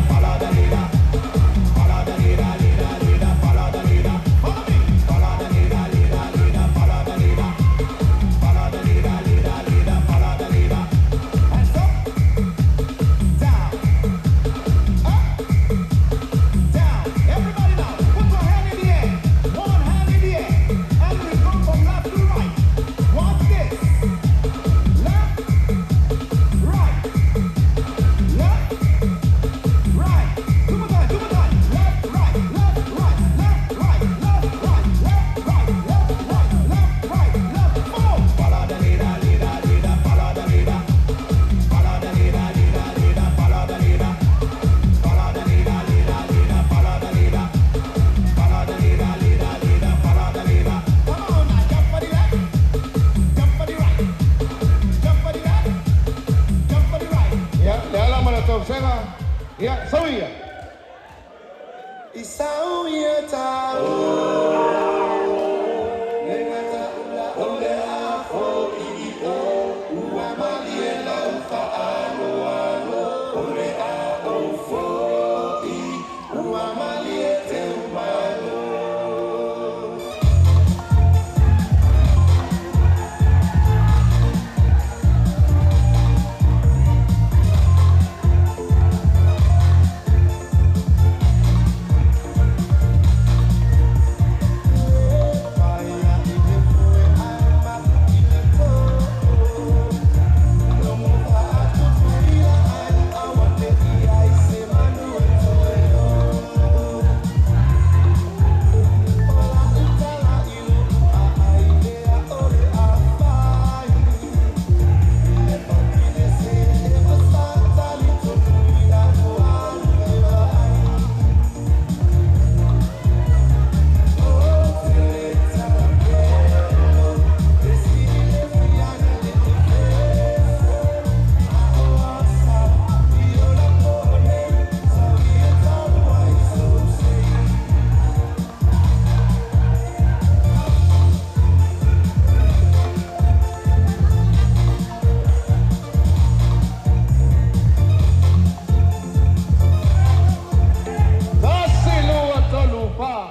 follow the leader, leader, leader, follow the leader. Follow me. Follow the leader, leader, leader, follow the leader. Follow the leader, leader, leader, follow the leader. vasega. Ia, sau ia. I sau ia tau Le gata ula o le afo i o Ua malie lau faaloalo O le a o foi Ua malie te umalo. Tasi lua tolu pa.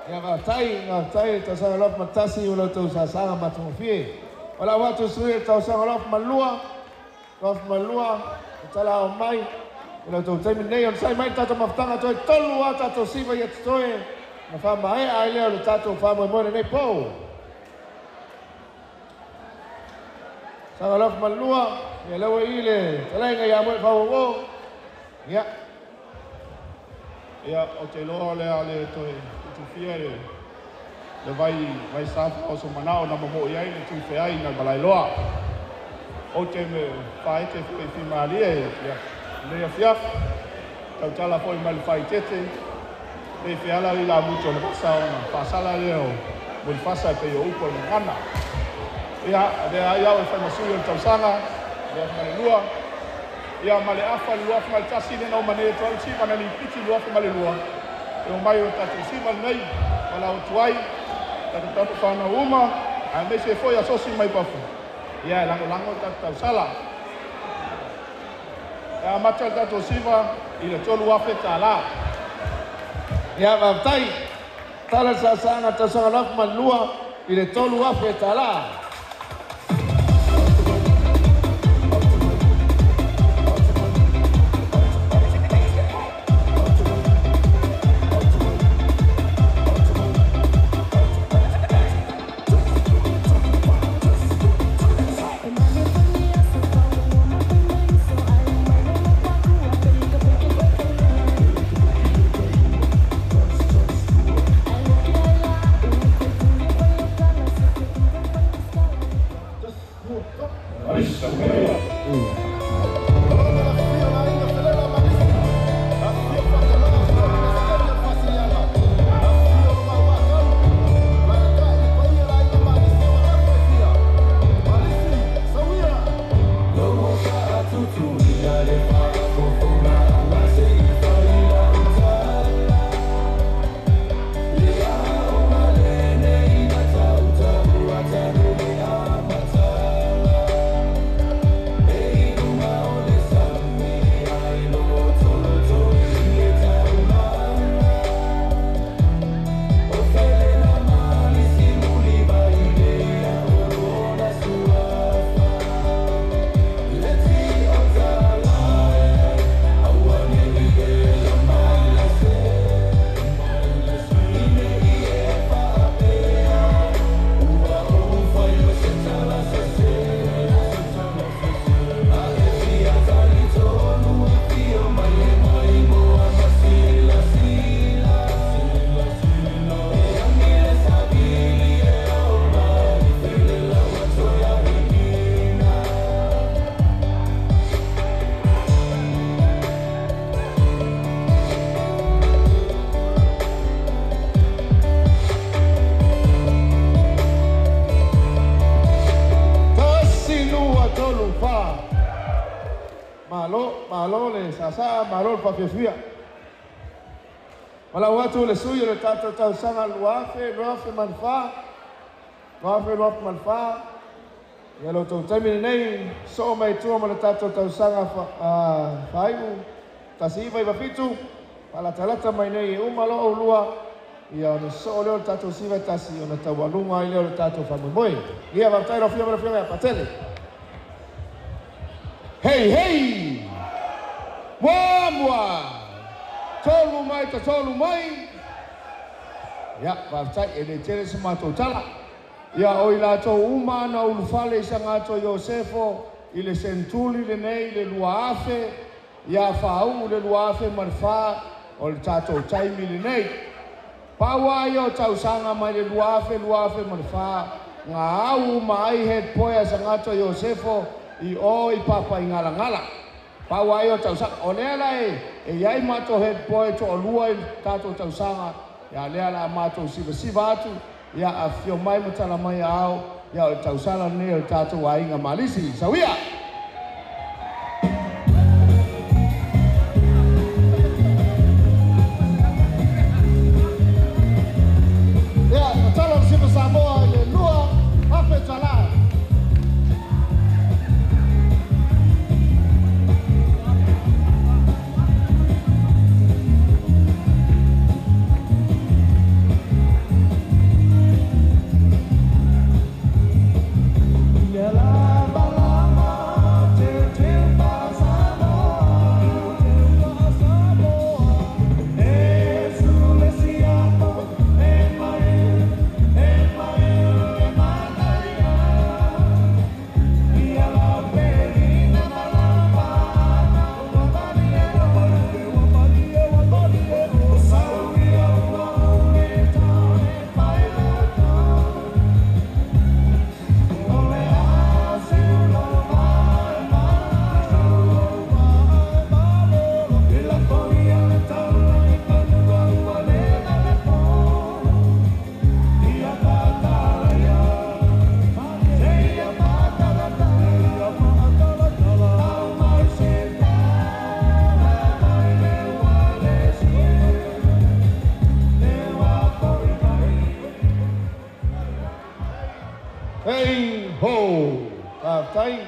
Ia faafetai, faafetai le tausaga 21 o la outou sasaga matagofie. O la ua atu sui le tausaga 22, 22, e tala ao mai. I la outou taimi nei, o le sai mai le tatou mafutaga toe tolu a tatou siva ia totoe. Na whaamaea ai lea o le tatou faamoemoe lenei po. Saga 22, ia leua i le talaiga ia moe whauauo. Ia. Ia, o te loa lea le toe tutufia le le vai vai safa o so manao na mo i ai le tufe ai na balai loa. O te me whaete fo i whimalia e ia. Le afiaf, tau tala foi mai le whaitete, le whiala i la muto le vasa ona, whasala leo, mo le fasa e pe o upo le ngana. Ia, le ai au e whai masui o le tausaga, le afa le lua, ia ma le afa le lua ma le tasi le nau mane toa le siva na li piti lua ma le lua. E o mai o tatou siva lenei, ma la o tuai, tatou tatou whanau uma, a me se foi a sosi mai pafu. Ia, e lango lango tatou tausala. E a mata le tatou siva i le tolu afe tā. Ia, faafetai. Tala le sasaga tausaga 22 i le tolu afe tā. Hey. Malo, malo le sasa, malo le faafiafia. Malau atu le sui o le tatou tausaga 2024, 2024. Ia lo tou taimi lenei, soo mai tua ma le tatou tausaga faaiu 1997, faalatalata mai nei e uma loa oulua, ia ona soo lea o le tatou 91 ona taualuga ai lea o le tatou faamoemoe. Ia faafetai lau Afioga ma le Afioga ia Patele. Hei, hei! Mua, mua! Tolu mai, tatolu mai! Ia, faafetai, e le tele se matou tala. Ia, o i latou uma na ulufale i Sagatō Iosefo i le seneturi lenei i le 2000, ia faauu le 2004, o le tatou taimi lenei. Pau lava ia o tausaga mai le 2000, 2004, na au uma ai head boy a Sagatō Iosefo i o i Papaigalagala. Pau lava ia o tausaga. O lea la e i ai matou head boy e toalua i le tatou tausaga, ia lea o le a matou sivasiva atu, ia afifio mai ma tala mai aao, ia o le tausala lenei o le tatou aiga Malisi. Sauia! Ia, tatalo le Siva Samoa i le $2,000. Hei ho! Faafetai,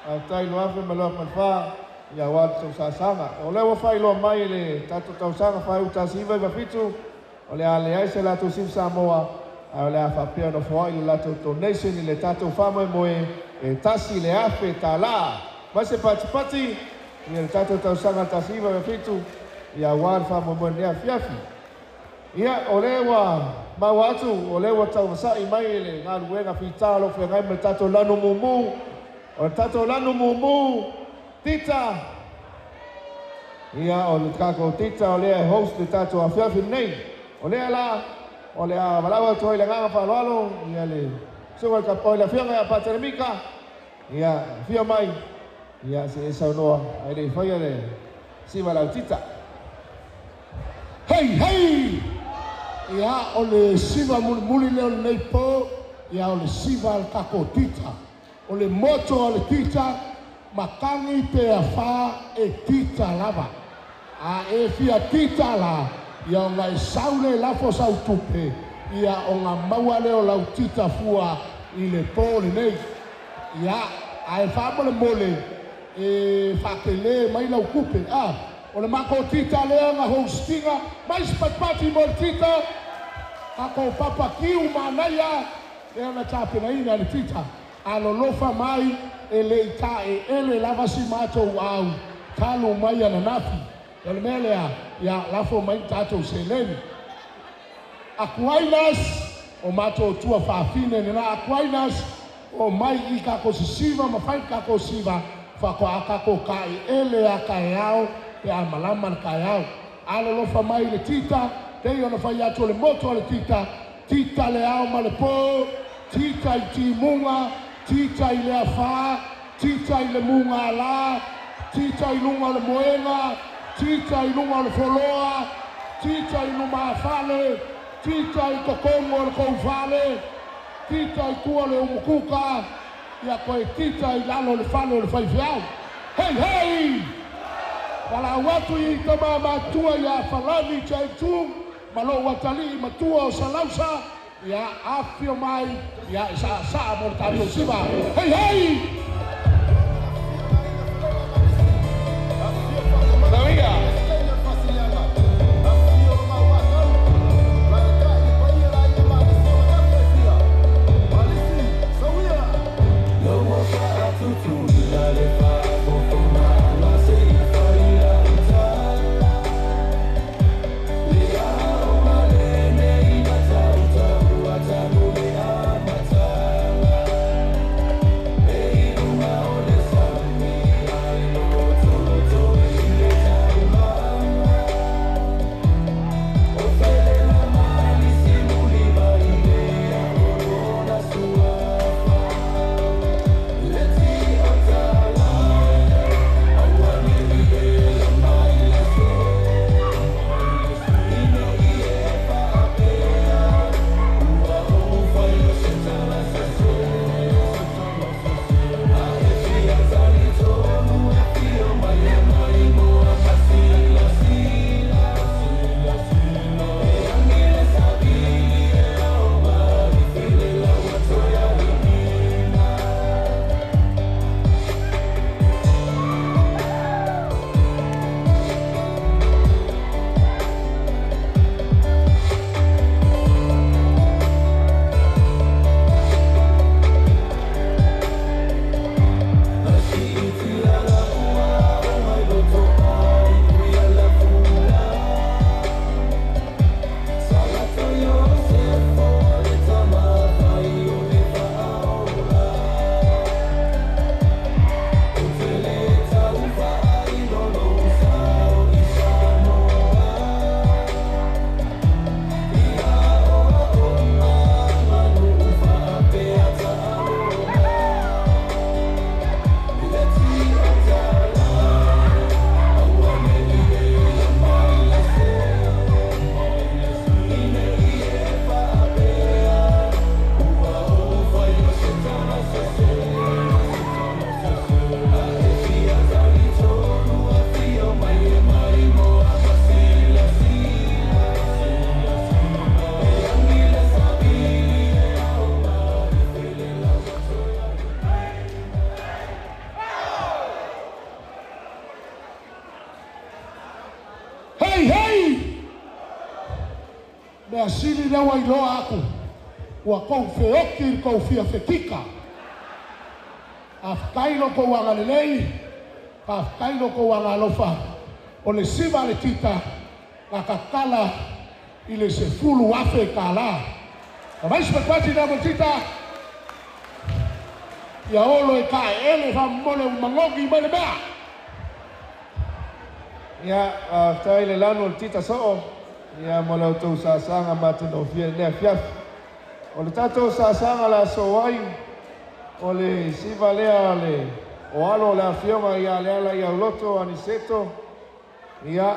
faafetai 2000 ma 2004, ia aua le tou sasaga. O lea ua faailoa mai i le tatou tausaga faaiu 1997, o le a leai se latou Siva Samoa, ae o le a faapea ona foai le latou donation i le tatou faamoemoe e $1,000. Mai se patipati i le tatou tausaga 1997, ia aua le faamoemoe i lenei afiafi. Ia, o lea ua maua atu, o lea ua tauvasa'i mai le galuega fita o lo o feagai ma le tatou lanu mumu. O le tatou lanu mumu, Tita. Ia, o le tatou Tita o lea e host le tatou afiafi lenei. O lea la, o le a valaau atu ai i le agaga faaaloalo, ia le susuga i le Kapoi, le Afioga ia Patelemika, ia, afio mai, ia, se i e saunoa, ae le i faia le siva lau Tita. Hei, hei! Ia, o le siva mulimuli lea o lenei po, ia o le siva a le tatou Tita. O le moto a le Tita, matagi pe afā e Tita lava. A e fia Tita la, ia ona e sau lea e lafo sau tupe, ia ona maua lea o lau Tita fua i le po lenei. Ia, ae faamolemole e faatele mai lau tupe. A, o le matou Tita lea na hostinga, mai se patipati mo le Tita, tatou papa kiu manaia lea na tapenaina e le Tita. Alolofa mai e le i taeele lava si matou au talu mai ananafi. O le mea lea, ia lafo mai ni tatou seleni. Aquinas, o matou tua faafine lena. Aquinas, o mai i tatou sisiva ma fai le tatou siva, faatoa tatou taeele a taeao pe a malama le taeao. Alolofa mai i le Tita, pei ona fai atu o le moto a le Tita, Tita le ao ma le po, Tita i timuga, Tita i le afā, Tita i le mugala, Tita i luga o le moega, Tita i luga o le foloa, Tita i lumafale, Tita i totonu o le tou fale, Tita i tua o le umukuka, ia toe Tita i lalo o le fale o le faifeau. Hei hei! Valaau atu i tama matua ia Falani Chaitu ma lou atalii matua o Salausa, ia afifio mai, ia e saasaa mo le tatou siva. Hei hei! Hei hei! Mea sili lea ua iloa aku, ua kou feoki i le kou fia fekika. Faafetai lo kou agalelei, faafetai lo kou agalofa, o le siva a le tita na tatala i le 10,000 kālā. Tamaisi matuati na mo tita, ia olo e kaeele faamomole ua magogi mai le mea. Ia, faafetai le lanu o le tita soo, ia mo le outou saasaga matagofie i lenei afiafi. O le tatou saasaga le aso ai, o le siva lea le o alo o le afioga ia Leala i Auloto Aniceto, ia,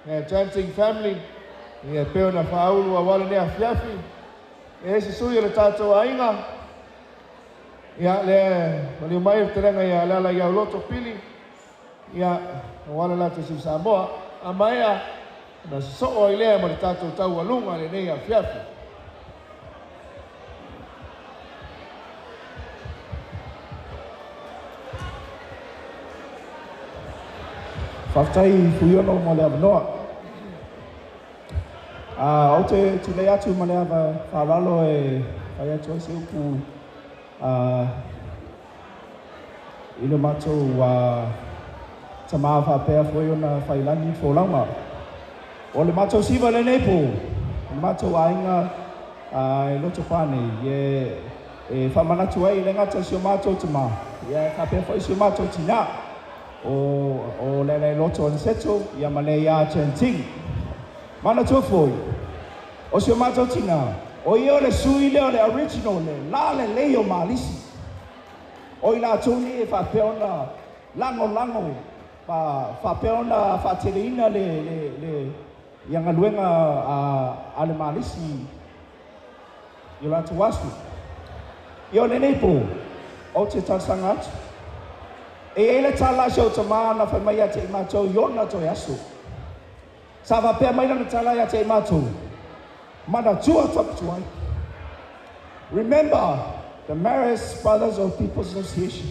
le Chanting Family, ia e pei ona faaulu aua lenei afiafi. E isi sui o le tatou aiga, ia lea maliu mai le fetalaiga ia Leala i Auloto Pili, ia aua le latou siu Samoa. A maea, ona sosoo ai lea ma le tatou taualuga i lenei afiafi. Faafetai Fuiono mo le avanoa. Ou te tulai atu ma le ava faaaloalo e fai atu ai se upu i le matou tamā faapea foi ona failagi folauga. O le matou siva lenei po, o le matou aiga e loto nei, e faamanatu ai le gata si o matou tamā, ia e faapea foi si o matou tinā. O le loto Aniceto, ia ma le ia Chanting. Manatua foi, o si o matou tinā, o ia o le sui lea o le original, le la le lei o Malisi. O i latou nei e faapea ona lagolago ma faapea ona faateleina le ia galuega a le Malisi i o latou aso. Ia o lenei po, ou te talosaga atu. E i ai le tala a si ou tamā na fai mai ia te i matou i ona toe aso. Sa faapea mai lana tala ia te i matou, Manatua Topituai. Remember the Marist Brothers of People's Association.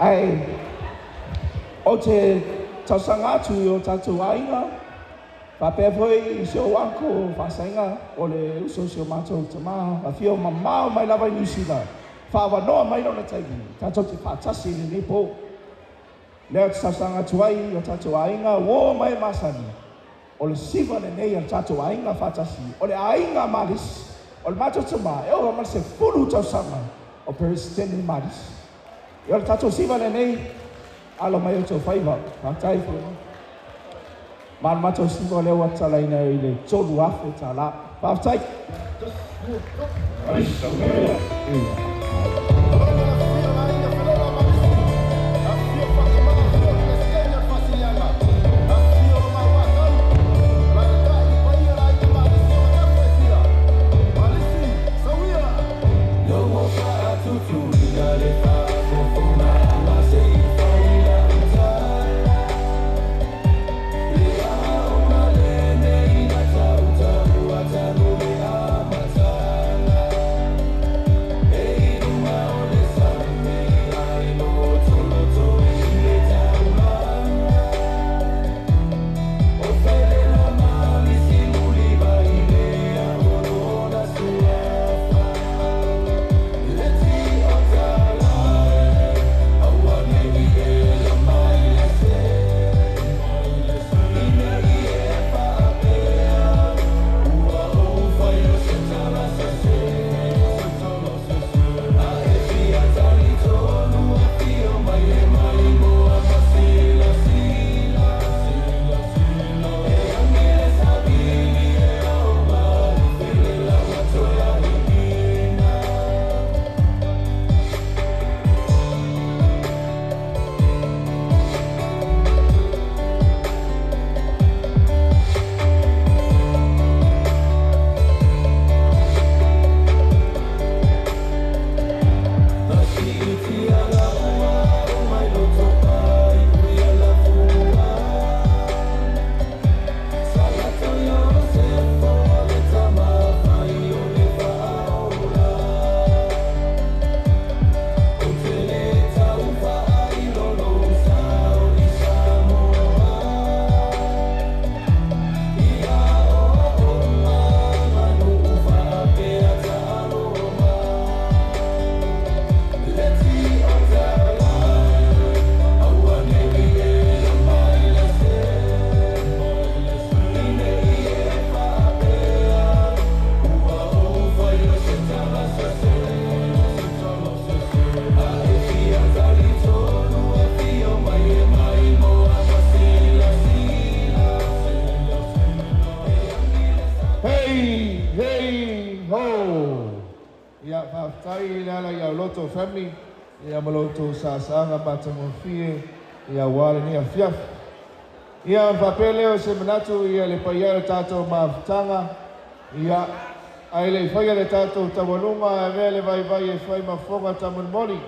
Ae ou te talosaga atu i o tatou aiga, faapea foi i si ou uncle Faasaina, o le uso o si o matou tamā, afio mamao mai lava i Niu Sila, faaavanoa mai lona taimi, tatou te faatasi i lenei po. Lea ou te talosaga atu ai i o tatou aiga, uo ma e masani, o le siva lenei a le tatou aiga faatasi, o le aiga Malisi, o le matou tamā, e ova ma le 10 tausaga o Peresetene Malisi. Ia o le tatou siva lenei, alo mai outou faiva, faafetai. Ma o le matou siva lea ua tatalaina i le $3,000. Faafetai. Hei, hei, ho! Ia, faafetai i le ala i Auloto Family, ia ma lo outou saasaga matagofie, ia aua lenei afiafi. Ia, ona faapea lea o se manatu, ia le paia o le tatou mafutaga, ia, ae le i faia le tatou taualuga, e avea le vaivai e fai ma fofoga taumolimoli,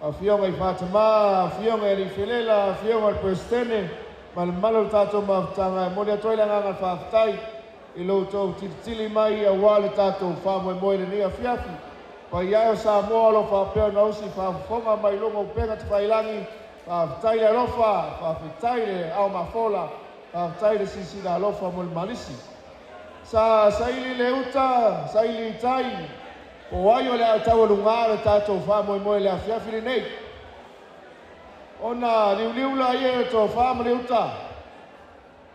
Afioga i Faatama, Afioga i Alii Felela, Afioga i le Peresetene, ma le mamalu o le tatou mafutaga, e momoli atu ai le agaga faafetai i lo outou tilitili mai aua le tatou faamoemoe i lenei afiafi. Paia e o Samoa o lo o faapea ona osi faafofoga mai luga o upega tafailagi, faafetai le alofa, faafetai le ao mafola, faafetai le silasila alofa mo le malisi. Sa saili le uta, saili i tai, po o ai o le a taualuga le tatou faamoemoe i le afiafi lenei. Ona liuliu laia i le tofa ma le uta.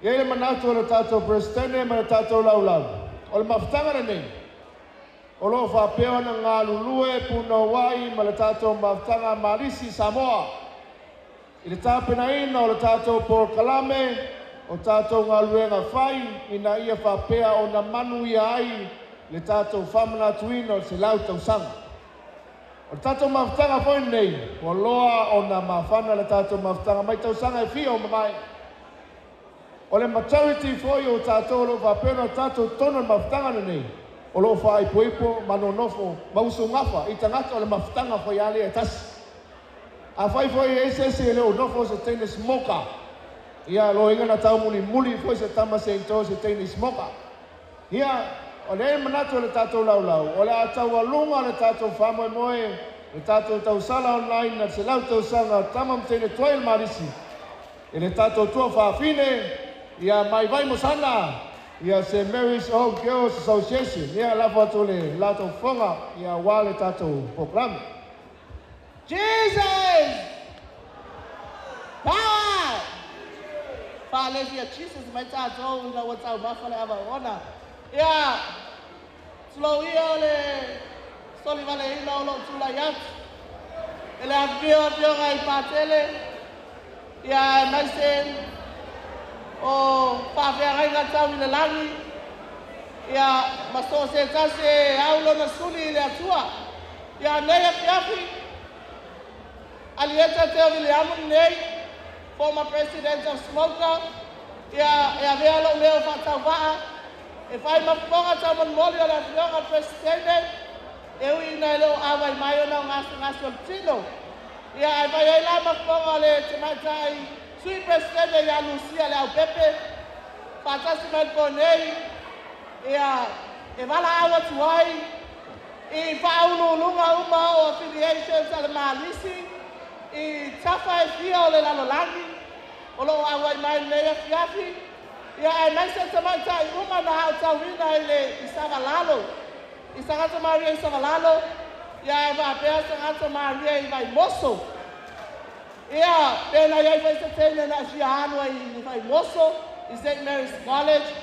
E i ai le manatu o le tatou Peresetene ma le tatou laulau, o le mafutaga lenei, o lo o faapea ona galulue punouai ma le tatou mafutaga Malisi Samoa i le tapenaina o le tatou polokalame, o tatou galuega fai ina ia faapea ona manuia ai le tatou faamanatuina o le 100 tausaga. O le tatou mafutaga foi lenei, ua loa ona mafana le tatou mafutaga mai tausaga e fia o mavae. O le majority foi o tatou o lo o faapea ona tatou totonu o le mafutaga lenei, O loo faaipoipo ma nonofo ma usugafa i tagata o le mafutaga faiale e tasi. Afai foi e ese ese e le o nofo se teine smoka. Ia loiga na tau muli muli foi se tama se into se teine smoka. Ia, o le manatu o le tatou laulau, o le a taualuga le tatou faamoemoe, le tatou tausala online na se lau tausaga tama ma teine tuai le malisi. E le tatou tua faafine, ia mai vai mosana, ia se Mary's Old Girls Association, ia lafo atu le latou fofoga, ia aua le tatou polokalame. Jesus! Power! Faalefia Jesus mai tatou ina ua taumafa le avaona. Ia, tulou ia o le solivaleina o lou tulai atu. E le afifio afioga i Patele, ia aemaise o faafeagaiga tau i le lagi, ia ma so o se tasi e au lona suli i le Atua. Ia nei afiafi, Alieta Teo Viliamu nei, former president of SMoCA, ia e avea lou leo faatauvaa, e fai mafofoga taumolimoli o le afioga presidente, e ui ina e le o auai mai ona o gasegase o le tino. Ia ae fai ai la mafofoga o le tamaitai sui presidente ia Lucia le Aupepe, faatasi mai le po nei, ia e valaau atu ai i faauluuluga uma o affiliations a le Malisi, i tafa e fia o le lalolagi, o loo auai mai lenei afiafi, ia aemaise tamaitai uma na aotauina i le i Savalalo, i Sagata Maria i Savalalo, ia e faapea Sagata Maria i Vaimoso. Ia, pena iai foi se teine na fia alu ai i Vaimoso, i St. Mary's College,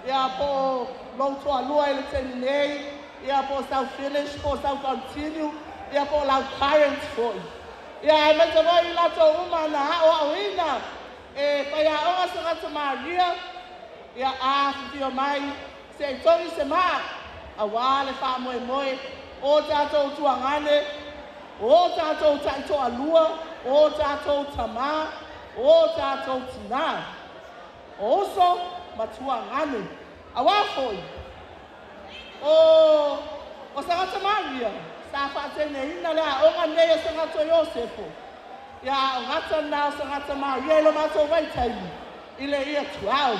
ia po o lou toalua i le taimi nei, ia po o sau finish, po o sau continue, ia po o lau current foi. Ia aemaise foi i latou uma na aoaoina e faiaoga Sagata Maria, ia afifio mai se i togi se maa, auā le faamoemoe o tatou tuagane, o tatou taitoalua, o tatou tamā, o tatou tinā, o uso ma tuagane. Auā foi, o Sagata Maria, sa faateneina le aoga nei e Sagato Iosefo. Ia aogata na o Sagata Maria i lo matou vaitaimi, i le ia 12.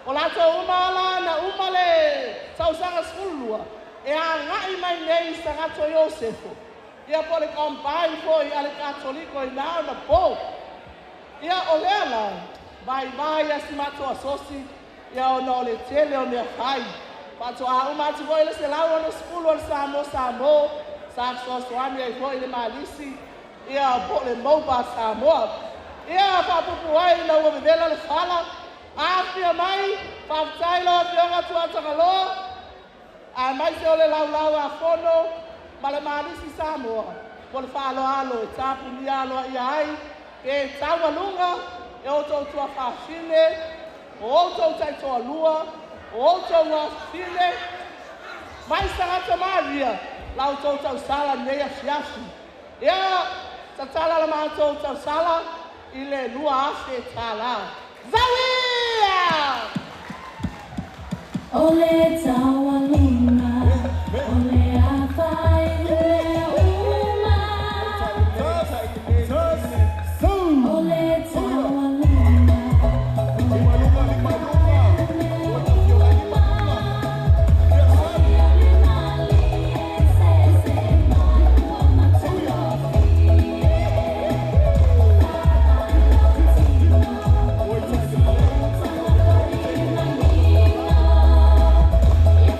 O latou uma ala na uma le tausaga 12, e agai mai nei Sagato Iosefo. Ia po le combine foi a le Katoliko i na ona po. Ia o lea la, vaivai a si matou asosi, ia ona o le tele o mea fai. Faatoa uma atu foi le 160 o le Samoa Samo, sa fesoasoani ai foi le Malisi, ia po le Moba Samoa. Ia faapupu ai ina ua vevela le fala, afia mai, faafetai lau afioga Tuatagaloa, aemaise o le laulau a fono ma le Malisi Samoa, po le faaaloalo e tapunia aloaia ai, pe taualuga e outou tuafafine, o outou taitoalua, o outou afafine, mai Sagata Maria, la outou tausala nei afiafi. Ia, tatala la matou tausala i le $2,000. Zawia! O le taualuga, o le afai le uma. O le taualuga, o le afai le uma. Aliali malie se se maua matagofie. Faalotino, i si uta farimanina. Ia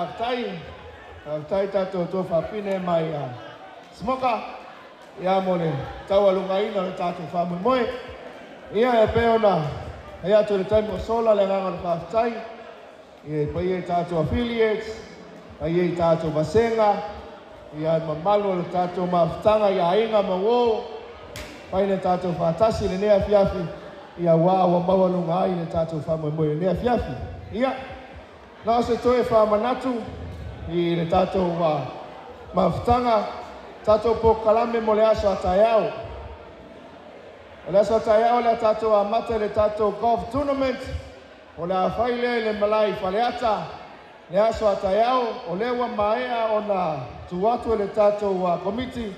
Faafetai, faafetai tatou tuafafine mai SMoCA, ia mo le taualugaina o le tatou faamoemoe. Ia e pei ona fai atu i le taimi ua sola le agaga o le faafetai, ia i paia i tatou affiliates, paia i tatou vasega, ia le mamalu o le tatou mafutaga i aiga ma uō, fai le tatou faatasi i lenei afiafi, ia aua ua maualuga ai le tatou faamoemoe i lenei afiafi. Ia, na o se toe faamanatu i le tatou mafutaga, tatou polokalame mo le aso a taeao. O le aso a taeao o le a tatou amata i le tatou golf tournament, o le a fai lea i le malae i Faleata, le aso a taeao, o lea ua maea ona tuu atu e le tatou komiti,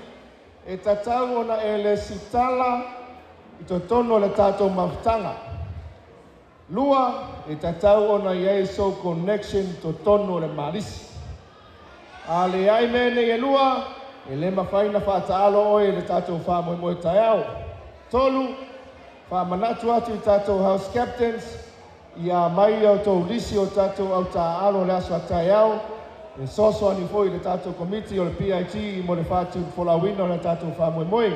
e tatau ona e lesitala i totonu o le tatou mafutaga. Lua, e tatau ona i ai sou connection i totonu o le malisi. A leai mea nei e lua, e le mafai ona faataalo oe i le tatou faamoemoe taeao. Tolu, faamanatu atu i tatou house captains, ia aumai a outou lisi o tatou au taaalo i le aso a taeao, e fesoasoani foi i le tatou komiti o le PIG mo le faatufolauina o le tatou faamoemoe.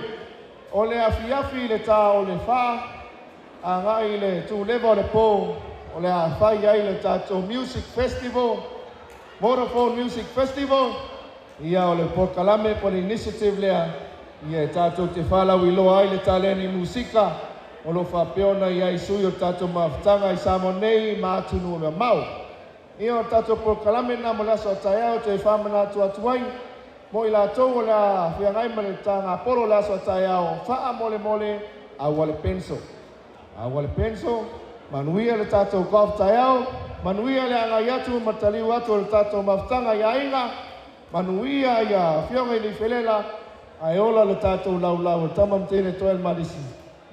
O le afiafi i le ta o le 4, agai i le 2:30 o le po, o le a fai ai le tatou Music Festival, Vodafone Music Festival, ia o le polokalame po o le initiative lea, ia e tatou te faalauiloa ai le taleni musika o lo o faapea ona i ai sui o le tatou mafutaga i Samoa nei ma atunuu mamao. Ia o le tatou polokalame lena mo le aso a taeao toe faamanatu atu ai mo i latou o le a feagai ma le tagapolo o le aso a taeao, faamolemole aua le penso. Aua le penso, manuia le tatou golf taeao, manuia le agai atu ma le taliu atu o le tatou mafutaga i aiga, manuia ia afioga i Leifelela, ae ola le tatou laulau o le tama ma teine toe le malisi.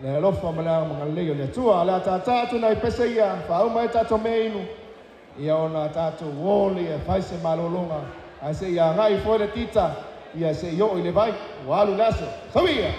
Le alofa ma le agagalelei o le Atua. O le a tātā atu nai pese ia, faauma ai tatou mea inu, ia ona tatou o lea e fai se malologa, ae seia agai foi le tita, ia se i oo i le vai, ua alu le aso. Soia!